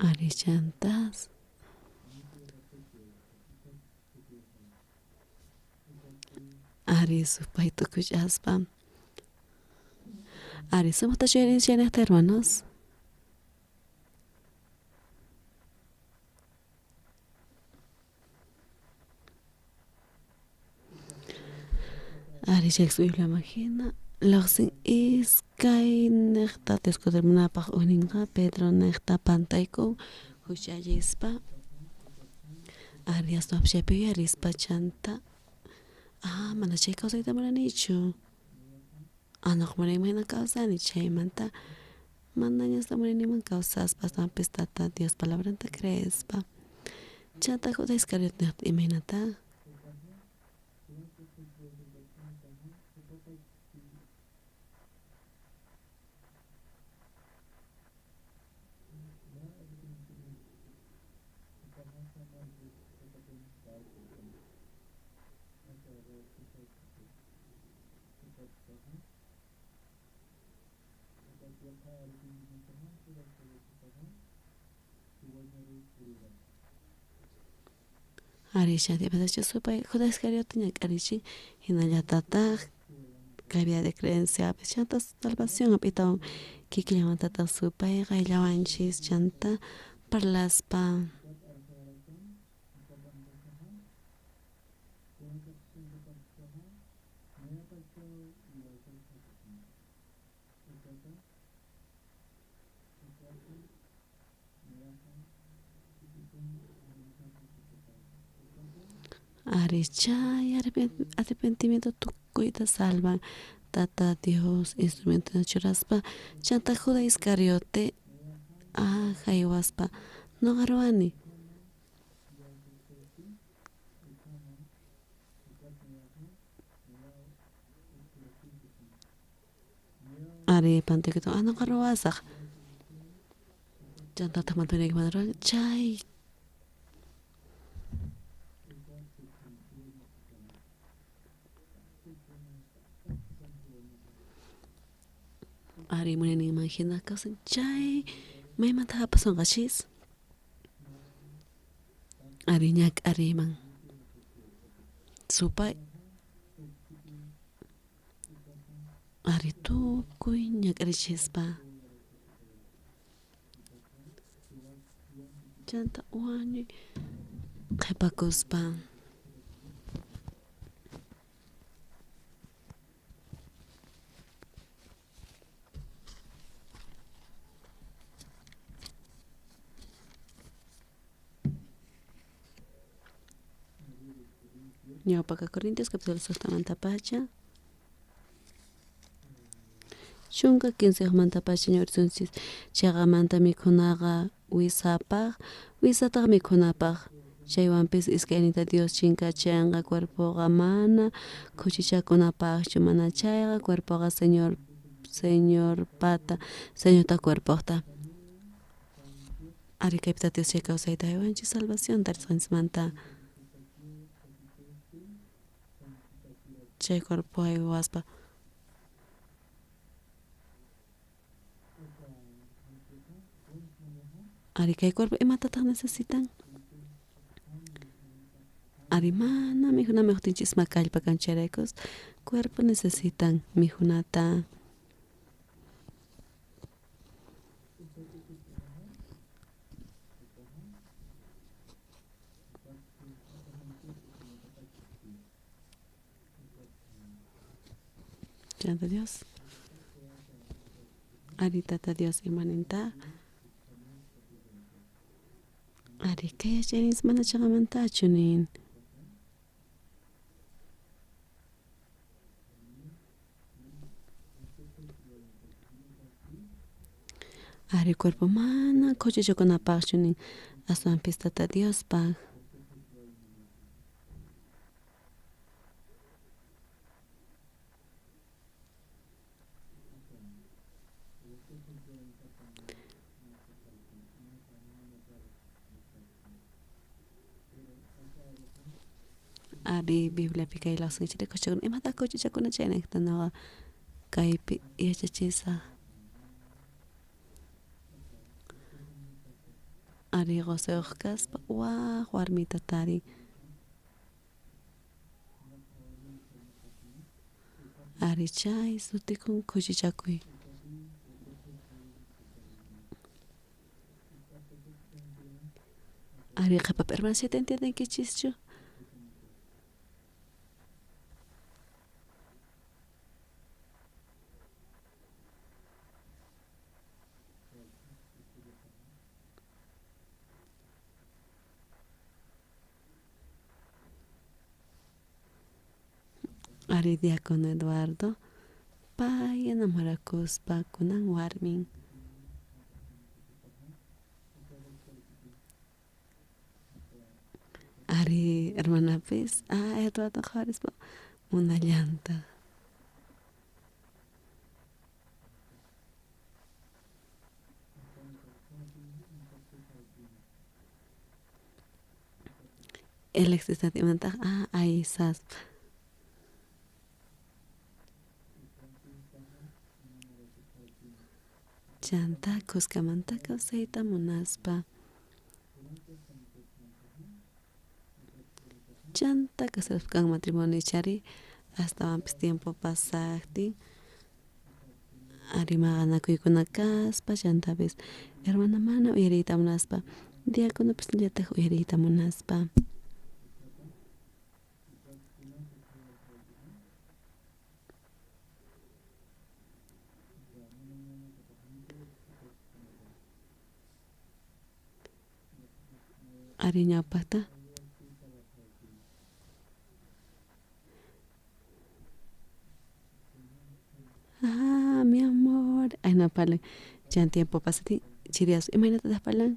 Ari chantas. Ari supay tukuchaspa. Ari sumaqta chuyarinchik hermanos. Ari chay Bibliaman hina laqsin iskay niqta Dios ujninqa Pedro niqta pantaykun huchallispa. Ari aswanpis chaypi yuyarispa chanta ah mana chay kawsayta munanichu. Noqa munayman hina kawsani chaymanta manaña munayniman kawsaspa aswanpis tata Dios palabranta creespa. Chanta Judas Iscariote niqta imaynata? Ari chanta imatachu supay Judas Iscariote ñak'arichin hinallatataq kay vida de creencia chanta salvación p'itawan Kikillanmantataq supay qayllawanchis chanta parlaspa. Ari chay arrepentimiento tukuyta salvan Tata Dios instrumento churaspa chanta Judas Iscariote jaywaspa noqa ruwani. Ari pantekito noqa ruwasaj chantataq mana ruwan chay ari munayninman hina kawsan chay maymanta apasunqachis ari ñak'ariyman supay ari tukuy ñak'arichispa chanta wañuy qhipakuspa. Ñawpaka Corintios capítulo suqtamantapacha 15mantapacha ñawrisunchis chaqamanta mikhunaqa wisapaq wisataq mikhunapaq chaywanpis iskayninta Dios chinkachanqa cuerpoqa mana khuchichakunapaqchu mana chayqa cuerpoqa Señor Señorpata Señorta cuerpojta ari kaypita Dios chay kawsayta haywanchis salvación tarisqanchismanta chay cuerpo haywaspa. Ari kay cuerpo imatataq necesitan ari mana mikhuna mikhuptinchis kallpa kan chayraykus cuerpo necesitan mikhunata. Chanta Dios. Ari tata Dios imaninta. Ari kay yachayninchis mana chaqamantachu nin. Ari cuerpo mana khuchichakunapaqchu nin aswanpis tata Diospaq. Ari Bibliapi kay lawsanchik khuchichakuna imata khuchichakuna chaynejta nuqa kaypi yachachisaq. Ari qusayuq kaspa waq warmita tarin. Ari chay sutikun khuchichakuy. Ari qhipapi hermanas chayta entiendenkichischu. Ari diácono Eduardo pay enamorakuspa kunan warmin. Ari hermanapis Eduardo qhawarispa munallantaq. Electricidad imantaq aysaspa. Chanta kuskamanta kawsayta munaspa. Chanta kasaraspa kan matrimonio chari astawanpis tiempo pasaqtin Ari maqanakuykuna kaspa chantapis hermana mana uyariyta munaspa diaconopis nillataj uyariyta munaspa. Ari ñawpajta ah mi amor ayna parlan chan tiempo pasatin chiriyaspa imaynatataj parlan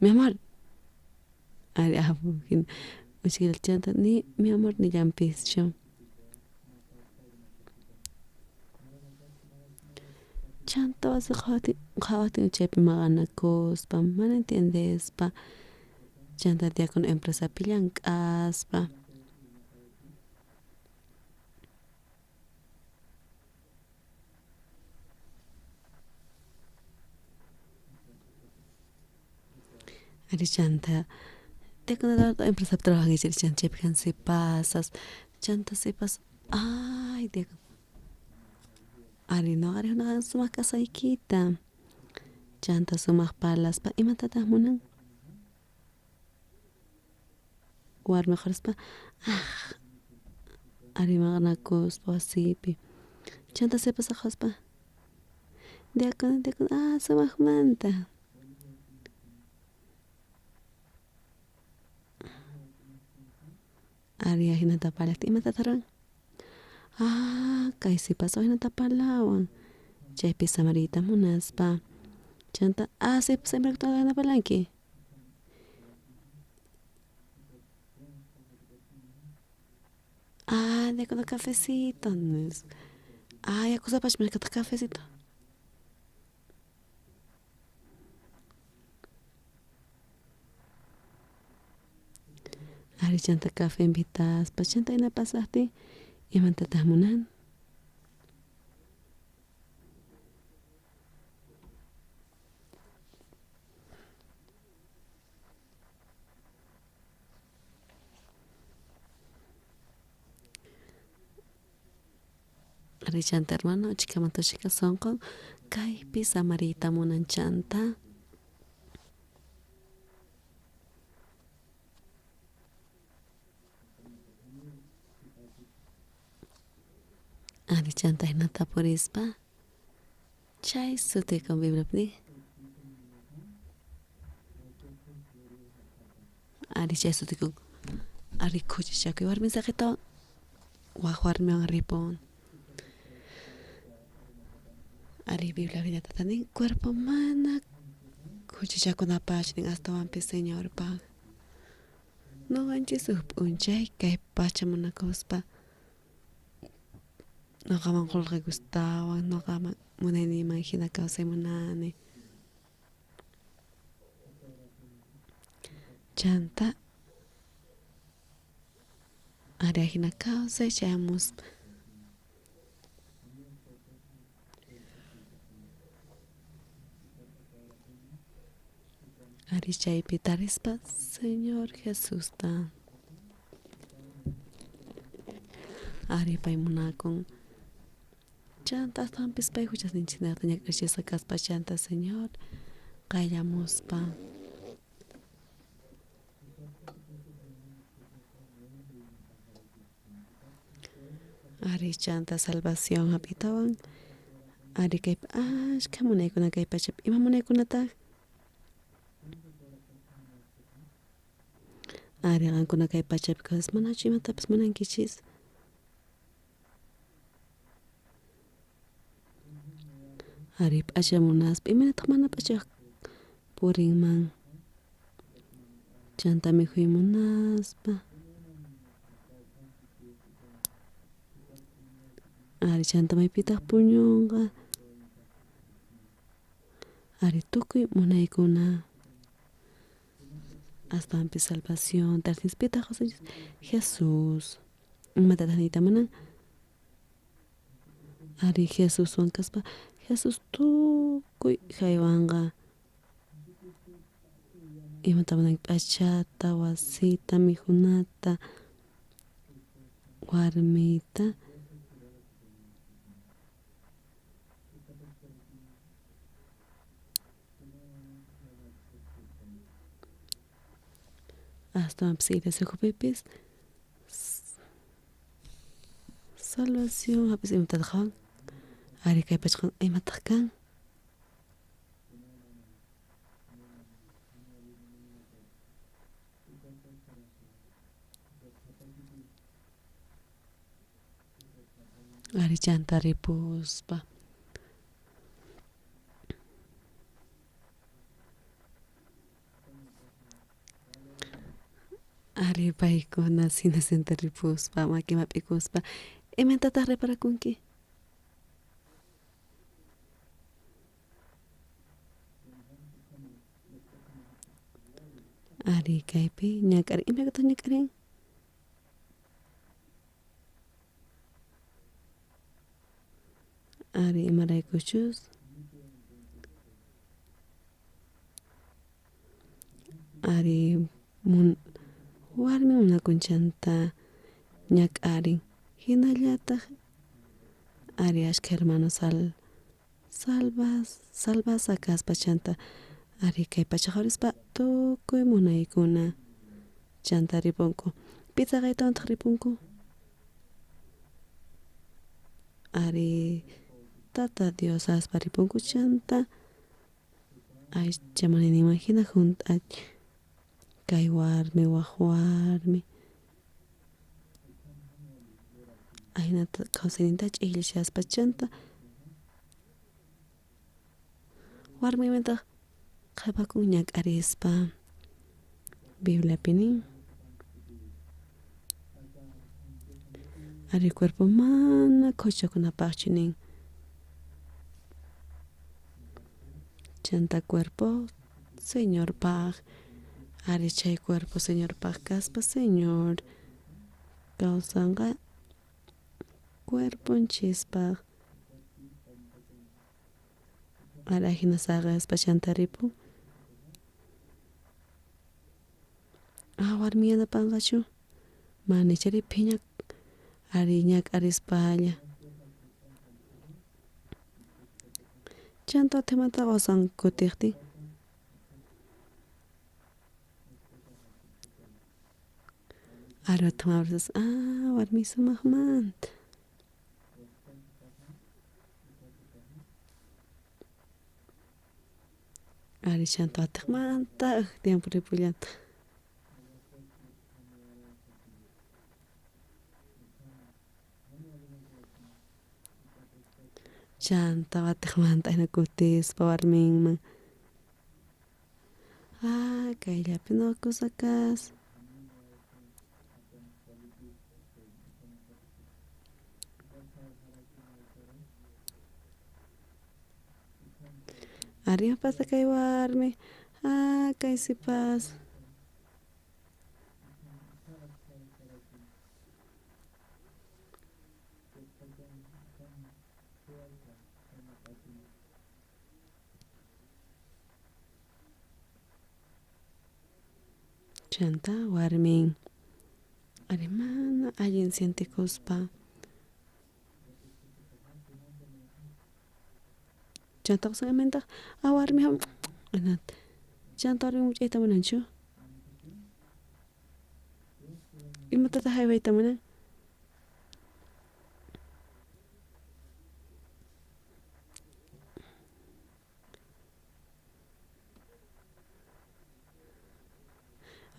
mi amor ari apu jina uchilla chanta ni mi amor nillanpischu. Chanta wasi qhawajtin chaypi maqanakuspa mana entiendespa chanta diacono empresapi llank'aspa. Ari chanta diacono empresapi trabajan chanta chaypi kan sipasas chanta sipas ay diacono ari noqa rijuna sumaq kasaykita chanta sumaq parlaspa imatataj munan warmi qharispa ah ari maqanakuspa wasipi chanta sipasta qhawaspa diacono diacono ah sumajmanta. Ari ajinata parlajtin imatataj ruwan ah kay sipaswan ajinata parlawan chaypi samariyta munaspa chanta ah sipas imaraykutaj ajinata parlanki ah diacono cafecito nispa ah yakusapachus mashkhataj cafecito. Ari chanta cafe invitaspa chanta jina pasajtin imatataj munan ari chanta hermano chhikamanta chhika sonqon kaypi samariyta munan chanta. Ari chanta jinata purispa chay sutikun Bibliapi nin ari chay sutikun ari khuchichakuy warmi saqetawan waj warmiwan ripun. Ari Bibliapi llajtata nin cuerpo mana khuchichakunapaqchu nin astawanpis Señorpaj. Noqanchis uj p'unchay kay pacha munakuspa noqaman qolqe gustawan noqaman munayniyman jina kawsay munani. Chanta ari ajina kawsay chayamuspa ari chaypi tarispa Señor Jesusta. Ari pay munakun chanta astawanpis pay juchasninchiknejta ñak'arichisqa kaspa chanta Señor qayllamuspa. Ari chanta salvación hap'itawan ari kay ashkha munaykuna kay pachapi ima munaykunataj ari qankuna kay pachapi kawsaspa manachu imatapis munankichis. Ari p'acha munaspa imaynataj mana p'achayoj purinman chanta mikhuy munaspa ari chanta maypitaj puñunqa ari tukuy munaykuna astawanpis salvación tarsinspitaj qosanchis Jesús imatataj niyta munan ari Jesuswan kaspa Jesús tukuy jaywanqa imata munanki p'achata wasita mikhunata warmita. Astawanpis iglesia ukhupipis salvación hap'is imatataq qhawan ari kay pachaqa imataq kan. Ari chanta ripuspa ari paykuna sinasinta ripuspa makin hap'ikuspa imatataq reparakunki? Ari kaypi ñak'arin imaykataq ñak'arin? Ari imaraykuchus ari mun warmi munakun chanta ñak'arin hinallataq ari ashkha hermanos salvasqa kaspa chanta ari kay pacha qhawarispa tukuy munaykuna chanta ripunku. Pitaq qaytawantaq ripunku? Ari Tata Dios aspa ripunku chanta aycha munayninman hina hunt'a kay warmi waj warmi ahinata kawsayninta ch'ikllishaspa chanta warmimantaq qhepakun ñak'arispa Bibliapi nin ari cuerpo mana khuchichakunapaqchu nin chanta cuerpo Señorpaq ari chay cuerpo Señorpaq kaspa Señor kawsanqa cuerponchispaq ari ajina saqespa chanta ripun ah warmi yanapanqachu mana ichari phiña ari ñak'arispalla chanta uthimanta qosan kutiqtin ari uthiman ah warmi sumaqmanta ari chanta atiqmanta tiempo ripullantaq chanta watiqmanta hina kutispa warminman ah kayllapi nuqa kusa kasaq ari imapasaq kay warmi ah kay sipas chanta warmin ari mana allin sientekuspa chanta qosan imataq ah warmi chanta warmi much'ayta munanchu imatataq haywayta munan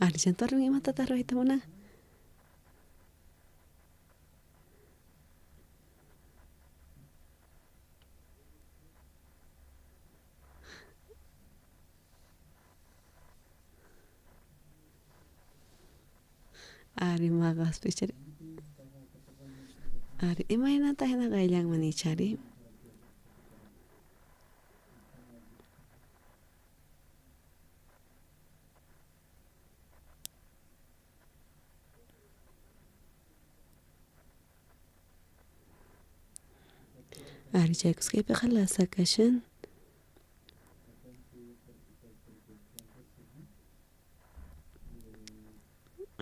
ari chanta warmi imatataq ruwayta munan ari maqaspa ichari ari imaynata hina qayllanman ichari ari chay kuskaypiqa lasa kashan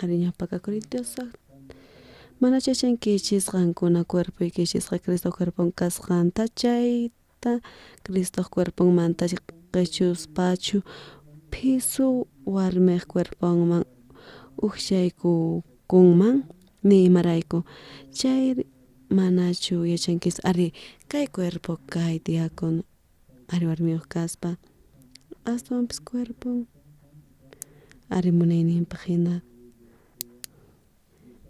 ari ñawpaqa Corintios mana yachankichis qankuna cuerpoykichisqa Cristoq cuerpon kasqanta chayta Cristoq cuerponmanta qechuspachu phisu warmiq cuerponman ujchaykukunman? Ni imarayku. Chayri manachu yachankis ari kay cuerpo kay tiyakun ari warmiyuq kaspa astawanpis cuerpon ari munayninpaq hina.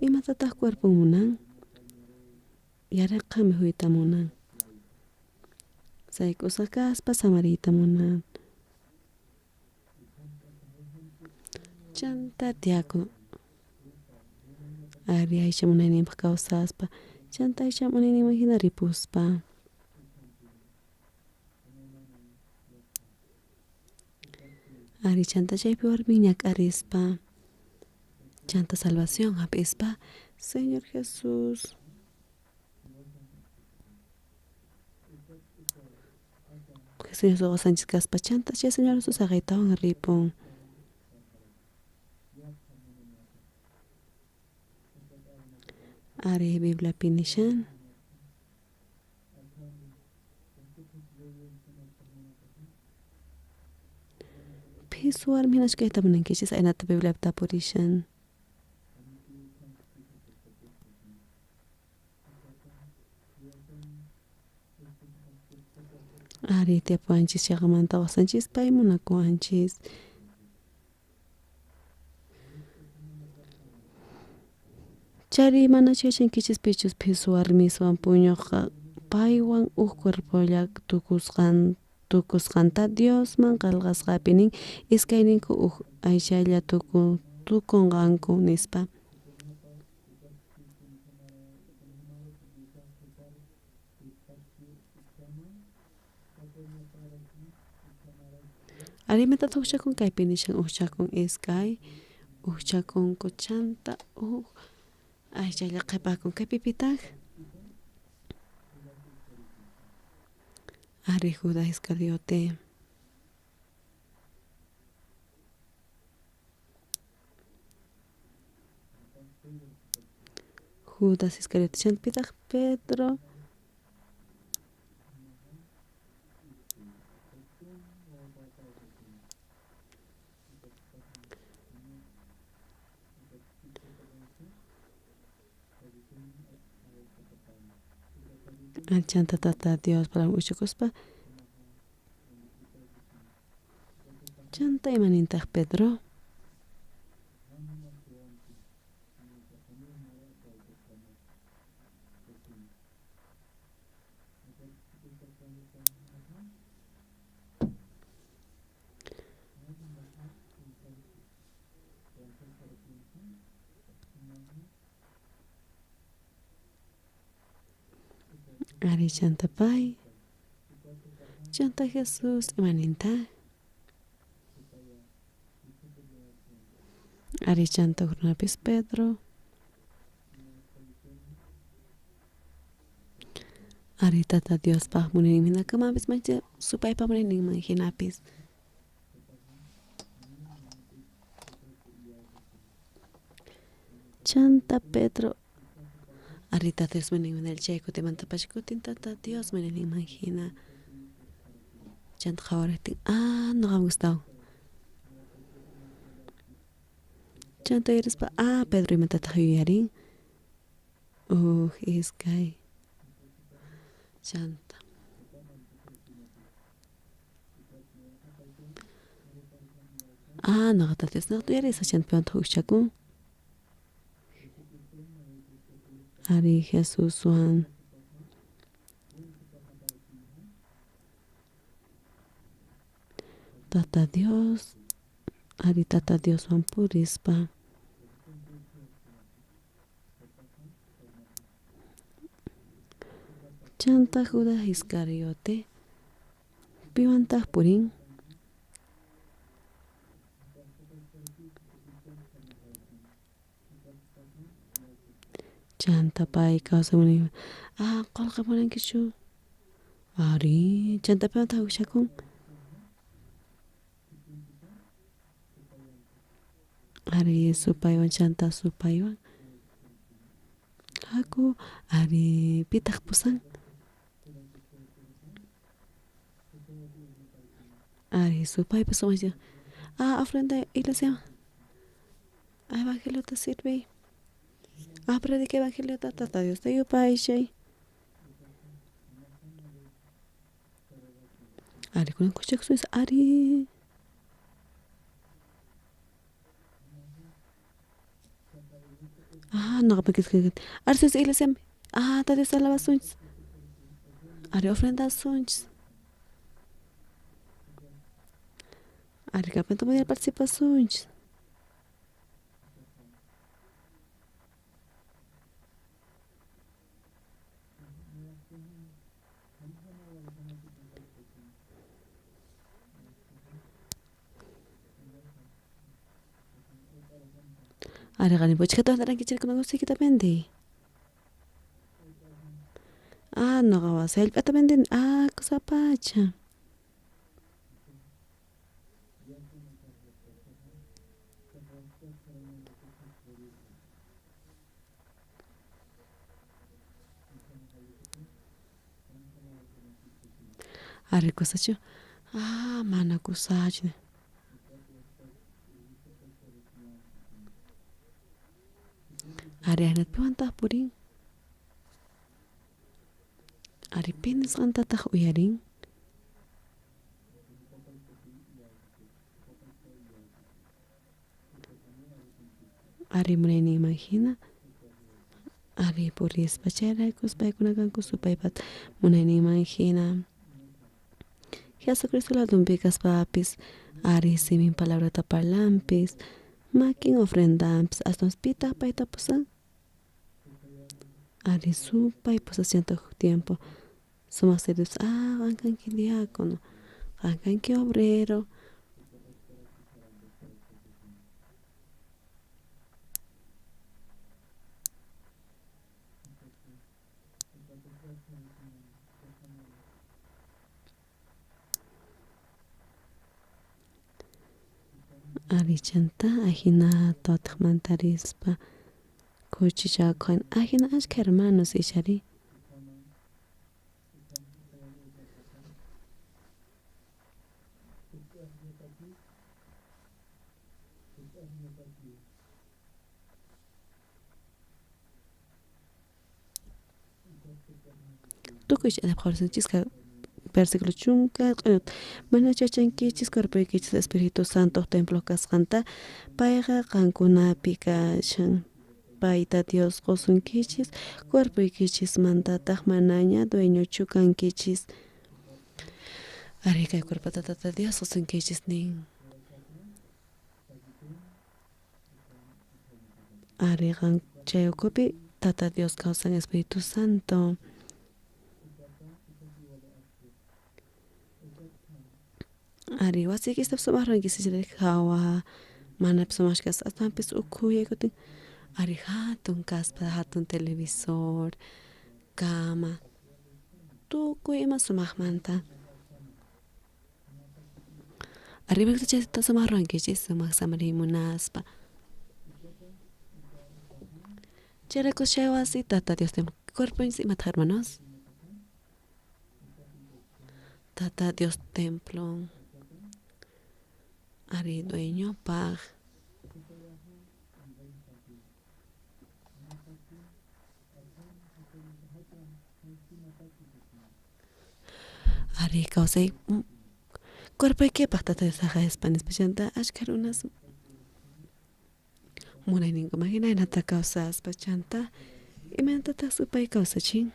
Imatataq cuerpon munan? Yaraqa mikhuyta munan. Sayk'usqa kaspa samariyta munan. Chanta tiyakun ari aycha munayninpaq kawsaspa chanta aycha munayninman hina ripuspa. Ari chanta chaypi warmin ñak'arispa chanta salvación hap'ispa Señor Jesús. Jesús wasanchis kaspa chanta chay Señor Jesús saqaytawan ripun. Ari Bibliapi nishan. Phisu warmi hinachu kayta munankichis aynata Bibliapi tapurishan. Ari tiyapuwanchis chaqamanta wasanchis pay munakuwanchis. Chayri manachu yachankichis pichus phisu warmiswan puñuqqa paywan uj cuerpolla tukusqanta Diosman qelqasqapi nin iskayninku uj aychalla tukunqanku nispa. Ari imatataq ujchakun kaypi nishan ujchakun iskay ujchakunku chanta uj aychalla qhipakun kaypi pitaq ari Judas Iscariote. Judas Iscariote chanta pitaq Pedro. Chanta tata Dios palabra uchakuspa chanta imanintaq Pedro. Ari chanta pay chanta Jesús imanintaq ari chanta runapis Pedro. Ari tata Diospaq munayninman hina kamanpis mancha supaypa munayninman hinapis. Chanta Pedro ari tata Dios munayninman chay kutimantapacha kutin tata Dios munayninman hina. Chanta qhawariptin ah noqaman gustawan. Chanta yuyarispa ah Pedro imatataq yuyarin uj iskay chanta. Ah noqa tata Dios noqata uyarisaq chanta piwantaq ujchakun. Ari Jesuswan. Tata Dios ari tata Dioswan purispa. Chanta Judas Iscariote piwantaq purin. Chanta pay kawsay munayman ah qullqi munankichu ari chanta piwantaq ujchakun. Ari supaywan chanta supaywan haku ari pitaq pusan. Ari supaypas ah ofrenda iglesia Evangeliota sirviy. Predica evangeliota Tata Diosta yupaychay. Ari kunan kuchakusunchis ari. Noqa ari sus iglesia Tata Diosta alabasunchis. Ari ofrendasunchis. Ari campeonato mundial participasunchis. Ari qanipuchkata andarankichik kunan vendiy. Noqa wasi hallp'ata vendini. Kusapacha. Ari kusachu. Mana kusachu. Ari ahinata piwantaq purin. Ari pi nisqantataq uyarin. Ari munayninman hina. Ari purispa chayraykus paykuna kanku supaypata munayninman hina. Jesucristo ladunpi kaspapis ari simin palabrata parlampis makin ofrendampis aswanpis pitaq payta pusan. Ari supay pusasllantaq huk tiempo sumaq servicio qan kanki diácono, qan kanki obrero. Ari chanta ajinata utaqmanta rispa khuchichakun ajina ashkha hermanos ichari. Tukuy qhawasunchis versículo 10 mana chachankichis cuerpoykichis Espíritu Santo templo kasqanta payqa qankunapi kashan payta Dios qosunkichis cuerpoykichismantataq manaña dueñochu kankichis. Ari kay cuerpota Tata Dios qosunkichis nin. Ari qan chay ukhupi Tata Dios kawsan Espíritu Santo. Ari wasiykista sumaq ruwankichis hawa mana sumaq kaspa aswanpis ukhuya kutin ari hatun kaspa hatun televisor, cama, tukuy ima sumaqmanta. Ari chayta sumaq ruwankichis sumaq samariy munaspa. Chayrayku chay wasi Tata Dios templo cuerponchis imataq hermanos. Tata Dios templo. Ari dueñopaq. Ari kawsay cuerpoykipaq Tata Dios saqespa nispa chanta ashkha runas munayninkuman hina hinata kawsaspa chanta imaynatataq supay kawsachin.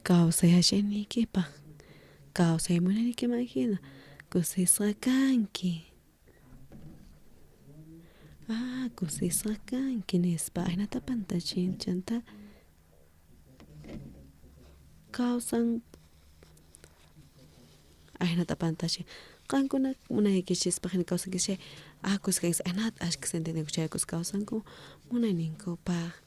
Kawsay yachayniykipaq kawsay munaynikiman hina kusisqa kanki. Kusisqa kanki nispa ahinata pantachin chanta kawsan ahinata pantachin qankuna munaykichispaq hina kawsankichis chay kuskanchis ahinata ashkha sentindinku chay kawsanku munayninkupaq.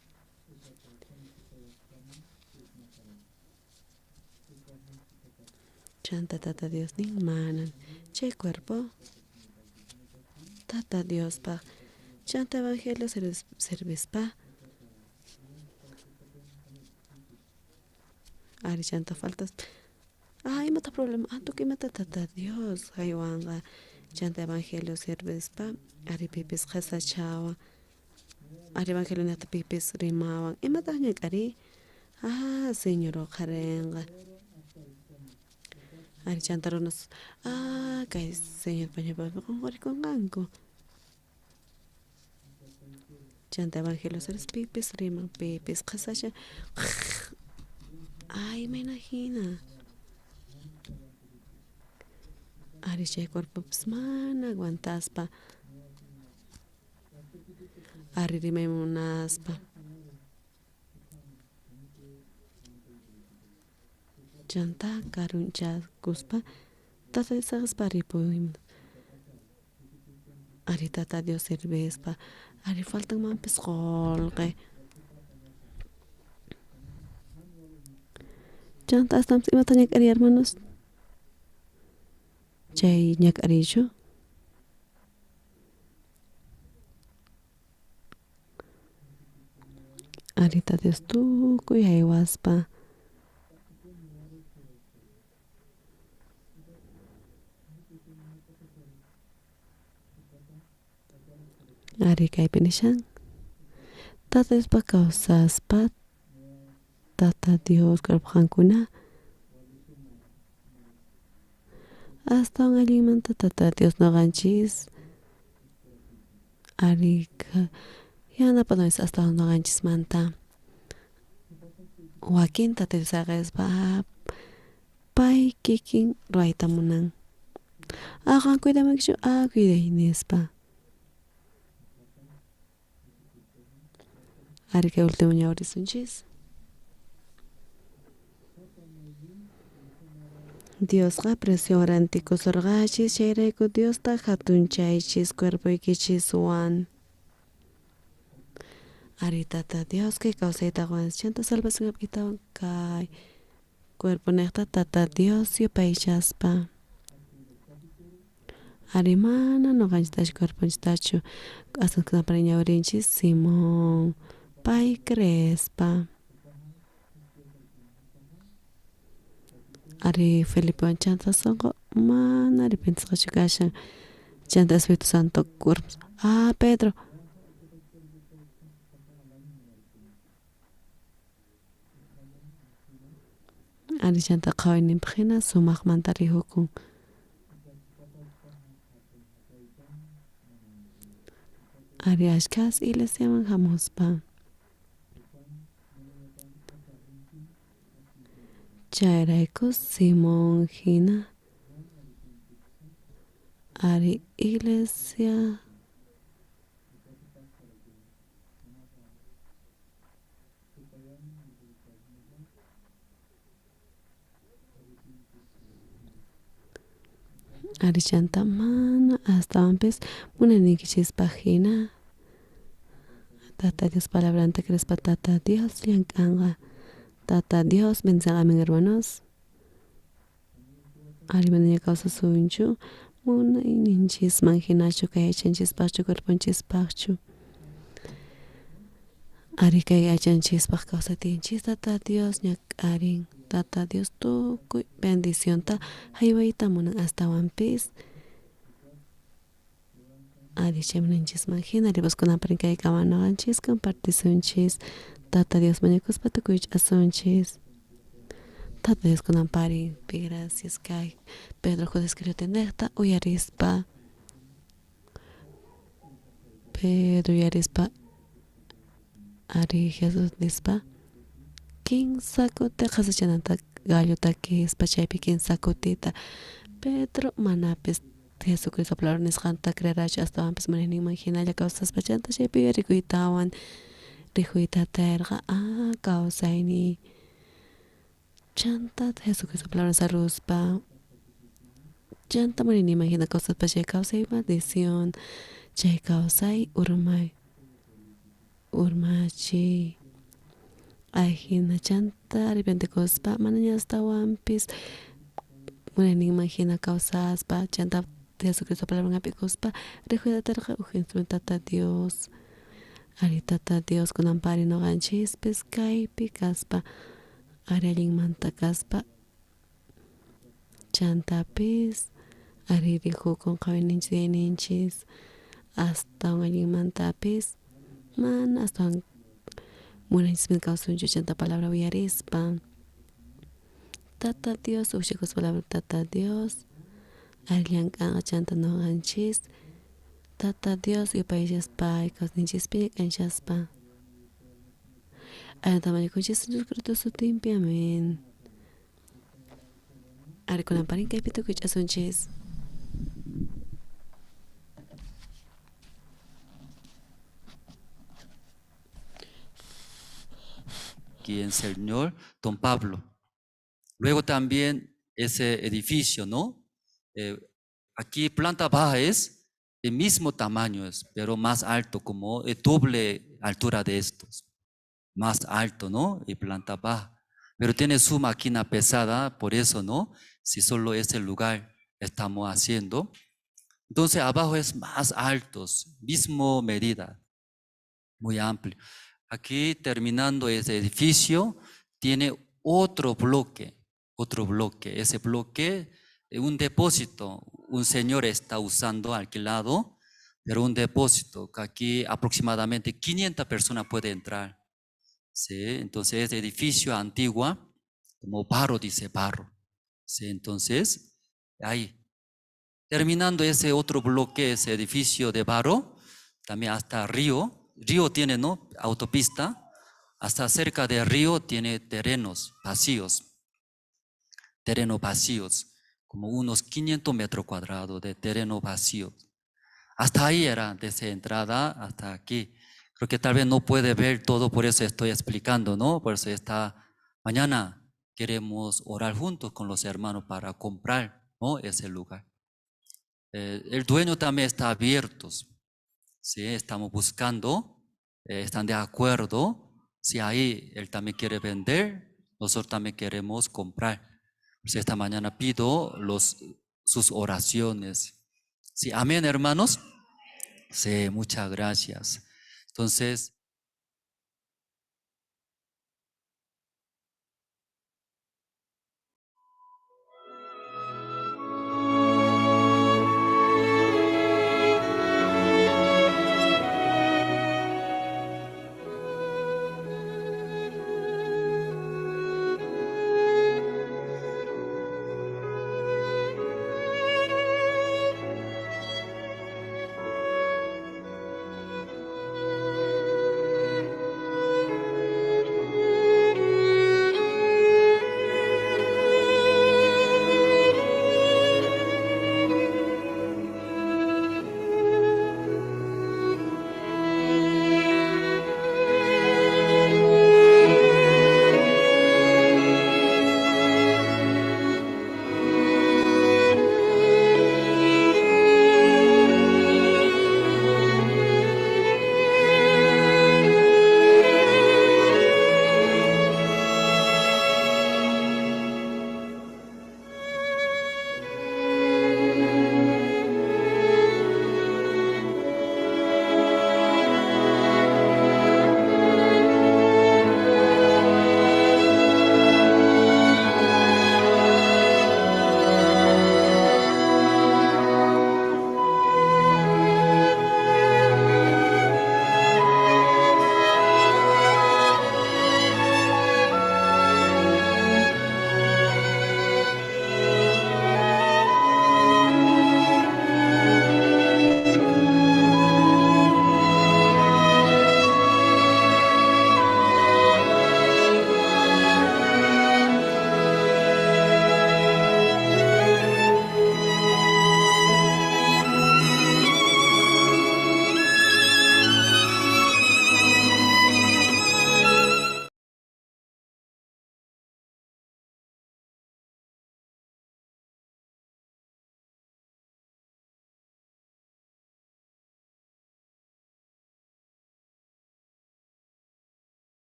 Chanta Tata Dios nin manan chay cuerpo Tata Diospaq chanta evangelio servispa ari chanta faltas imata problema tukuy imata Tata Dios haywanqa Chanta evangelio sirvispa ari pipis qhasachawan, ari evangelio niqta pipis rimawan, imataq ñak'ariy? Ah, Señor uqharinqa. Ari chanta runas, ah, kay Señorpa ñawpaqpi qunqurikunqanku. Chanta evangelio sirvis pipis riman, pipis qhasachan, ay, imayna hina. Ari chay cuerpopis mana aguantaspa, ari rimay munaspa. Chanta karunchakuspa Tata Dios saqespa ripuy. Ari Tata Dios sirvispa, ari faltanmanpis qolqe. Chanta astawanpis imata ñak'ariy hermanos? Chay ñak'ariychu? Ari Tata Dios tukuy jaywaspa. Ari kaypi nishan, Tata Diospa kawsaspa, Tata Dios cuerpoqankuna astawan allinmanta Tata Dios noqanchis ari yanapanawis astawan noqanchismanta wakin Tata Dios saqespa pay kikin ruwayta munan. Ah, qan cuidamankichu? Ah, cuiday nispa. Ari kay último ñawrisunchis. Diosqa precio rantikusurqachis, chayrayku Diosta hatunchaychis cuerpoykichiswan. Ari Tata Dios kay kawsayta qowanchis, chanta salvación hap'itawan kay cuerpo niqta Tata Dios yupaychaspa. Ari mana noqanchistachu cuerponchistachu aswan kunapari ñawrinchis Simón pay creespa. Ari Felipewan chanta sonqo mana arrepentisqachu kashan, chanta Espíritu Santo cuerpo. Ah, Pedro. Ari chanta qhawayninpaq hina sumaqmanta rihukun. Ari ashkhas iglesiaman hamuspa. Chayrayku Simón hina ari iglesia ari chanta mana astawanpis munayninkichispaq hina Tata Dios palabranta creespa Tata Dios llank'anqa. Tata Dios bendiga amén hermanos. Ari manaña kawsasunchu munayninchisman hinachu kay aychanchispaqchu cuerponchispaqchu. Ari kay aychanchispaq kawsatinchis Tata Dios ñak'arin. Tata Dios tukuy bendicionta haywayta munan astawanpis. Ari chay munanchisman hina ripaskunaparin kay kamanoqanchis compartisunchis. Tata Dios mañakuspa tukuy ch'asunchis. Tata Dios kunampari, pi gracias kay Pedro Judas Iscariote niqta uyarispa. Pedro uyarispa ari Jesús nispa kinsa kuti qhasachananta gallo takispa chaypi kinsa kutita Pedro manapis Jesucristo palabra nisqanta creerachu astawanpis munayninman hinalla kawsaspa chanta chaypi uyarikuytawan rikuyta aterqa ah kawsayniy chanta Jesucristo palabra saruspa chanta munayninman hina kawsaspa chay kawsay maldición chay kawsay urmay urmachiy ajina chanta arrepentikuspa manaña astawanpis munayninman hina kawsaspa chanta Jesucristo palabra hap'ikuspa rikuyta aterqa uj instrumento Tata Dios. Ari Tata Dios kunampari noqanchispis kaypi kaspa ari allinmanta kaspa chantapis Ari rikukun qhawayninchis yuyayninchis astawan allinmantapis mana astawan munaychispi kawsunchu chanta palabra uyarispa. Tata Dios ujchakus palabra Tata Dios ari llank'anqa chanta noqanchis Tata Dios yupaychaspa kawsayninchispi ñak'anchaspa. Allinta mañakunchis Jesucristo sutinpi, amén. Ari kunanparin kaypi tukuy ch'asunchis.
Aquí en Señor Don Pablo. Luego también ese edificio, ¿no? Aquí planta baja es el mismo tamaño, es, pero más alto, como el doble altura de estos. Más alto, ¿no? Y planta baja. Pero tiene su máquina pesada, por eso, ¿no? Si solo ese lugar estamos haciendo. Entonces abajo es más altos, mismo medida, muy amplio. Aquí terminando ese edificio, tiene otro bloque, otro bloque. Ese bloque, un depósito, un señor está usando alquilado, pero un depósito que aquí aproximadamente 500 personas pueden entrar. ¿Sí? Entonces es edificio antiguo, como barro, dice barro. ¿Sí? Entonces, ahí, terminando ese otro bloque, ese edificio de barro, también hasta río, río tiene, ¿no? Autopista, hasta cerca del río tiene terrenos vacíos, terrenos vacíos, como unos 500 metros cuadrados de terreno vacío. Hasta ahí era, desde entrada hasta aquí. Creo que tal vez no puede ver todo, por eso estoy explicando, ¿no? Por eso esta mañana queremos orar juntos con los hermanos para comprar, ¿no? Ese lugar. El dueño también está abierto, ¿sí? Estamos buscando, están de acuerdo. Si ahí él también quiere vender, nosotros también queremos comprar. Pues esta mañana pido sus oraciones. Sí, amén, hermanos. Sí, muchas gracias. Entonces,